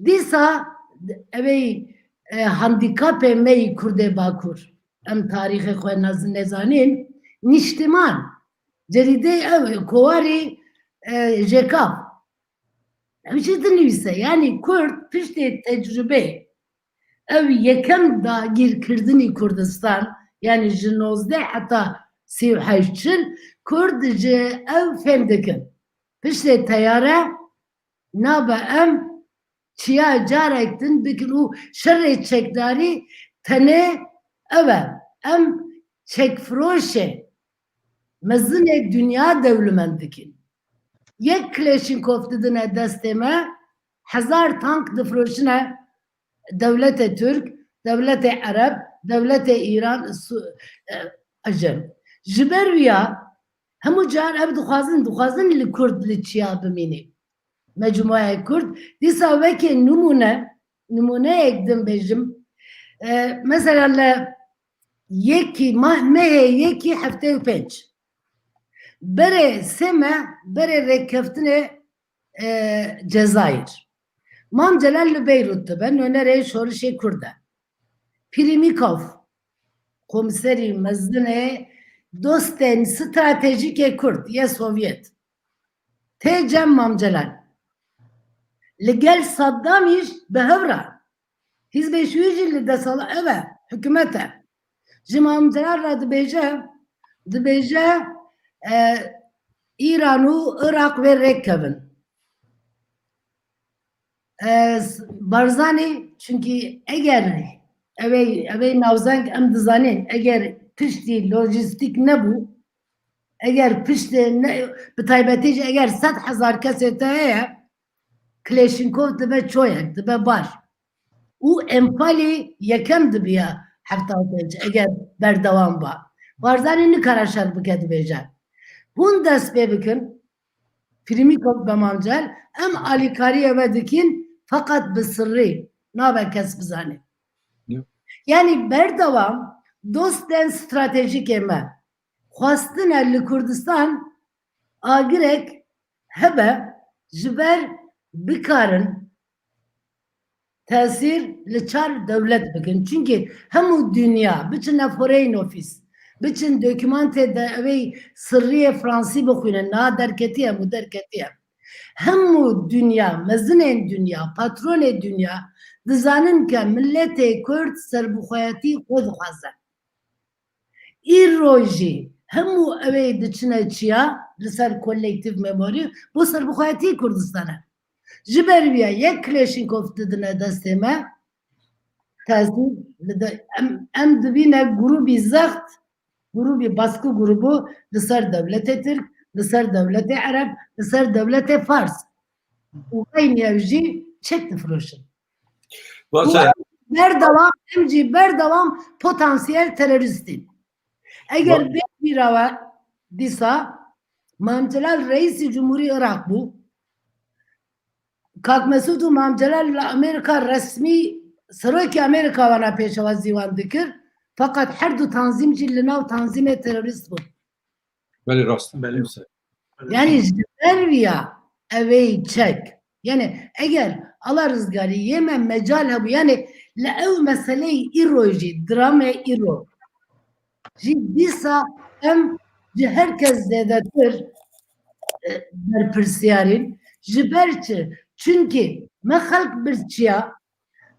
Dîsa ew ê, e, handîkapê me yî Kurdê Bakur. Em tarîxê xwe naz-, nezanîn. Nîştiman. Cerîdê ew, kowarî, e, Jêkav. Ew jî dinivîse. Yanî Kurd piştê tecrubeyê ew yekem dagîrkirdinî Kurdistan, yanî ji nozdeh heta sî û heşt çil, Kurd ji ew fêm dikin. Piştê teyare nabe em çiya carek din bikin û şerê çekdarî tenê ev e. Em çekfiroşê mezinê dinya dewlemend dikin. Yek Kleşinkov didine destê me, hezar tank difiroşine dewletê Tirk, dewletê Ereb, dewletê Îran, Su-, e, Ecem. Ji ber wiya hemû car ev dixwazin, dixwazin li Kurd li çiya bimîne. Mecmuaya Kurd. Dîsa weke nimûne, nimûneyek din bêjim. E, mesela li yekî ma-, mehê yekî heftê û pênc. Berê sê meh, berê rêkeftinê, e, Cezayir. Mam Celal li Beyrût dibe, nûnerê şorişê Kurd e. Pirîmîkov, komserî mezinê dostên stratejîkê Kurd yê Sovyet. Tê cem Mam Celal. Li gel Saddamî jî bi hev re. Hizbê Şûyî jî li desala ev e, hikûmet e. Ji Mam Celal re dibêje, dibêje, e, Îran û Iraq wê rêk kevin. E, s-, Barzanî, çunkî eger ew ê, ew ê navzeng em dizanîn, eger piştî lojîstîk nebû, eger piştê ne, bi taybetî jî eger sed hezar kesê te heye, Kleşinkov dibe çoyek, dibe baş. Û enfalî yekem dibiya hefta û pênc eger berdewam ba. Barzanî nikare şer bike dibêje. Hûn dest pê bikin, Firmîkov be Mamcel, em alîkariyê we dikin, feqet bi sirrî, nabe kes bizane. Yok. Yanî berdewam dostên stratejîkê me xwestine li Kurdistan agirek hebe ji ber bikarin tesîr li çar dewlet bikin. Çunkî hemû dinya, biçine Foreign Office, biçin dokûmantê de ew ê sirriyê Fransî bixwînin, niha derketiye, hemû derketiye. Hemû dinya, mezinên dinya, patronê dinya dizanin ke miletê Kurd serbixweyatî xwe dixwaze. Îro jî hemû ew ê diçine çiya li ser kollektîf memorî bo serbixweyatî Kurdistan e. Ji ber wî ye yek Kleşinkov didine destê me, tesîr li de-, em, em dibîne grûbî zext, grûbî baskû grûbû li ser dewletê Tirk, li ser dewletê Ereb, li ser dewletê Fars. Û heynî ew jî çek difiroşin. Baş e. Berdewam, em jî berdewam potansiyel terorîst in. Eger bê bîra we dîsa Mam Celal reîsî cumhurî Iraq bû. Kak Mesûd û Mam Celal li Amerîka resmî serokê Amerîka wana pêşewazî wan dikir. Feqet her du tanzîm jî li nav tanzîmê terorîst bûn. Belê, rast e. Belê. Wisa. Yanî ji ber wî ya ew ê çek. Yanî eger Allah rizgarî yê me mecal hebû, yanî li ew meseleyê îro jî, dramê îro jî dîsa em ji her kes zêdetir, e, berpirsiyar in. Ji ber çi? Çunkî me xelk bir çiya,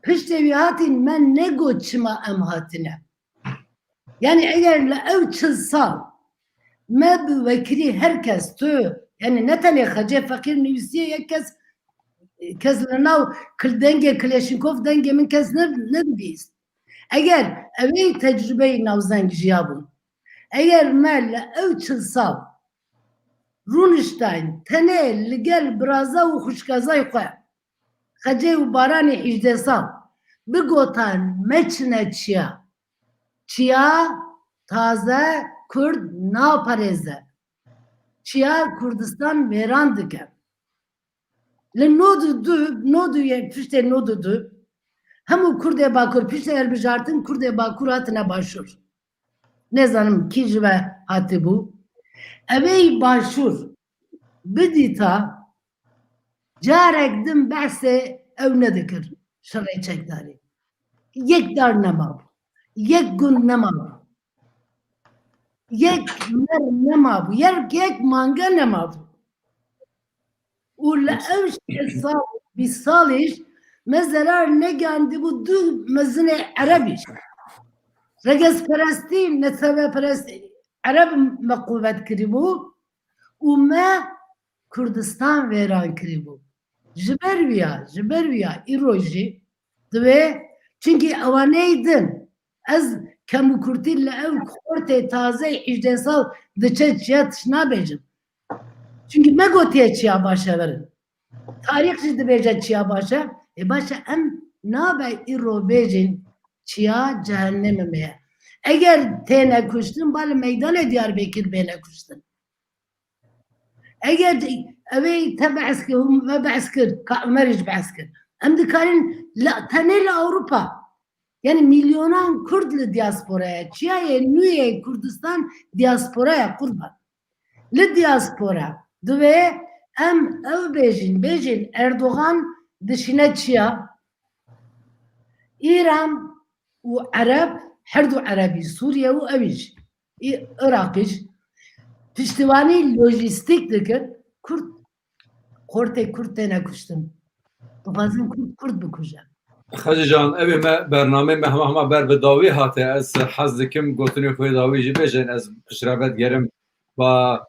piştê wî hatîn me negot çima em hatine. Yanî eger li ew çil sal me bi wekirî her kes tu, yanî ne tenê Xecê Feqîr nivîsiye yek kes, kes li nav kil-, dengê Kleşinkov dengê min kes ne, nedibîst. Eger ew ê tecrubeyê navzeng jiyabûn, eger me li ew çil sal rûniştayîn tenê li gel biraza û xwişkazay xwe, Xecê û Baranê hîjdeh sal, bigotan meçine çiya. Çiya taze Kurd naparêze. Çiya Kurdistan mêran dike. Li nod û du, nod û yek, piştê nod û du, hemû Kurdê Bakur, piştê hilbijartin Kurdê Bakur hatine Başûr. Nezanim kî ji we hatibû. Ew ê Başûr bidîta, carek din behsê ew nedikir şerê çekdarî. Yek dar nemabû. Yek gund nemabû. Yek mer nemabû. Yek, yek mange nemabû. Û li ew şêst sal, bîst salî jî me zerar negandibû du mezinê Erebî jî. Regezperestî, neteweperestî Ereb me quwet kiribû û me Kurdistan wêran kiribû. Ji ber wî ya, ji ber wî ya îro jî divê, çunkî ewaneyî din, ez kemûkurtî li ew xortê tazeyê hîjdeh sal diçe çiya tişt nabêjim. Çunkî me gotiye çiya baş e verin. Tarîx jî dibêje çiya baş e. Ê baş e, em nabe îro bêjin çiya cehennemê me ye. Eger têne kuştin, ba li meydanê Diyarbekir bêne kuştin. Eger ew ê te behs kir, hûn ve behs kir, ka Umer jî behs kir. Em dikarin li, tenê li Ewropa. Yanî milyonan Kurd li diasporaya. Çiyayê nû yê Kurdistan diasporaya qurban. Li diaspora divê em ew bêjin, bêjin Erdogan dişîne çiya. Îran û Ereb, her du Erebî, Sûriye û ewî jî, Î-, Iraqî jî piştivanî lojîstîk dikin. Kurd, xortê Kurd têne kuştin. Dixwazin Kurd, Kurd bikuje. Xecî can, ev ê me bernameyê me hema hema ber bi dawî hate. Ez hez dikim gotinê xwe yê dawî jî bêjin. Ez piştre vedigerim ba,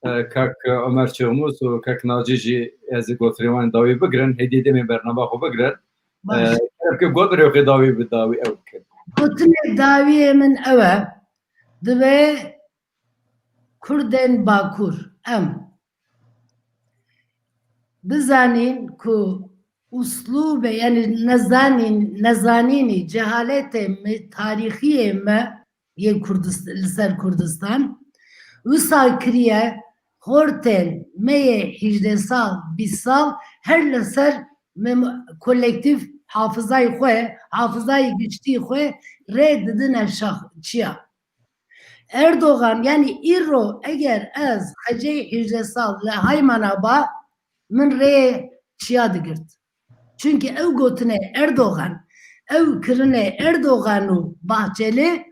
e, kek Omer Çêxmûs û kek Nacî jî ez ê gotinê wan dawî bigirin. Hêdî demê bernama xwe bigirin. Baş. E, kerem ke gotinê xwe dawî bi dawî ew bikin. Gotinê dawiyê min ew e. Divê Kurdên Bakur em bizanîn ku uslûbê, yanî nezanîn, nezanînî, cehaletê me, tarîxiyê me yê Kurdist-, li ser Kurdistan, wisa kiriye xortên me yê hîjdeh sal, bîst sal her li ser mem-, kolektîf hafizayê xwe, hafizayê giştî xwe rê didine şax-, çiya. Erdogan, yanî îro eger ez xecê hîjdeh sal li Haymana ba, min rê çiya digirt. Çunkî ew gotinê Erdogan, ew kirinê Erdogan û Bahçeli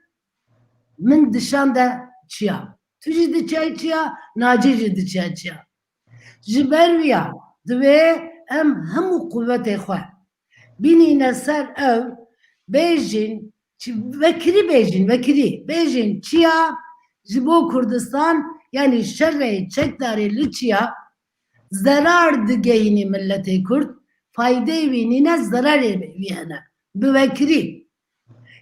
min dişande çiya. Tu jî diçiyayî çiya, Nacî jî diçiya çiya. Ji ber wiya divê em hemû quwetê xwe bînîne ser ew, bêjin, çi-, vekirî bêjin, vekirî bêjin çiya ji bo Kurdistan, yanî şerê çekdarê li çiya zerar digehînî milletê Kurd, faydeyê wî nîne, zerarê wî hene. Bi vekirî.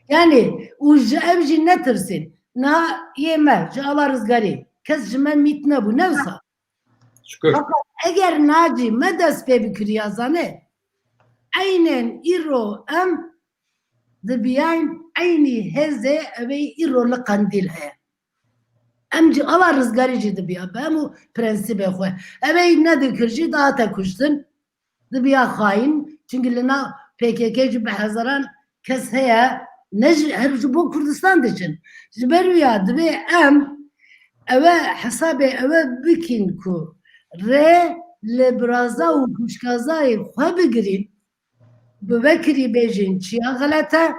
Yanî, û ji ev jî netirsîn. Na yê me, ji ala rizgarî, kes ji me mît nebû, ne wisa. Şükür. Fakat eger Nacî me dest pê bikiriya, zanê, eynên îro em dibiyayn eynî hêzê evê îro li Qendîl heye. Em jî ala rizgarî jî dibiya, bi hemû prensîbê xwe. Evê nedikir jî dihate kuştin, dibiya xayîn. Çunkî li nav P K K jî bi hezaran kes heye, ne ji, her ji bo Kurdistan diçin. Ji ber wiya divê em ewe hesabê ewe bikîn ku rê li biraza û hûşkazayê xwe bigirîn, bi vekirî bêjin çiya xelet e.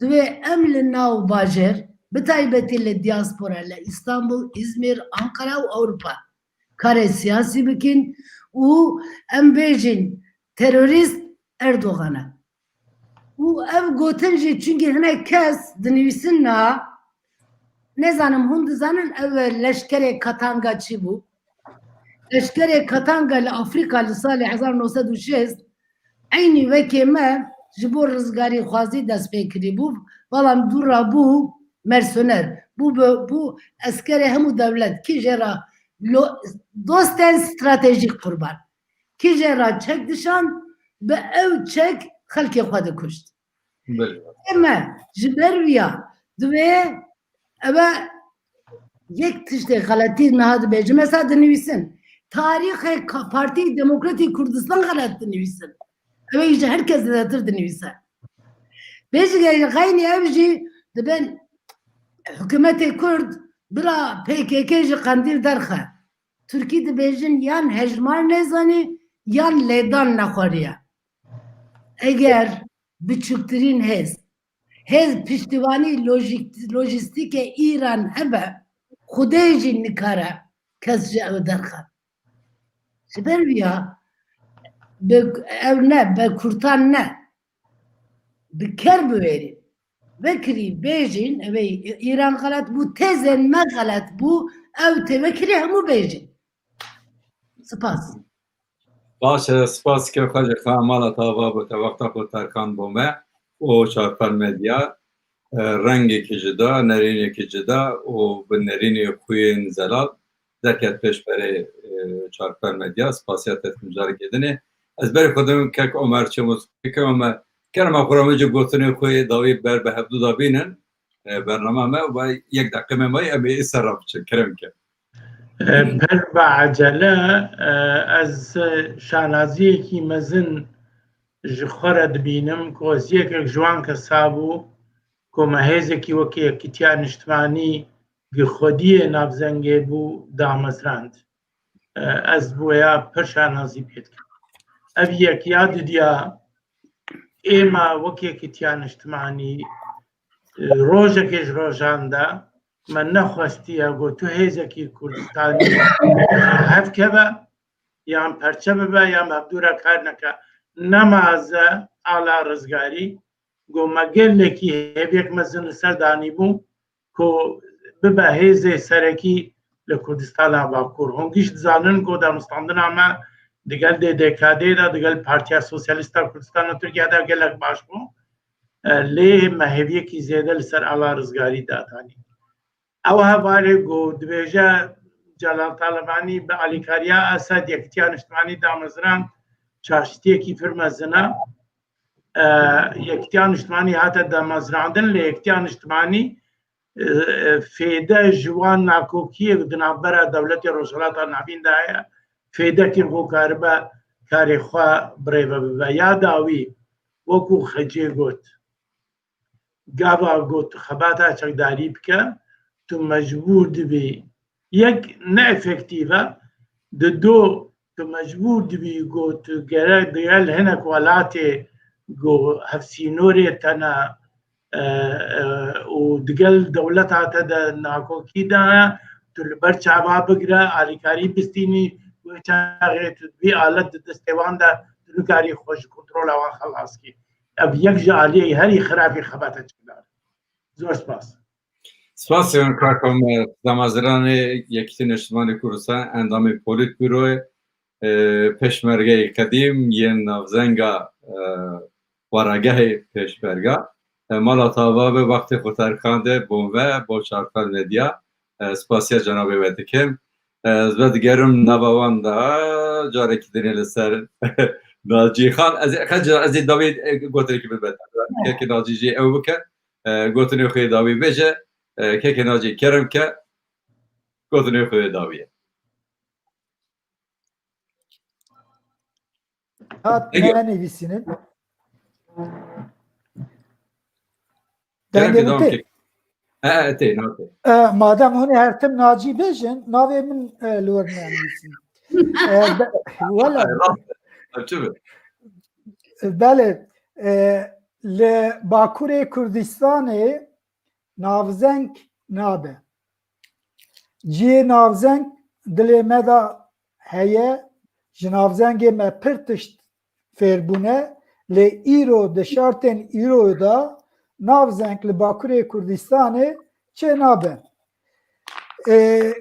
Divê em li nav bajêr, bi taybetî li diaspora, li Îstanbul, Îzmîr, Ankara û Ewropa karê siyasî bikin û em bêjin terorîst Erdogan e. Û ev gotin jî, çunkî hinek kes dinivîsin niha, nezanim hûn dizanin ev leşkerê Katanga çi bû? Leşkerê Katanga li Afrîka li salê hezar neh sed û şêst eynî wekê me ji bo rizgarîxwazî dest pê kirî bû, belam dû re bû mersoner. Bû, bû, bû eskerê hemû dewlet. Kî jê re lo-, dostên stratejîk qurban. Kî jê re çek dişand, bi ew çek xelkê xwe dikuşt. Belê. Ê me, ji ber wiya divê eve yek tiştê xeletî niha dibêjim. Mesela dinivîsin, tarîxê ka-, Partî Demokratîk Kurdistan xelet dinivîsin. Eve ji her kes zêdetir dinivîse. Bêjigê xeynî ev jî dibin hikûmetê Kurd bira P K K ji Qendîl derxe. Tirkî dibêjin yan hejmar nezanî, yan lêdan nexwariye. Eger biçûktirîn hêz, hêz piştivanî lojîk-, lojîstîkê Îran hebe, Xwedê jî nikare kes ji ew derxe. Ji ber wiya bi, ew ne, bi kurtan ne. Bi ker biwêrî. Vekirî bêjin, ev ê Îran xelet bû, têzên me xelet bû, ew tê vekirî hemû bêjin. Spas. Baş e, spas ke xwecê xwe mala te ava bû, te wexta xwe terkan bo me û Çarpar Medya, e, rengekî cida, nerînekî cida û bi nerînê xwên zelal derket pêşberê, e, Çarpar Medya. Spasiya te dikim carekê dinê. Ez berê xwe dibim kek Omer Çêmûs. Kek Omer, kerema xwe re min ji gotinê xwe yê dawî ber bi hevdû de bînin. E, bernama me ve yek deqîqe me mayî, em ê ser re biçin. Kerem ke. E, pir bi ecele, e, ez şanaziyekî mezin ji xwe re dibînim ku ez yekek ji wan kesa bû ku me hêzekî wekî Yekîtiya Niştimanî gi xwediyê navzengê bû damezrand. E, ez bi wêya pir şanazî pê dikim. Ev yekiya didiya êma wek Yekîtiya Niştimanî, e, rojekê ji rojan de me nexwestiye ku tu hêzekî Kurdistanî hevkeve, yan perçe bibe, yan bi hevdû re kar neke. nemaze ala rizgarî, ku me gelekî hêviyek mezin li ser danîbû ku bibe hêzê serekî li Kurdistana Bakur. Hûn giş dizanin ku danûstandina me digel D D K D de, digel Partiya Sosyalîst a Kurdistana Tirkiye de gelek baş bû. E, lê me hêviyekî zêde li ser ala rizgarî datanî. Ew hevalê ku dibêje Celal Talebanî bi alîkariya Esed Yekîtiya Niştimanî damezrand, çaştiyekî pir mezin e. E, Yekîtiya Niştimanî hate damezrandin, lê Yekîtiya Niştimanî, e, e, fêde ji wan nakokiyê di navbera dewletê Rojhilata Navîn de heye, fêdekî ku karibe karê xwe birêve bibe. Ya dawî, wekû Xecê got, gava ku tu xebata çekdarî bike, tu mecbûr dibî, yek, ne efektîv e, di do, tu mecbûr dibî ku tu gerek digel hinek welatê ku hevsînorê te ne, e, e, û digel dewleta te de nakokî de ne, tu li ber çava bigire, alîkarî bistînî, wê çaxê tu bi alet di destê wan de, tu nikarî xwe ji kontrola wan xelas kî. Ev yek ji aliyê herî xirabî xebata çekdar. Zor spas. Spas, Seyran Kaka me, Damaziranê Yekîtî Niştimanê Kurdistan, endamê Polîtbûroyê, e, Pêşmergeyê Qedîm yên navzenga, e, Xwaragehê Pêşmerga. E, mala te ava be, wextê xwe te rixande, bon ve, bo Çarpel Medya. E, spasiya cenabê we dikim. Ez vedigerim nava wan de carekî dinê li ser Nacî Xan. Ez, ez, ez ê dawî, e, gotinekî bibet. Kekê Nacî jî ew bike. E, gotinê xwe yê dawî bêje. E, kekê Nacî kerem ke gotinê xwe yê dawî ye. Hat Peki. Nenivîsînin. Kerem Dengê ke min devam tê. Ke. He, he, tê, na tê. E, madem hûn ê her tim Nacî bêjin, navê min, e, li wir nenivîsîn. E, be-, wela. Rast e. Çi bi? Belê, e, li Bakurê Kurdistanê navzeng nabe. Cihê navzeng dilê me de heye, ji navzengê me pir tişt fêr bûne, lê îro di şartên îro de navzeng li Bakurê Kurdistanê çê nabe. Ê,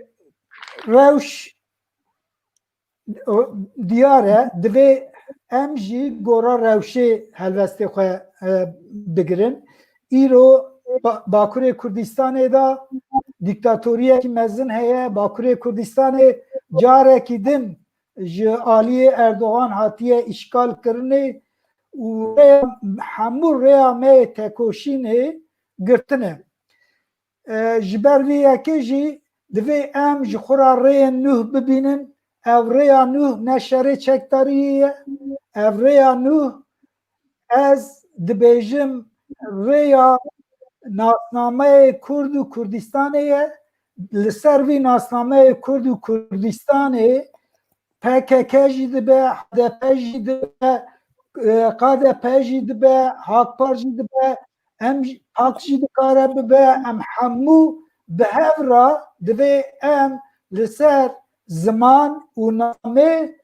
rewş, o, diyar e, divê em jî gora rewşê helwestê xwe, e, bigirin. Îro Ba-, Bakurê Kurdistanê de dîktatoriyekî mezin heye. Bakurê Kurdistanê carekî din ji aliyê Erdogan hatiye îşgal kirinê û rêya, hemû rêya me yê tekoşînê girtine. E, ji ber vê yekê jî divê em ji xwe re rêyên nû bibînin. Ev rêya nû ne şerê çekdariyê ye. Ev rêya nû, ez dibêjim, rêya nasnameyê Kurd û Kurdistanê ye. Li ser vî nasnameyê Kurd û Kurdistanê P K K jî dibe, H D P jî dibe, e, K D P jî dibe, Hakpar jî dibe, em jî, Pak jî dikare bibe, em hemû bi hev re divê em li ser ziman û namê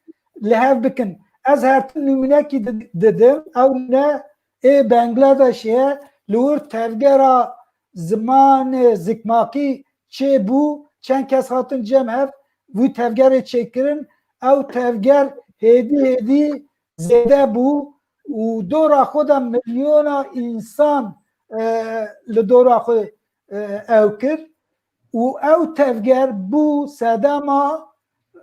li hev bikin. Ez her tim nimûnekî di-, didim, ew nimûne ê Bangladeshê ye, li wir tevgera zimanê zikmakî çêbû, çend kes hatin cem hev, vî tevgerê çêkirin, ew tevger hêdî hêdî zêde bû û dora xwe de milyona însan, e, li dora xwe, e, ew kir û ew tevger bû sedema,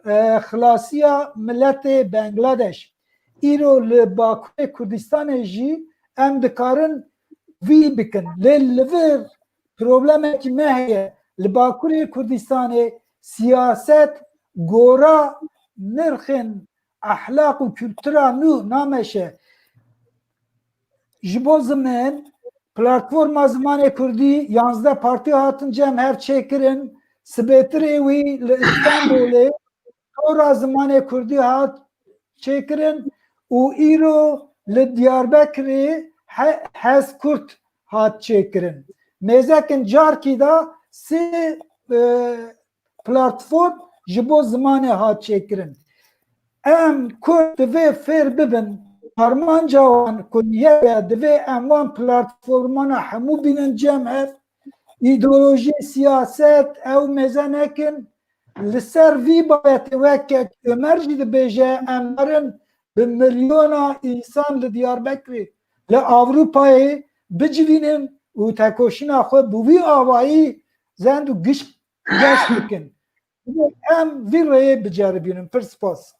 e, xilasiya miletê Bangladeş. Îro li Bakurê Kurdistanê jî em dikarin vî bikin. Lê li vir problemekî me heye. Li Bakurê Kurdistanê siyaset gora nirxên ehlaq û kultura nû nameşe. Ji bo ziman, platforma zimanê kurdî, yanzdeh partî hatin cem hev çêkirin, sibêtirê wî li Îstanbulê tora zimanê kurdî hat çêkirin û îro li Diyarbekirê he-, Hez Kurd hat çêkirin. Mêzekin carkî de sê, e, platform ji bo zimanê hat çêkirin. Em Kurd divê fêr bibin Armanca wan ku yek e, divê em wan platformana hemû bînin cem hev, îdeolojî, siyaset, ew mêze nekin. Li ser vî babetê wek Kek Omer jî dibêje, em karin bi milyona însan li Diyarbekirê, li Ewropayê bicivînin û tekoşîna xwe bi wî awayî zend û giş geş bikin. Em vî rêyê biceribînin. Pir spas.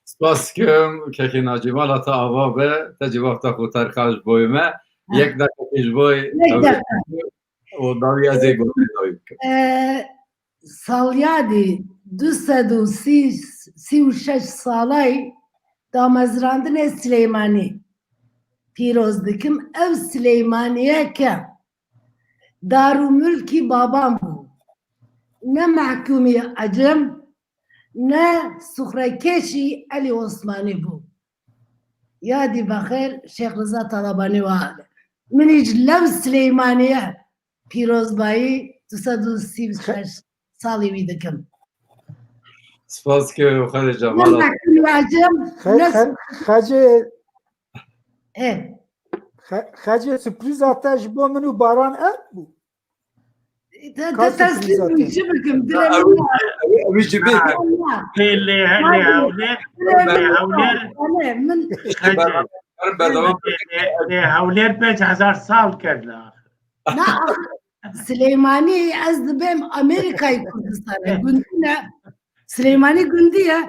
Spas dikim, kekê Nacî, mala te ava be, te jî wexta xwe terxa ji boyê me. Yek deqeqê ji boyê Yek deqe. Û dawî ez ê gotê dawî bikim. Ee, Salyadî du sed û sî, sî û şeş salay damezrandinê Silêmanî pîroz dikim. Ev Silêmaniyeke dar û milkî baban bû. Ne mehkûmî Ecem, ne suxrekêşî Elî Osmanî bû. Yadî bexêr Şêx Riza Talabanî wa hale. Min îc lew Silêmaniye pîrozbayî du sed û sî û şeş salî wî dikim. Spas ke xerê Cemal. Ne mehkûmî Ecem, Xe-, ne xe-, xecê Ê. Xe-, xecê sürprîza te ji bo min û Baran ev bû. Te, te, te sürprîza te? Çi bikim? Dilê min. Ew, ew, ew jî bê. Lê, lê, lê hewlêr, lê hewlêr, min. Xecê. Berdewam. Lê, lê, lê hewlêr pênc hezar sal kevne. Na, Silêmanî ez dibêm Amerîkayê Kurdistanê. Gundî ne. Silêmanî gundî ye.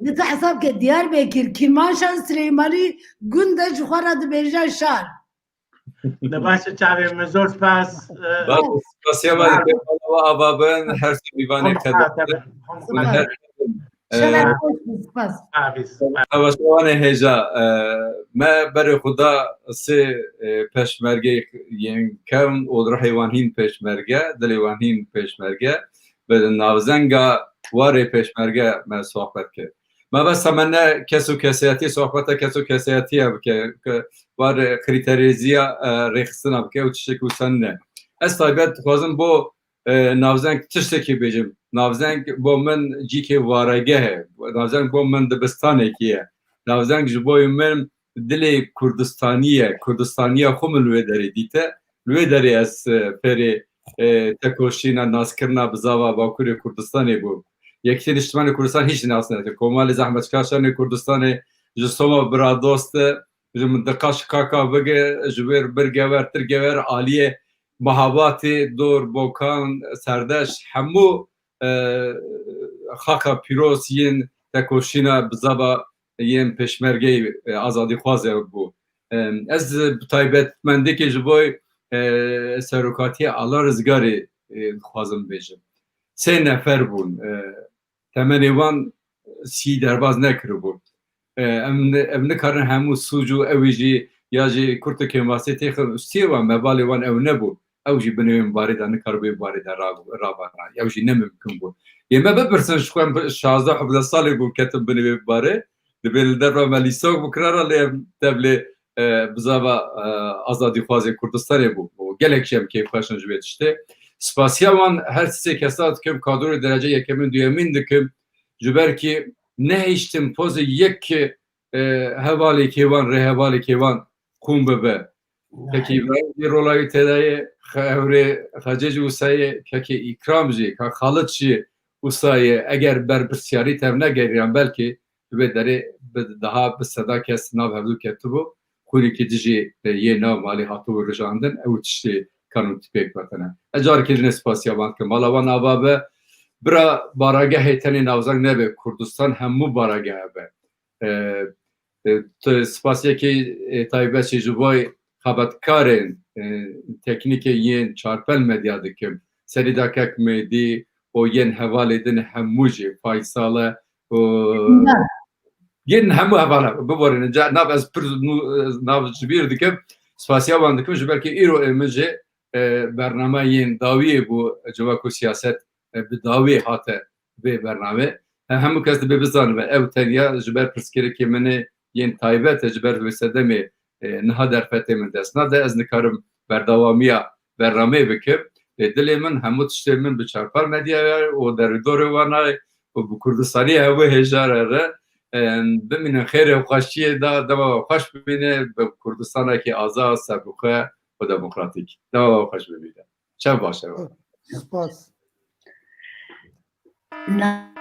Li te hesab ke Diyarbekir, Kîrmanşan, Silêmanî gund e, ji xwe re dibêje şar. Ne baş e, çavê min zor spas, e, Baş, spasiya me dike, mala we ava bin, her sê mîvanê qedir. Min her, e, Şeref hoş bin, spas. Spas. Savaşvanê hêja, e, me berê xwe da sê, e, pêşmergeyê yên kevn û ruhê wan hîn pêşmerge, dilê wan hîn pêşmerge. Bi navzenga warê pêşmerge me sohbet kir. Mebesta me ne kes û kesayetî, sohbeta kes û kesayetiye bike, ke war krîterêziya, e, rêxistina bike û tiştekî wisa ne. Ez taybet dixwazim bo, e, navzeng tiştekî bêjim. Navzeng bo min cîkê waregeh e. Navzeng bo min dibistanekî ye. Navzeng ji bo min dilê Kurdistanî ye. Kurdistaniya xwe min li wê derê dîte. Li wê derê ez, e, fêrê, e, tekoşîna, naskirina bizava Bakurê Kurdistanê bûm. Yekîtî Niştimanê Kurdistan hîç nas neke. Komalê Zehmetkeşanê Kurdistanê ji Soma bira dost e, ji mintiqa şikaka bige, ji wêr bir gewer, tir gewer, aliyê Mehabatê, Dor, Bokan, Serdeş, hemû, e, xaka pîroz yên tekoşîna bizava yên pêşmergeyê, e, azadîxwaz e bû. E, ez bi taybetmendekê ji bo, e, serokatiyê Ala Rizgarê, e, dixwazim bêjim. Sê nefer bûn. E, temenê wan sî derbaz nekiribû. E, em, em nikarin hemû sûc û ew jî ya jî kurtikê masê têxin û stiyê wan, mebalê wan ew nebû. Ew jî binê wê mibarê de nikaribû wê mibarê de ra-, ravana. Ew jî ne mimkun bû. Yê me bipirsin, ji xwe em şazdeh hevdeh salê bû ketin binê wê mibarê. Dibê li derva me lîstok bikirara, lê em tevlê, e, bizava, e, azadîxwazê Kurdistanê bû. Û gelek jî em kêfxweş in ji wê tiştê. Spasiya wan her sê kesa dikim, kadroyê derece yekemîn, duyemîn dikim. Ji ber kî nehiştin pozê yek e, hevalê kêvan, rêhevalê kêvan qûm bibe. Kekê Îbrahîm jî rola wî tê de ye, Xe-, Hevrê Xecê jî wisa ye, kekê Îkram jî, ka Xalid jî wisa ye. Eger berpirsyarî tevnegerîyan belkî di vê derê bi, daha bi seda kes nav hevdû ketibû. Xûnekî dijî, e, yê nav malê hatibû rijandin, ew tiştê kanûn tîpêk vetine. Ez carekê din spasiya wan dikim. Mala wan ava be. Bira baragehê tenê navzeng nebe, Kurdistan hemû barageh be. E, e, tu spasiyekê, e, taybet jî ji bo xebatkarên, e, teknîkê yên Çarpel Medya dikim. Serî de kek Mêdî û yên hevalê din hemû jî, Faysal e û yên hemû hevala biborînin. Ca nav ez pir nû-, nav ji bîr dikim. Spasiya wan dikim ji ber ku îro ê min jî, e, bername yên dawiyê bû, civak û siyaset, e, bi dawiyê hate vê bernamê. Hem hemû kes dibe bizanibe, ew tenya ji ber pirsgirêkê min ê yên taybet e, ji ber wê sedemê, e, niha derfetê min dest nade, ez nikarim berdewamiya bernameyê bikim. Lê dilê min, hemû tiştê min bi Çarpar Medyaya û derûdorê wana û bi Kurdistanê hemû hêja re re. Em, bimînin xêrê û xweşiyê de, dema we xweş bimîne, bi Kurdistanekî azad, serbixwe û demokratîk. Dema we xweş bimîne. Şev baş e. Spas. Na-